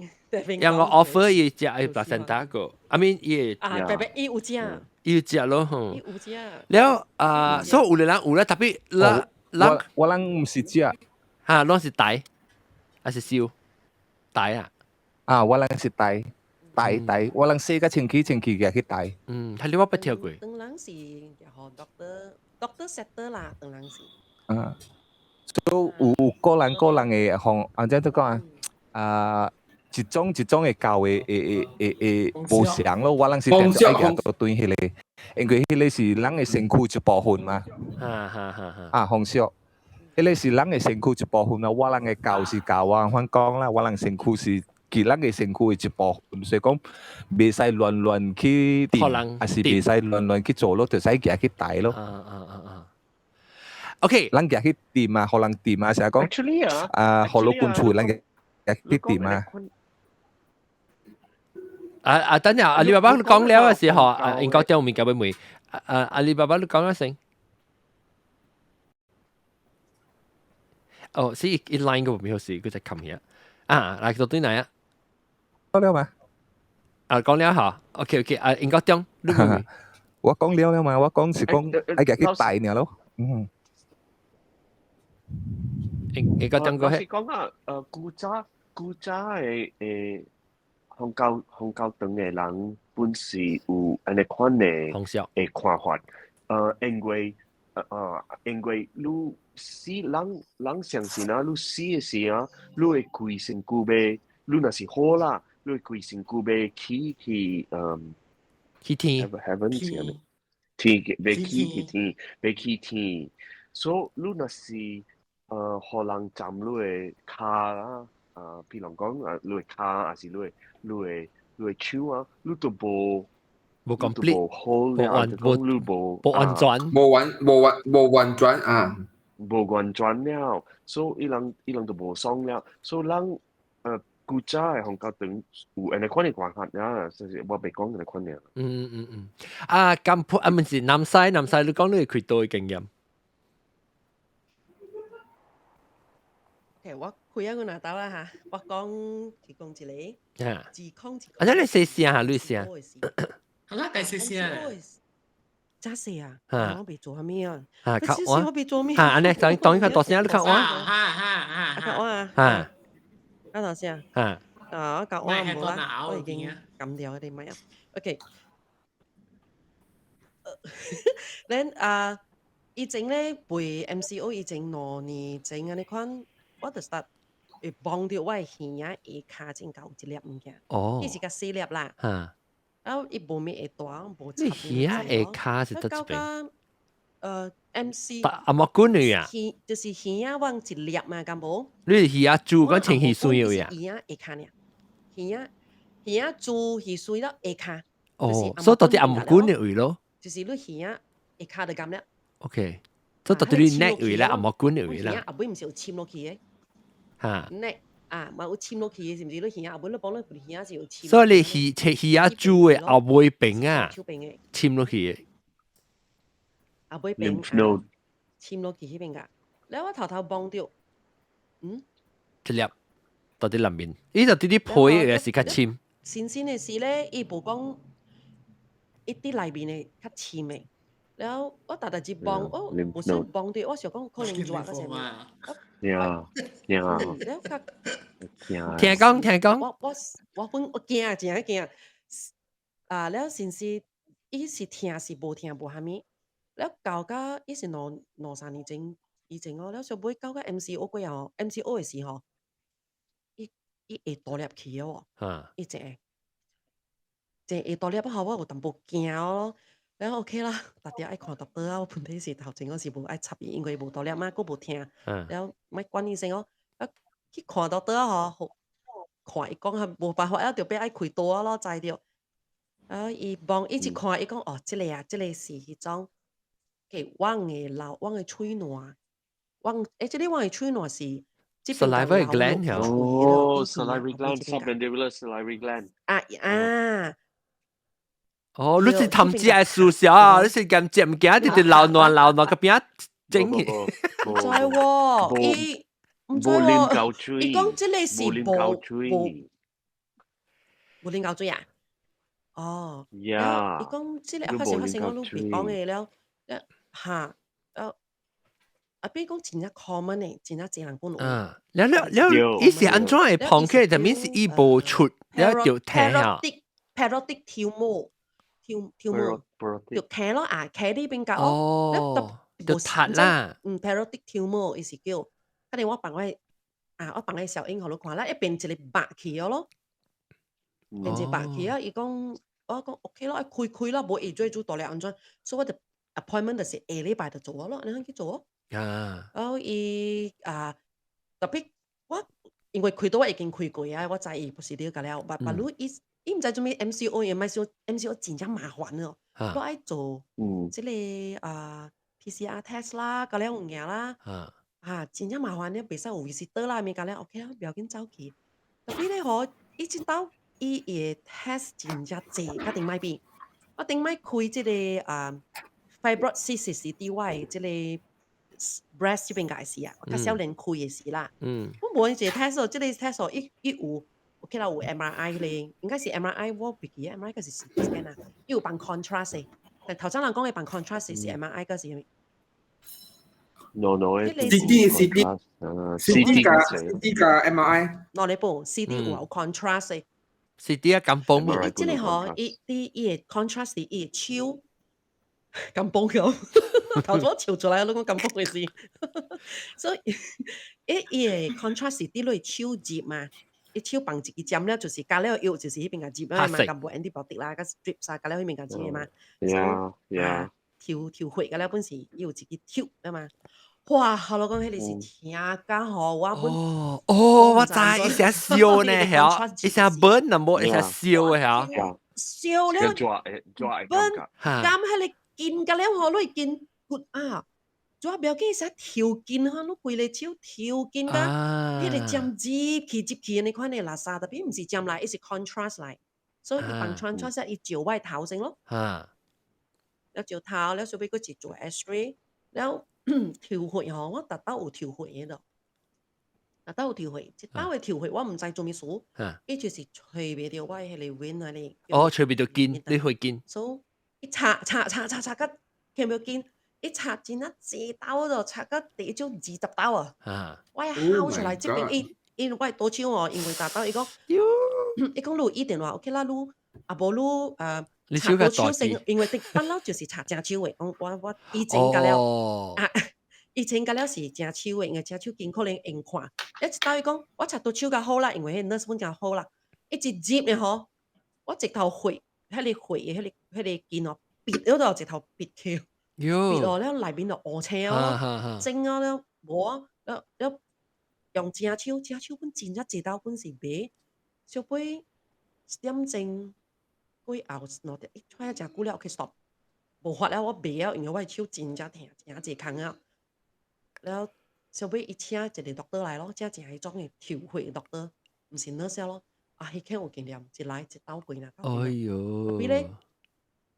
讓我 offer 伊食伊 placenta 個，I mean 伊啊，白白伊有食，伊有食咯吼。伊有食。了啊，所以有的人有咧，特別咱咱我人毋是食，哈，攏是帶，還是燒帶啊？啊，我人是帶帶帶，我人洗甲清氣清氣嘅去帶。嗯，係你我捌聽過。當人是予 doctor settle 啦，當人是。啊，所以有個人個人嘅方，按怎講啊？啊。一種一種的教的會會會會無相咯，我人是定著愛舉倒轉彼個，因為彼個是人的身軀一部分嘛。哈哈哈哈。啊，風俗，彼個是人的身軀一部分咯。我人的教是教我反講啦，我人身軀是其人的身軀的一部分，所以講袂使亂亂去掂，還是袂使亂亂去做咯，就使舉去帶咯。啊啊啊啊。OK，咱舉去掂啊，予人掂啊，成日講。 Actually 啊，啊，予老公厝咱舉去掂啊。啊啊！等陣阿里巴巴講了嘅時候，啊，應該將面交俾妹。啊啊！阿里巴巴你講一聲。哦，是一 line 個沒有事，佢就冚起。啊，來到對哪啊？講了嘛？啊，講了嚇。OK OK，啊，應該將。我講了了嘛，我講是講愛舉去帶爾咯。嗯。應該將個。我是講啊，古早的誒。宗教堂的人本是有按呢款的的看法，因為你死人人相信啊，你死的時啊，你會規身軀欲，你若是好啦，你會規身軀欲去去天，heaven 是啥物？天欲去天，欲去天，所以你若是予人斬你的跤啦。啊，譬如講啊，你的跤還是你的手啊，你都無無 complete，無好了，就講你無無完全，無完全啊，無完全了，所以伊人就無爽了，所以人古早的宗教堂有按呢款的看法啊，就是我袂講按呢款爾。嗯嗯嗯，啊，金鋪啊，毋是南西南西，你講你開刀的經驗。 OK，我開啊，我拿到啦嚇，我講提供一個，啊，自控一啊，你細聲嚇，你聲。好啦，計細聲。真細啊！我未做啥物啊？啊，較我我未做咩？嚇，按呢，當當較大聲，你較我。哈哈哈！較我啊。嚇。較大聲。嚇。啊，我較我冇啦，我已經撳掉啲咪啊。OK。Then 啊，以前咧背 MCO 以前2年前按呢款，我就 start 會摸著我的耳仔下跤前有一粒物件，伊是較細粒啦。嚇。啊！伊無咩會大，無你耳仔下跤是佗一邊？MC 阿莫官女啊？耳就是耳仔往一粒嘛，敢無？你是耳仔珠，講穿耳栓有呀？耳仔下跤爾，耳仔珠耳栓了下跤。哦，所以到底阿莫官的位咯？就是你耳仔下跤就咁了。 OK，所以到底你 neck 位啦，阿莫官的位啦。耳仔後尾毋是有攕落去的。嚇！neck 啊，嘛有攕落去的，是毋是？你耳仔後尾你綁咧，耳仔是有攕。所以你耳耳仔珠的後尾邊啊，攕落去的。後尾邊攕落去彼邊噶，了我頭頭摸著，嗯，一粒，到底內面，伊就啲啲皮嘅是較深。新鮮的時咧，伊無講伊佇內面的較深的。然後我逐逐日望，我無想望著，我想講可能熱個啥物。了較聽講聽講。我本我驚真驚。啊，了先是伊是疼是無疼無蝦米，了到甲伊是兩三年前以前哦，了小尾到甲 MCO 過後，MCO 的時候，伊會大粒去哦，伊一個，一會大粒後我有淡薄驚咯。了 OK 啦，逐日愛看 doctor 啊，我本底是頭前我是無愛插伊，因為無大粒嘛，閣無疼，了莫管醫生哦。啊，去看 doctor 吼，看伊講啊，無辦法啊，著欲愛開刀啊咯，知著。啊，伊望伊一看，伊講哦，這個啊，這個是彼種給阮的老，阮的喙瀾，阮欸，這個阮的喙瀾是 salivary gland 哦，salivary gland，submandibular salivary gland。啊啊！哦，你是頭只係輸小啊？你是咁食物件，直直流爛流爛個邊整去。毋知喎，伊毋知喎，伊講這個是無無無啉夠水啊？哦，伊講這個發生發生，我攏袂講的了，了哈，了啊，比講真正 common 的，真正濟人本有。嗯，了了了，伊是按怎會膨起來？就免是伊無出，了就疼啊。 Parotid tumor。tumor 就徛咯啊，徛呢邊甲哦，就塌啦。嗯，parotid tumor 伊是叫，可能我放我啊，我放個小影予你看啦，一變一個白去咯，變一個白去啊！伊講，我講 OK 咯，開開啦，無會做做大粒按怎，所以我就 appointment 就是下禮拜就做咯，你去做哦。啊，然後伊啊，特別我因為開刀我已經開過啊，我知伊不是了解了，but but 你伊。伊毋知做咩 MCO，伊咪說 MCO 真正麻煩哦，我愛做這個啊 PCR test 啦，嗰了物件啦，啊真正麻煩咧，袂使有 visitor 啦，物件咧 OK 啦，不要緊走去。特別咧吼，伊這道伊會 test 真正濟，較頂擺變。我頂擺開這個啊 fibroid cyst 是佇我的這個 breast 這邊個時啊，我較少年開的時啦。我無一個 test 哦，這個 test 伊伊有。OK 啦，有 MRI 咧，應該是 MRI，我袂記得 MRI 個是 CT scan 啊，伊有放 contrast 的。但頭先人講的放 contrast 是 MRI 個是 No no ，CT CT CT 加 CT 加 MRI。喏，你報 CT 有 contrast 的。 CT 啊，咁崩嘛？伊這個吼，伊伊伊的 contrast 是伊的手咁崩咗，頭先我笑出來，你講咁崩的事。所以伊伊的 contrast 是佇你手入嘛。伊手放一支針了，就是加了藥，就是彼邊共入啊嘛，共無 antibiotic 啦，佮 drip 啥，加了彼邊共入的嘛。 抽抽血個了本是伊有一支抽啊嘛。哇！後來講彼個是疼甲吼，我本哦哦，我知，伊成燒呢，曉，伊成 burn 啊，無伊成燒的曉。燒了 burn，咁彼個筋甲了吼，你筋骨啊。主要不要緊，使抽筋吼，你規個手抽筋甲，彼個針入去入去，你看的垃圾，特別毋是針來，伊是 contrast 來，所以伊放 contrast 伊照我頭先咯。了照頭，了小尾閣一做 X-ray，了抽血吼，我逐道有抽血的咯，逐道有抽血，一道的抽血我毋知做物事，伊就是揣袂著我彼個 vein 那裡。哦，揣袂著筋，你血筋。所以伊插插插插插甲聽袂筋。伊插真啊濟刀咯，插到第一種20刀啊！我哭出來，這邊伊因為我倒手哦，因為大刀伊講，伊講你有醫電話 OK 啦，你啊無你插倒手先，因為頂不嬲就是插正手的，我我以前甲了啊，以前甲了是正手的，因為正手筋可能用看，一刀伊講我插倒手較好啦，因為彼 nurse 本較好啦，一直入的吼，我直頭血，彼個血的彼個筋哦，篦咗就直頭篦去。篦落了內面就烏青咯，整啊了無啊，了了用正手，正手本真正濟刀本是袂，小尾點鐘過後2點，一出來誠久了 OK stop，無法了我袂曉，因為我的手真正疼，真濟空啊。了小尾伊請一個 doctor 來咯，請正彼種的抽血 doctor，毋是 nurse 咯，啊，彼間有經驗，一來一斗過啦。哎喲！特別咧，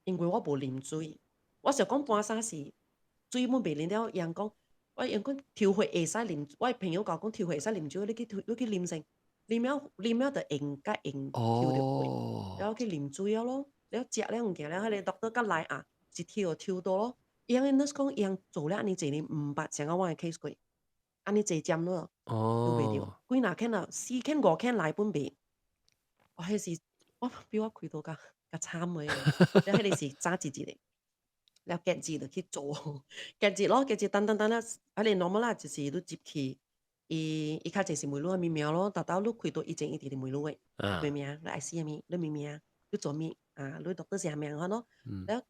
因為我無啉水。我想講搬啥是水本袂啉了，伊講我伊講抽血會使啉，我朋友共我講抽血會使啉酒，你去你去啉先。啉了啉了就用甲用抽著血，了去啉水了咯，了食了物件了，彼个 doctor 甲來啊，一抽就抽到咯。伊個 nurse 講，伊做了按呢濟年，毋捌像我的 case 過，按呢濟針咯，抽袂著，幾若間啊，四間五間來本袂。我彼時我比我開刀較較慘的，了彼個是早一日的，了隔日就去做，隔日咯，隔日等等等了，彼個 normal 啦，就是你入去，伊伊較濟是問你啥物名咯，逐兜你開刀以前伊直直問你的，咩名，你愛姓啥物，你咩名，你做物啊，你 doctor 啥名款咯，了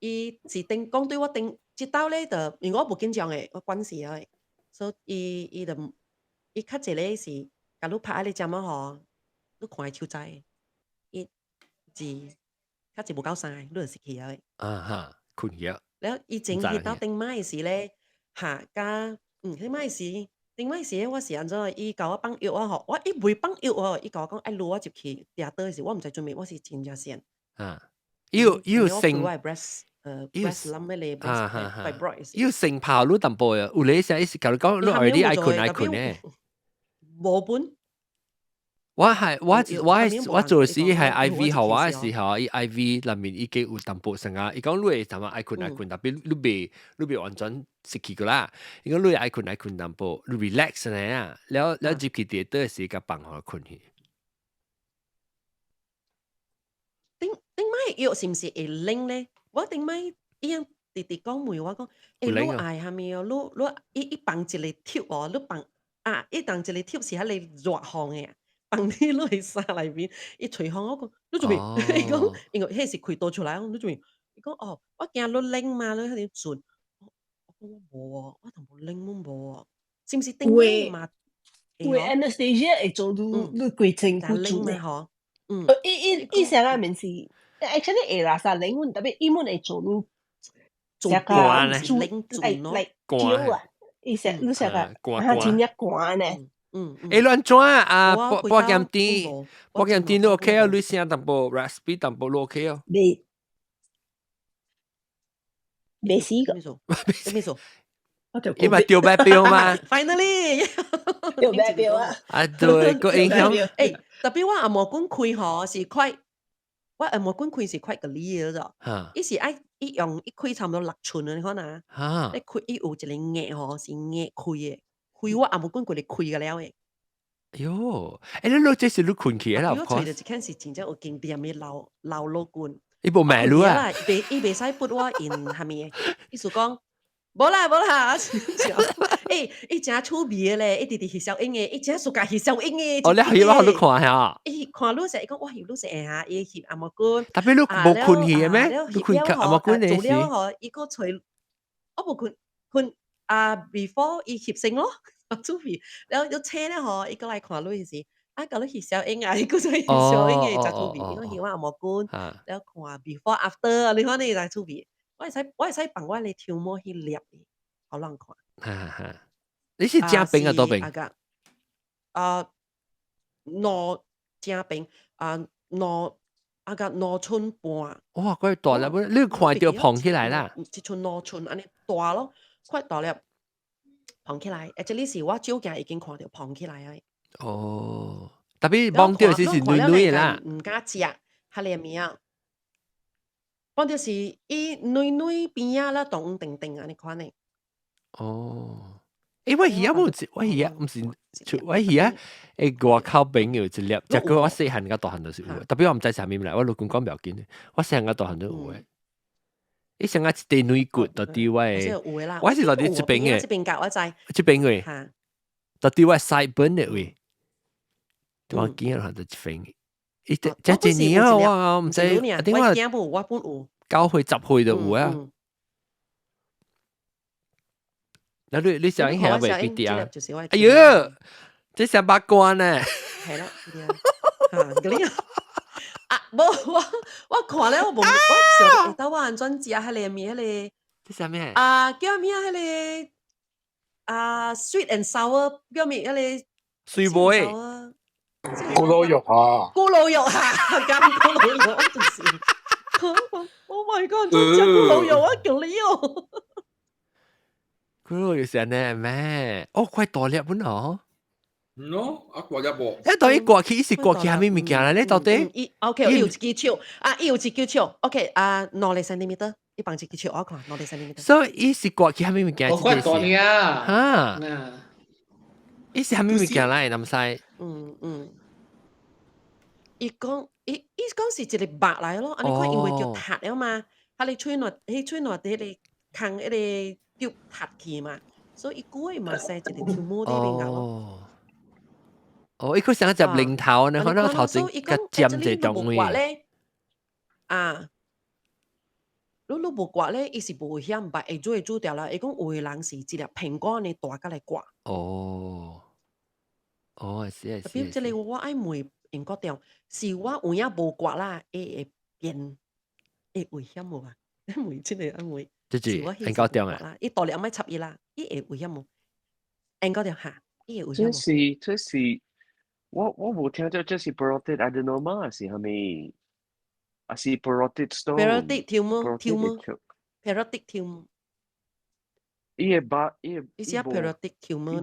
伊是頂講對我頂，這兜咧就因為我無緊張的，我慣勢的，所以伊伊就伊較濟咧是共你拍彼個針仔吼，你看伊手指，一、二，較濟無夠三個，你就失去啊。啊哈，困去啊。了以前彼兜頂擺時咧，哈，佮彼擺時，頂擺時我是按怎？伊共我放藥啊吼，我伊袂放藥哦，伊共我講愛擼我入去掠倒時，我毋知做物，我是真正癬。啊，伊有伊有成， breast breast lump 彼個 breast 伊有成炮你淡薄啊，有咧時伊是共你講，你 already 愛睏愛睏咧。無本。我係我我我做時係 IV 予我的時候，伊 IV 內面已經有淡薄成啊。伊講你會淡薄愛睏愛睏，特別你未完全失去過啦。伊講你會愛睏愛睏淡薄，你 relax 呢啊，了了入去跌倒時，共放予睏去。頂頂擺藥是毋是會冷咧？我頂擺伊樣直直講問我講，欸，你愛啥物哦？你你伊伊放一個貼哦，你放啊，伊放一個貼是彼個熱風的。放佇你的衫內面，伊吹風，我講你做咩？伊講因為彼是開刀出來，我講你做咩？伊講哦，我驚你冷嘛，你彼陣陣。我講我無哦，我淡薄冷攏無哦，是毋是頂擺嘛？有的 anesthesia 會做你你規身軀冷嘛吼？嗯。伊伊伊啥個面是，actually 會啦，啥冷阮特別伊們會做你做寒咧，來來灸啊，伊說你寫個，哈真正寒呢。欸，亂怎啊？保保險店，保險店都 OK 啊，你聲淡薄 raspy 淡薄都 OK 哦。未未死個，咩數？因為掉白標嘛。 Finally，掉白標啊！啊對，個影響。欸，特別我按摩管開吼是快，我按摩管開是快個厘的咋？伊是愛伊用伊開差不多6寸啊，你看啊。你開伊有一個壓吼，是壓開的。開我按摩管規個開個了的。喲，欸，你攞這是你睏起來啦？我揣著一間是真正有經驗的老老老棍。伊無罵你啊？伊伊袂使撥我用啥物的，意思講無啦無啦，欸，伊誠趣味的咧，伊直直翕小影的，伊誠暑假翕小影的。哦，你翕我予你看下。伊看愈勢，伊講我翕愈勢會下，伊翕按摩棍。特別你無睏去的咩？你睏按摩棍的時。做了吼，伊閣揣，我無睏睏啊，before 伊翕先咯。趣味，了了請了吼，伊閣來看你時，啊，共你翕小影啊，伊閣再翕小影的，誠趣味。伊講翕我按摩棍，了看 before after，你看你來趣味。我會使我會使放我的頭毛彼粒，予人看。哈哈，你是正邊啊，倒邊？啊，兩正邊啊，兩啊個2寸半。哇，怪大粒，你看著膨起來啦？一寸2寸按呢大咯，快大粒。膨起來，這裡是我照鏡已經看著膨起來啊！哦，特別摸著是是軟軟的啦，毋敢食，彼個物仔。摸著是伊軟軟邊仔啦，黃定定按呢款的。哦，欸，我耳仔無，我耳仔毋是，我耳仔會外口邊有一粒，這個我細漢甲大漢都是有的，特別我毋知啥物來，我老公講袂要緊的，我細漢甲大漢都有的。伊像啊一塊軟骨，到佇我的，我是落佇這邊的，這邊角我知，這邊位，到佇我腮本的位，我見了就一邊。伊這這一年啊，我毋知，頂我我本有9歲10歲就有啊。那你你小英係未必啊？哎喲，這是八卦呢。係啦，嚇，啊，無我我看了我無，我想下晝我按怎食彼個物彼個？這啥物？啊，叫咩啊？彼個啊，sweet and sour 叫咩？彼個水糜。咕嚕肉啊！咕嚕肉啊！講咕嚕肉就是。Oh my god！做食咕嚕肉啊，叫你哦。咕嚕肉是按呢咩？哦，怪大粒本哦。No，啊割了無。一到伊割去，伊是割去啥物物件咧？你到底？伊 OK，伊有一支手啊，伊有一支手。OK 啊，2個 centimeter，伊放一支手我看兩個 centimeter。所以伊是割去啥物物件？我割大呢啊！哈，伊是啥物物件來？南西。嗯嗯。伊講是一個肉來咯，按呢看因為叫塌了嘛，啊你吹落，彼吹落佇彼個空彼個丟塌去嘛，所以伊久會嘛生一個 tumor 佇邊個咯。哦，伊佢成隻零頭呢，可能頭前較尖一種位。啊，你無割咧，伊是無危險，但會煮會煮掉啦。伊講有的人是一粒蘋果按呢大甲來割。哦，哦，是啊，特別這個我愛問英國條，是我有影無割啦，會變會危險無啊？問這個愛問。這是英國條啊？伊大力毋愛插伊啦，伊會危險無？英國條哈，伊會危險無？這是我無聽到這是 parotid adenoma 還是啥物？還是 parotid stone？ Parotid tumor，tumor，parotid tumor。伊會把伊伊是 parotid tumor。伊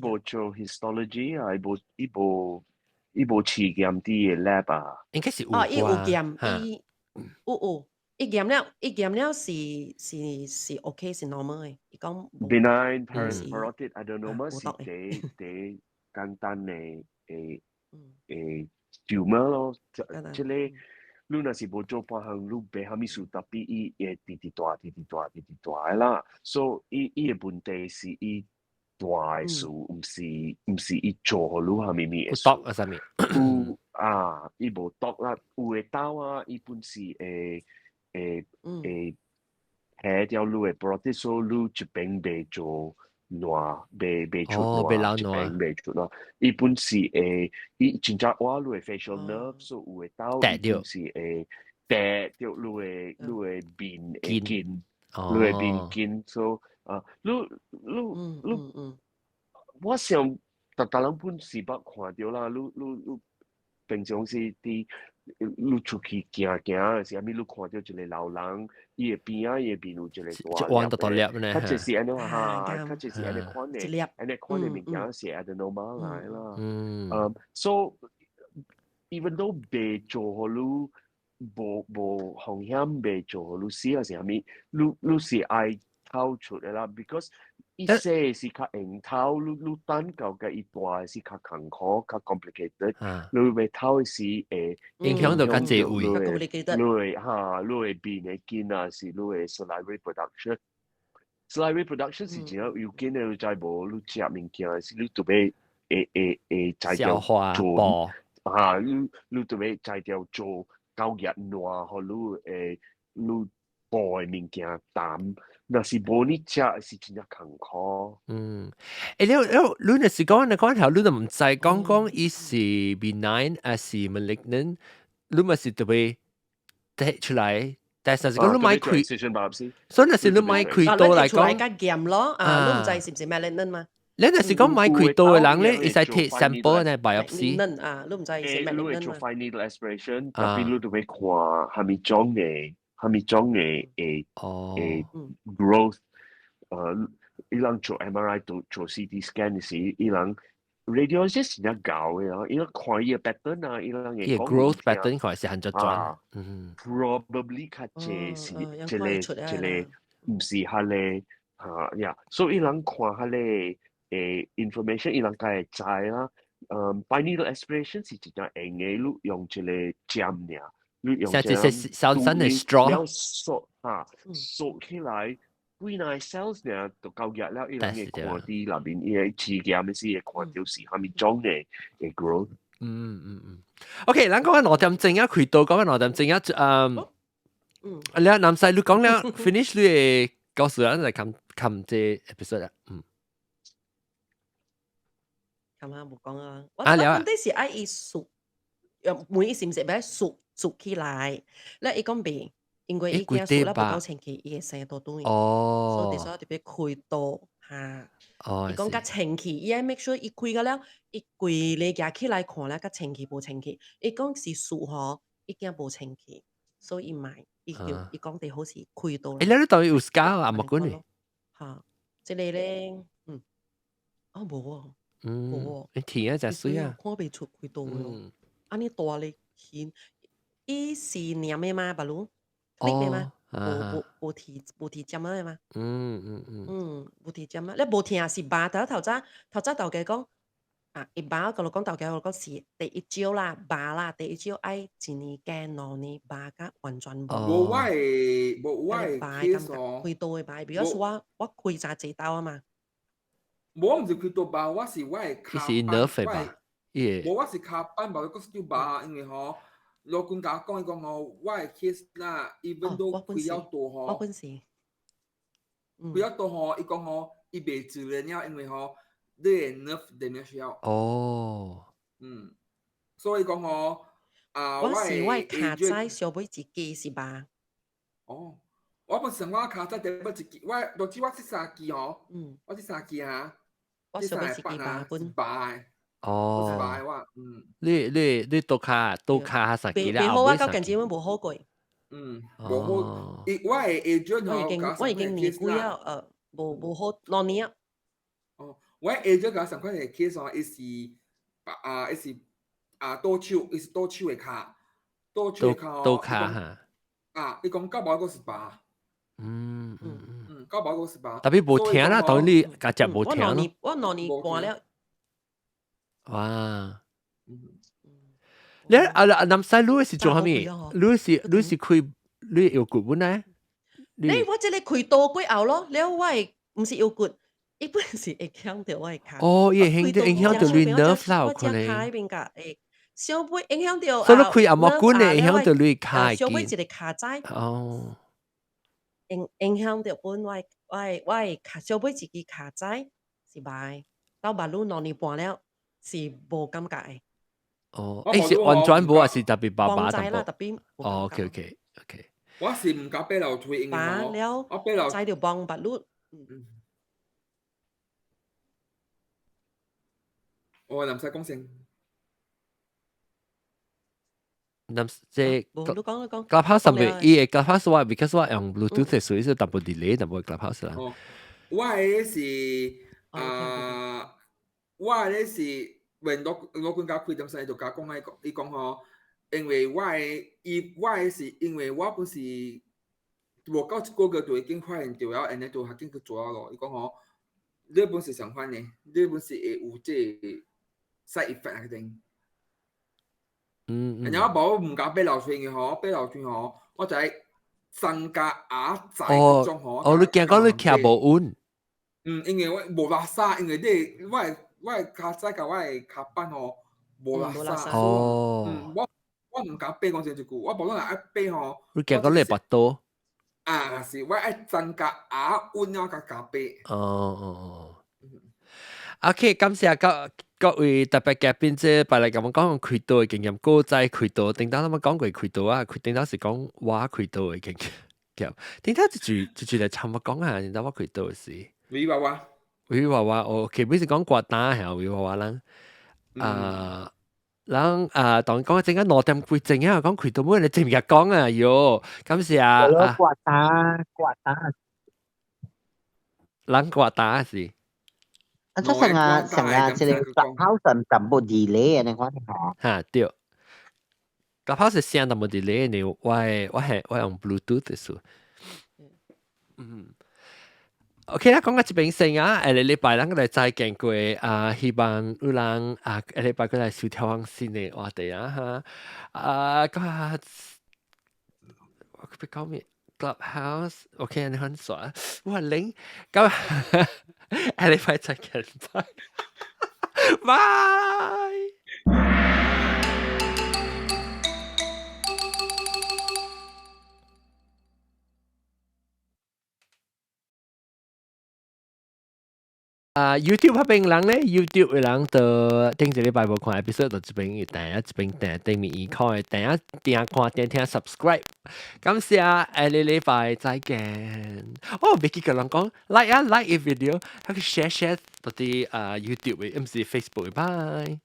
無做 histology 啊，伊無試驗佇個 lab 啊。應該是有。哦，伊有驗，伊有，伊驗了是 OK 是 normal 的，伊講。 Benign parotid adenoma 是第第簡單的誒 tumor 咯，這個你若是無做半項，你袂啥物事，tapi 伊會直直大、直直大、直直大的啦。所以伊伊的問題是伊大的事，毋是伊做予你啥物物的事。毒啊啥物？有啊，伊無毒啦，有的豆啊，伊本是會下掉你的 parotid，所以你這邊袂做爛，袂出爛，這邊袂出爛。伊本是會，伊真正挖你的 facial nerve，所以有的豆伊本是會趯著你的面的筋，你的面筋，所以啊，你，我想逐逐人本是捌看著啦，你平常時佇你出去行行的時，啥物你看著一個老人，伊的邊仔伊的面有一個大彎大粒呢，較濟是按呢哈，較濟是按呢款的，按呢款的物件是 adenoma 來啦。So even though 袂做予你無風險，袂做予你死還是啥物，你是愛掏出的啦，because 伊細是較用掏，你等到共伊大是較艱苦、較 complicated。你欲掏是會影響到較濟位。你的哈，你的面的筋啊，是你的 salivary production。salivary production 是真要緊的，你知無？你食物件是你特別會才調做，哈，你特別才調做夠熱爛，予你會你補的物件淡。若是無你食，是真正艱苦。嗯，你若是講你講頭，你都毋知講伊是 benign 還是 malignant，你嘛是特別提出來，但是是講你莫開，所以若是你莫開刀來講，較驗咯，啊，你毋知是毋是 malignant 嘛？你若是講莫開刀的人咧，會使 take sample 呢 biopsy。啊，你毋知是 malignant 你會做 fine needle aspiration，特別你都會看蝦米種的。蝦米種的會 growth，伊人做 MRI 做 CT scan 時，伊人 radiologist 是較𠢕的啊，伊人看伊的 pattern 啊，伊人會講 growth pattern 看是按怎轉，probably 較濟是這個毋是彼个哈呀，所以伊人看彼个information，伊人較會知啦。Fine needle aspiration 是真正用的，你用一個針爾。你用像這些小小的 straw，了縮哈縮起來，幾若 cells 爾就夠熱了，伊人會看佇內面，伊會試驗的時會看著是蝦米種的會 growth。嗯嗯嗯。OK，咱講緊2點鐘啊，開刀講緊兩點鐘啊，你南西你講了 finish 你的故事啊，來看看這 episode 啊，嗯。咁啊，無講啊，我我本底是愛伊縮，問伊是毋是欲縮縮起來，咧伊講袂，因為伊驚縮了無夠清氣，伊會生倒轉，所以所以特別開刀哈。伊講較清氣，伊愛 make sure 伊開個了，伊規个舉起來看了較清氣無清氣。伊講是縮吼，伊驚無清氣，所以伊莫，伊就伊講最好是開刀。欸，你當有 scar 啊？無管你。哈，這個咧，哦無哦。嗯，你甜啊，食水啊，看袂出開刀咯。按呢大咧牽，伊是黏的嗎？白魯，黏的嗎？無無無提無提針的嗎？嗯嗯嗯。嗯，無提針啊！你無疼是麻，頭頭早頭早頭家講啊，伊麻我講頭家我講是第一招啦，麻啦，第一招愛一年加兩年麻甲完全無。無我的無我的 case 哦，開刀的麻，比如說我我開誠濟刀啊嘛。無我毋是開刀麻，我是我的跤板。是 nerve 吧？無我是跤板，無閣是麻，因為吼。老公共我講，伊講吼，我的 case 啦，even 都開了刀吼，我本是，開了刀吼，伊講吼，伊袂自然了，因為吼，你的 nerve damage 了。哦。嗯，所以講吼，啊，我是我的跤仔小尾一支是吧？哦，我本身我跤仔特別一支，我都只我這三支吼，嗯，我這三支啊，我小尾一支麻本。白。哦，嗯，你你你倒跤倒跤實幾啦？袂好，我到近時無好過。嗯，無好。伊我的 agent 我已經我已經年幾啊？無無好兩年啊。哦，我 agent 共上款的 case 哦，伊是啊，伊是啊，倒手，伊是倒手的跤，倒手的跤。倒跤哈。啊，伊講到無閣是拔。嗯嗯嗯，嗯，到無閣是拔。特別無疼啦，當你家只無疼咯。我兩年半了。哇！你啊啊南西你是做啥物？你是你是開你腰骨本來？你我這個開刀過後咯，了我的毋是腰骨，伊本是會影響著我的跤。哦，伊會影影響著你 nerve 啦，有可能。我跤彼邊甲會小尾影響著。所以你開按摩棍會影響著你跤。小尾一個跤仔。哦。影影響著本我我我的跤小尾一支跤仔是歹，到馬路兩年半了。是無感覺的。哦，欸是完全無，還是特別麻麻淡薄？特別。哦，OK OK OK。我是毋敢爬樓梯，因為我我爬樓梯就幫白鹿。嗯。我唔使講聲。南這。無，你講你講。 Clubhouse 上面，伊個 Clubhouse 我，because 我用 Bluetooth 所以是淡薄 delay，淡薄 Clubhouse 啦。哦，我的是啊。我咧是問老老管家開點生，伊就共講伊講，伊講吼，因為我的伊我的是因為我本是無夠一個月就已經發現著了，按呢就較緊去做了咯。伊講吼，你本是相反的，你本是會有這個 side effect 啊種。嗯嗯。然後無我毋敢爬樓梯的吼，爬樓梯吼，我就愛增加壓載哦嗰種吼。哦，你驚講你徛無穩？嗯，因為我無垃圾，因為你我的。我的跤仔佮我的跤板吼無垃圾。哦。嗯，我我毋敢爬講真一句，我無論若愛爬吼。你驚講你會跋倒？啊，是，我愛增加壓穩了才敢爬。哦哦哦。OK，感謝各各位特別嘉賓，這擺來共阮講開刀的經驗，古早開刀，頂當咱們講過開刀啊，開頂當是講我開刀的經驗。頂當一句一句來參我講啊，頂當我開刀的時。威娃娃。威娃娃，哦，基本是講刮單係威娃娃人，啊，人啊，當講陣間兩點幾鐘啊，講開刀，每你正日講啊，喲，感謝啊。刮單，刮單。人刮單是。啊，這成啊成啊，這個 Clubhouse 上淡薄 delay 你看吼。哈對，Clubhouse 聲淡薄 delay 呢，我我係我用 Bluetooth 的數。嗯。OK 啦，講到這邊先啊，下個禮拜咱閣來再見過啊，希望有人啊，下禮拜閣來收聽新的話題啊哈。啊，個我欲講咩？Clubhouse，OK，你很帥，哇靈，咁下禮拜再見，拜拜。啊，YouTube 彼邊人咧，YouTube 的人就頂一禮拜無看 episode，就這邊訂啊，這邊訂頂面耳看，訂啊訂看訂聽 subscribe。感謝，下個禮拜再見。哦，袂記共人講 like 啊 like 个 video，還去 share share 到啲啊 YouTube 的，毋是 Facebook 的，拜。